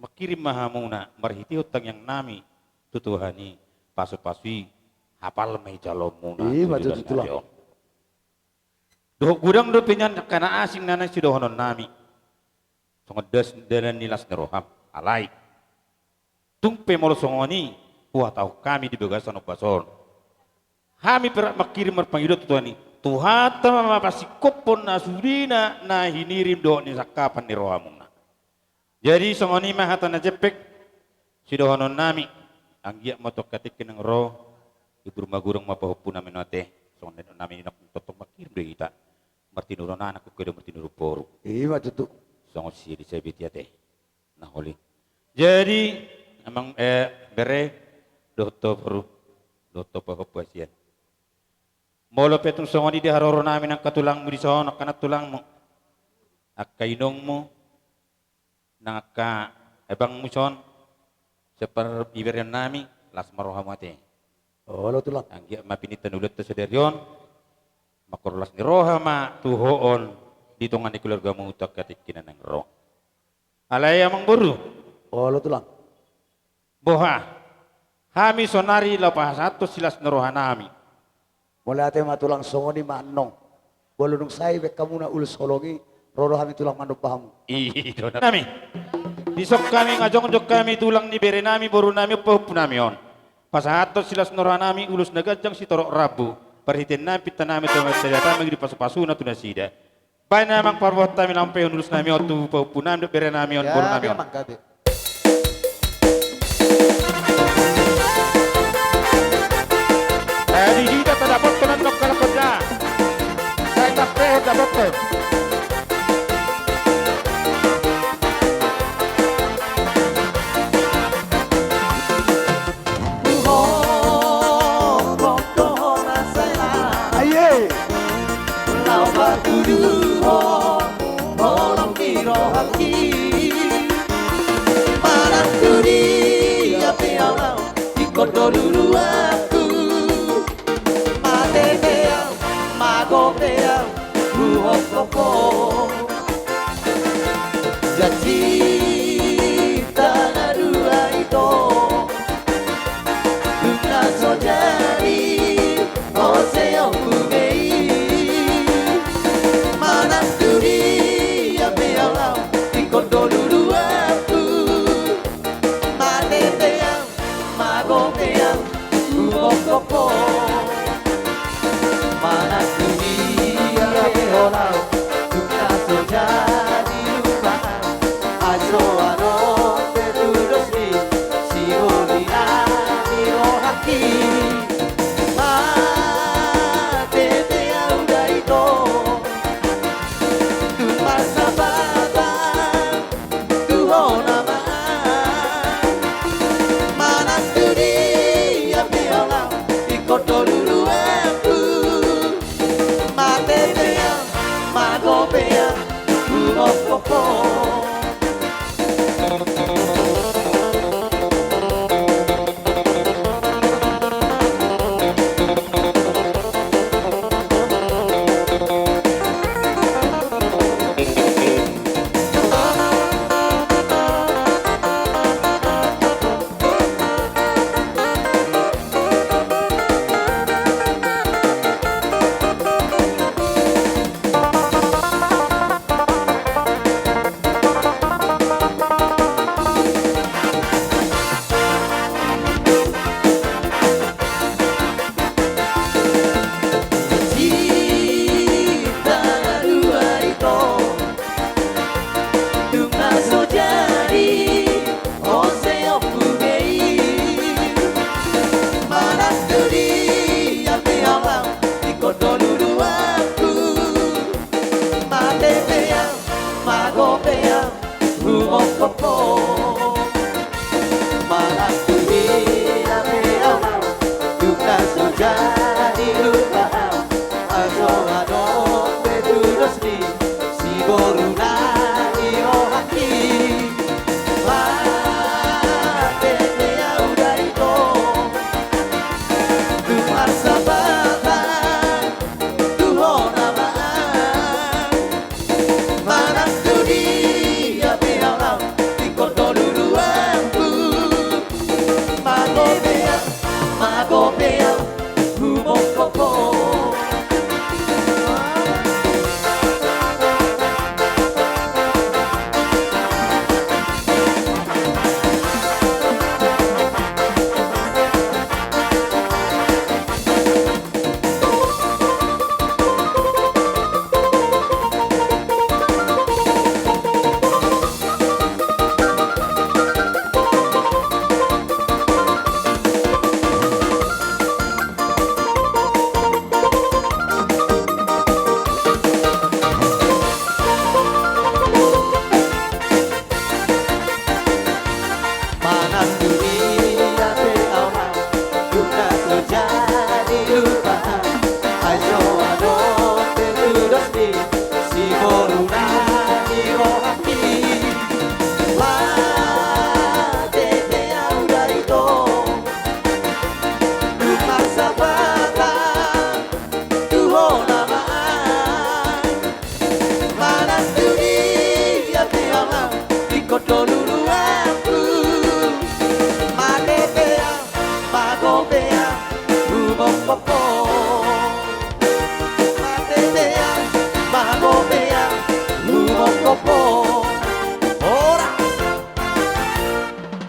Mangkirim ma hamuna marhitehon tangiangnami tu Tuhan i, pasu-pasu i, hapal ma i jaloonmuna. Ima tutu, Tulang. Dohot godang dope nian angka na asing na naeng sidohononnami. Songon das dalan ni las ni roham, alai tung pe molo songon i huhatahon hami di bagasan ombas on, hami pe rap mangkirim marpangidoan tu Tuhan i, Tuhanta ma mapasingkophon na sudena na hinirim dohot na sinangkapan ni rohamuna. Jadi songon i ma hata na jempek sidohononnami, anggiat ma tu angka tingki naeng ro, ibur magodang ma pahompunami on ate. Songon na nidoknami, tongtong mangkirim do hita, martinurun anak, ungka do martinurun boru. Ima tutu. Songon si Elisabet i ate, na holi. Jadi amang, eh, bere, dohot ho boru, dohot ho pahompu hasian. Molo pe tung songon i di haroronami nang angka tulangmu dison, angka nantulangmu, angka inongmu, nang angka ebangmu dison, Sian parbiberian nami, las ma rohamu ate. Olo tulang. Anggiat ma pinangido ni ulaonta sadari on, mangkorhon las ni roha ma tu ho on di tonga ni keluargamu tu angka tingki na naeng ro. Alai amangboru. Olo tulang. Boha, hami saonari laho pasahathon silas ni roha nami. Mauliate ma tulang, songon i ma annon. Molo dung sae baen hamuna ulos holong i, ro do hami tulang manomba hamu. I do na nami. Dison hami, nga jongjong hami tulang ni bere nami, boru nami, pahompu nami on, pasahathon silas ni roha nami, ulos na ganjang sitorop rambu, parhitean nami, pinta nami, tu Amanta Debata ma giri pasupasuna tu nasida. Baen ma amang parboruon nami, lampehon ulos nami on tu pahompu nami dohot bere nami on, boru nami on. Gabe, amang, gabe. Eh, di hita tadapothon annon halak on da. Sai tampehon dapothon. Aie. Laho patuduhon holong ni rohangki. Manang tu dia pe au laho, ingkon do luluanku. Mate pe au, mago pe au, huhophop ho. Janjinta na dua ito, dung na so jadi, ose ompu be i. Manang tu dia pe au laho, ingkon do luluanku. Mate pe au, mago pe au, huhophop ho. Manang tu dia pe au laho, dung na so jadi lupa au. Ai so adong be tudos ni siboru na di rohangki. Mate pe au da ito, tung marsampatan tu ho nama. Manang tu dia pe au laho, ingkon do luluanku. Mate pe au, mago pe au, huhophop ho. Cinta na dua ito, dung na so jadi, ose ompu be i. Manang tu dia pe au laho, ingkon do luluanku. Mate pe au, mago pe au, huhophop ho. Manang tu dia pe au laho, dung na so jadi lupa au. Ai so adong be tudos ni siboru na di rohangki. Mate pe au da ito, tung marsampatan tu ho nama. Manang tu dia pe au laho, ingkon do luluanku. Mago pe au, mago pe au, huhophop ho. Manang tu dia pe au laho, dung na so jadi lupa au. Ai so adong be tudos ni siboru na di rohangki. Mate pe au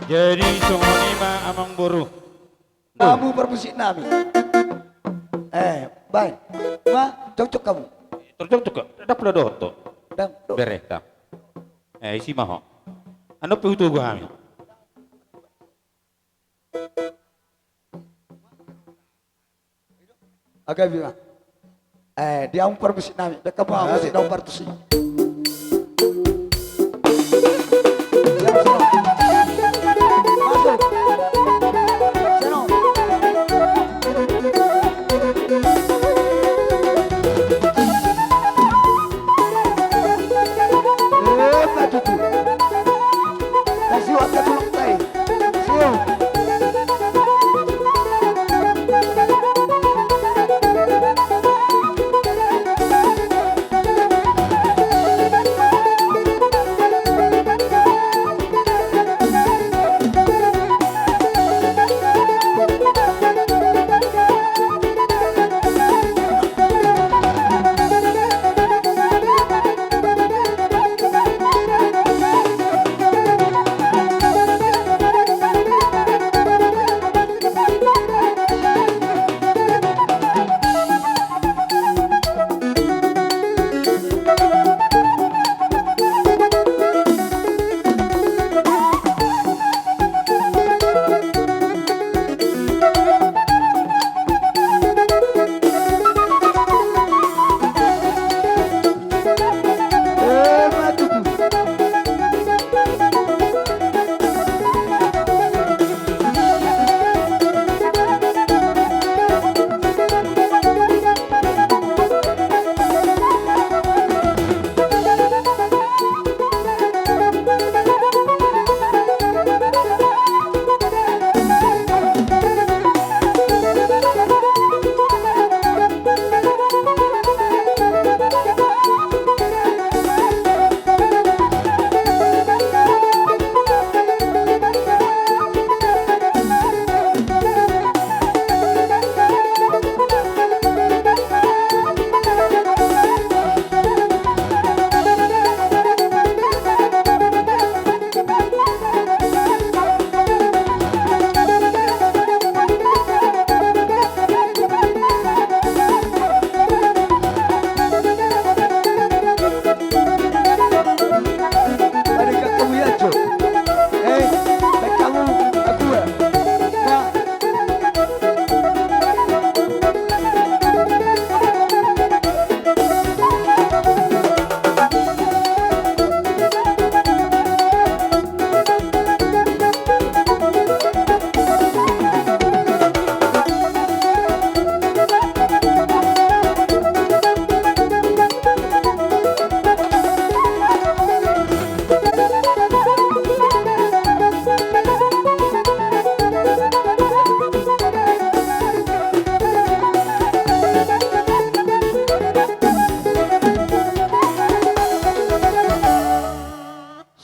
Jadi songon i ma amangboru. Hamu parmusik nami. Eh, baen. Ma, cocok hamu. Cocok, cocok. Ndang pola dohot do. Ndang, do. Bere, ndang. Eh, isi ma ho. Annon pe hutogu hami. Gabe ma. Eh, di hamu parmusik nami, baen hamu musik na partusi. Masuk. Seno. Eh, maju tu. Kasih waktu dulu, tai.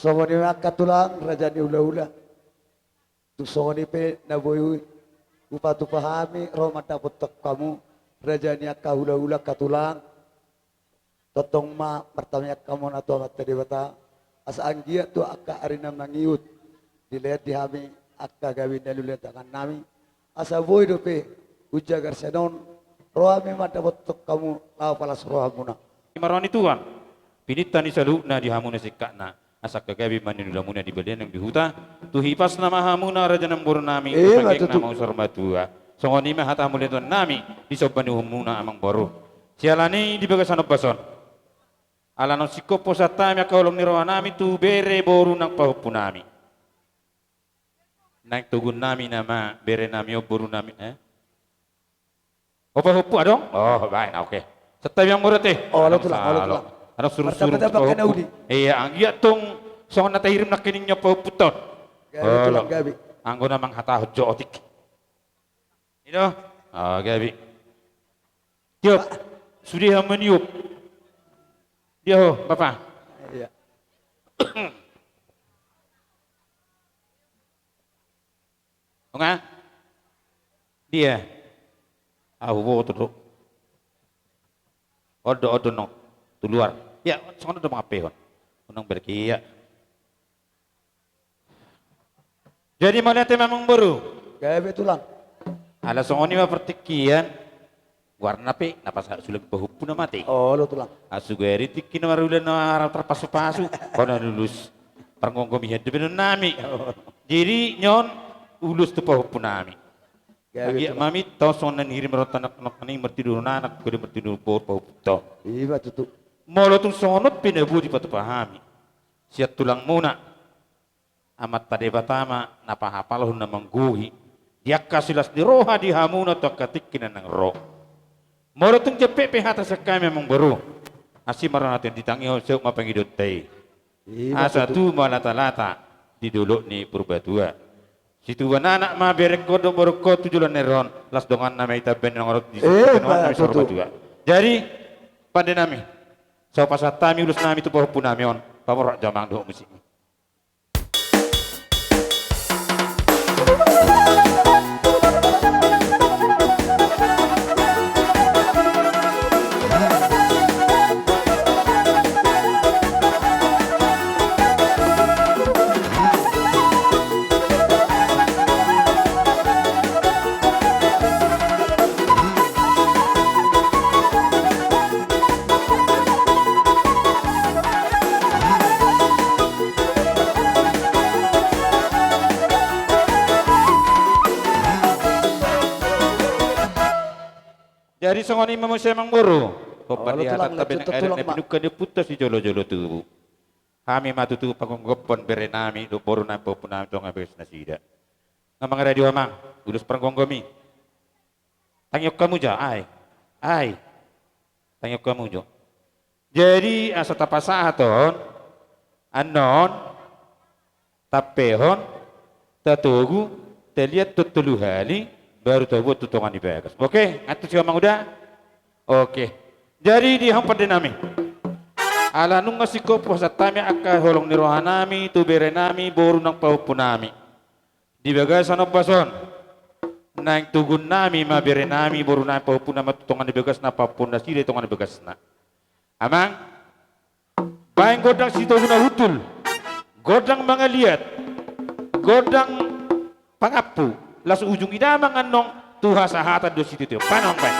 Songon i ma angka tulang, raja ni hulahula. Tung songon i pe na boi hupatupa hami ro mandapothon hamu, raja ni angka hulahula, angka tulang. Tongtong ma martamiang hamu tu Amanta Debata, asa anggiat tu angka ari na mangihut dilehon di hami angka gabe na niula tangan nami, asa boi dope tu jagar sian on ro hami mandapothon hamu laho palas rohamuna. Di marroha ni Tuhan, pinangido ni saluhutna di hamuna singkatna, asa angka gabe ma niulamuna di balian nang di huta, tu hipasna ma hamuna raja nang boru nami, eh, tu pangkeng ma tutu. Songon i ma hata hamuliateon nami di somba ni uhumuna amangboru. Siala ni i di bagasan ombas on, ala naung singkop poso hami angka holong ni roha nami tu bere boru nang pahompu nami. Naeng togu nami nama bere nami on boru nami, eh? O pahompu adong? Oh, baen, oke. Santabi amangboru ate. Olo tulang, olo tulang. Adong suru-suru pahompu. Ia, anggiat tung songon na tahirim nangkining ni pahompu on. Gabe tulang, gabe. Anggo na manghatahon jo otik. I do? Oh, gabe. Tiop. Sude hamu maniop. Dia ho, Bapa. Ia. Onga? Dia. Ahu boto do. Odo, odo no. Tu luar. Ia, songon on do mangapehon. Unang berkia. Jadi mauliate ma amangboru. Gabe tulang. Ala songon i ma partingkian. Goarna pe na pasahat sulang pahompuna ma ate. Olo tulang. Asugari tingki na marula na tarpasupasu. Hona lulus. Pargomgomi hian dope nami. Jadi nion ulos tu pahompunami. Gabe tulang. Agia mami tau songon na nihirim ro tanak nang ni martidur anak kode martidur boru pahompunta. Iba tutu. Molo tung songon on pe na boi dipatupa hami. Sian tulangmuna. Amanta Debata ma na pahapalhon na manggohi di angka silas ni roha di hamuna tu angka tingki na naeng ro. Molo tung jempek pe hata sian hami amangboru, asi ma roha na ditangihon saut ma pangidoanta i. Asa tubu ma latalata di dolok ni Purbatua. Situbuan anak ma berengkon dohot borungkon tu joloan ni ari on, las donganna ma i tamba ni naeng ro di sahali on. Jadi pandenami, so pasahat hami ulosnami tu pahompunami on, paborhat jo amang dohot musik. Jadi songon i ma muse amangboru. Hombar di hata tabe nang adat na pinungka ni ompunta sijolojolo tubu. Hami ma tutu pagomgophon berenami dohot borunami pahompunami tu tonga ni bagas nasida. Nga mangaradi ho amang, ulos pargomgomi. Tangihon hamu jo, ai. Ai. Tangihon hamu jo. Jadi asa tapasahat on, annon, tampehon, tatogu, taliat tolu hali, baru taboan tu tonga ni bagas. Oke, antusi ho amang uda? Oke. Jadi di hamu pandenami. Ala nunga singkop pasahat hami angka holong ni rohanami tu berenami boru nang pahompunami. Di bagasan ombas on. Naeng togonnami ma berenami boru nang pahompuna ma tu tonga ni bagasna, pahompun nasida di tonga ni bagasna. Amang, baen gondang sitogu na hundul, gondang mangaliat, gondang pangampu, laos ujungi damang annon tu hasahatan do sitio-tio. Baen amang, baen.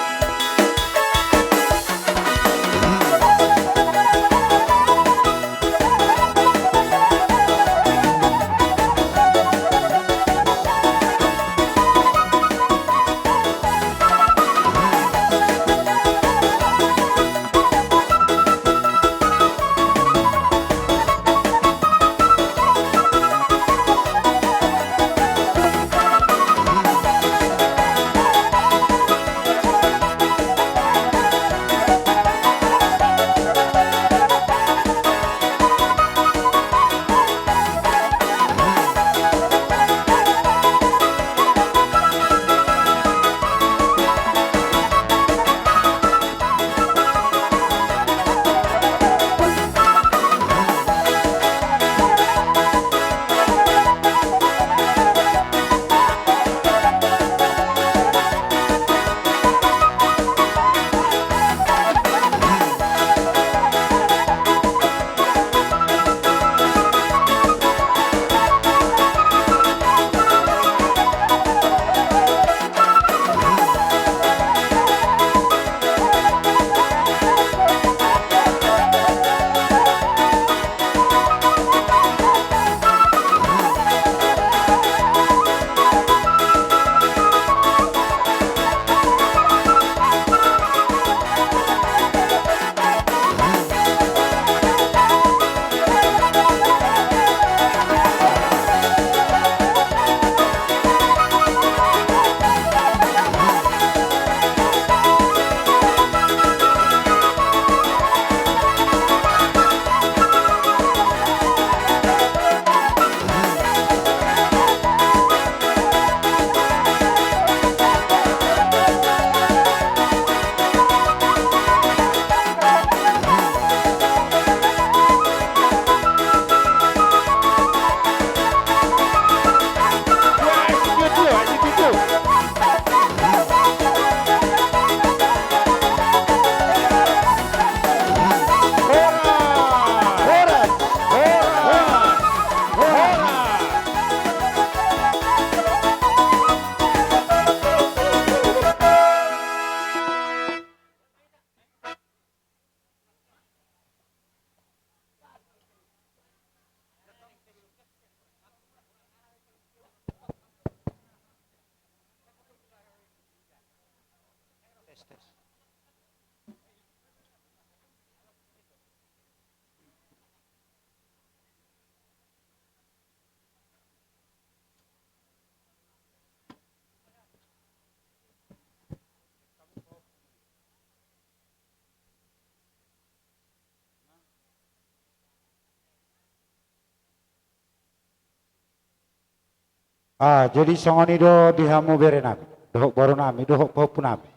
Ah, jadi songon i do di hamu berenami, dohot borunami, dohot pahompunami.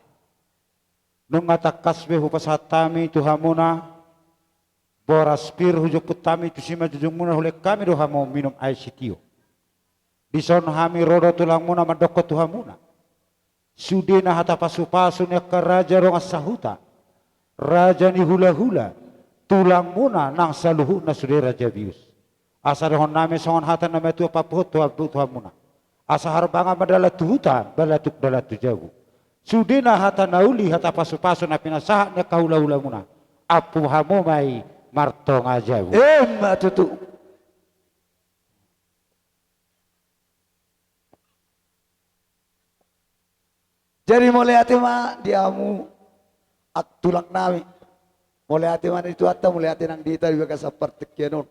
Nunga tangkas be hupasahat hami tu hamuna boras pir, hujomput hami tu simanjujungmuna, hulehon hami do hamu minum aek sitio. Dison hami ro do tulangmuna mandokkon tu hamuna. Sudena hata pasupasu ni angka raja dongan sahuta, raja ni hulahula, tulangmuna nang saluhutna sude raja bius. Asa dohonon nami songon hata na matua papuhot tu hambu tu hamuna. Asa harbangan ma dalan tu huta, balatuk dalan tu jabu. Sudena hata na uli, hata pasupasu na pinasahat ni angka hulahulamuna, ampu hamu ma i martonga jabu. Emma tutu. Jadi mauliate ma di hamu, ah, tulang nami. Mauliate ma di Tuhanta, mauliate nang di hita di bagasan partingkian on.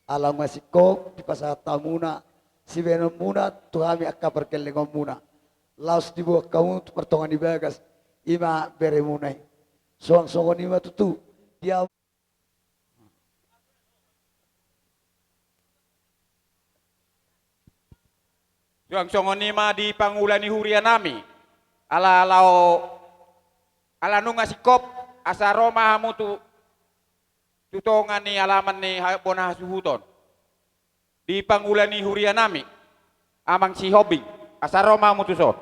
Ala nunga singkop dipasahat hamuna sibahenonmuna tu hami angka pargellengonmuna. Laos diboan hamu tu martonga ni bagas, i ma beremuna i. Suang songon i ma tutu di hamu. Suang songon i ma di pangula ni huria nami. Ala laho, ala nunga singkop, asa ro ma hamu tu, tu tonga ni alaman ni ha-, bona hasuhuton. Di pangula ni huria nami, Amang Sihombing, asa ro ma hamu tuson.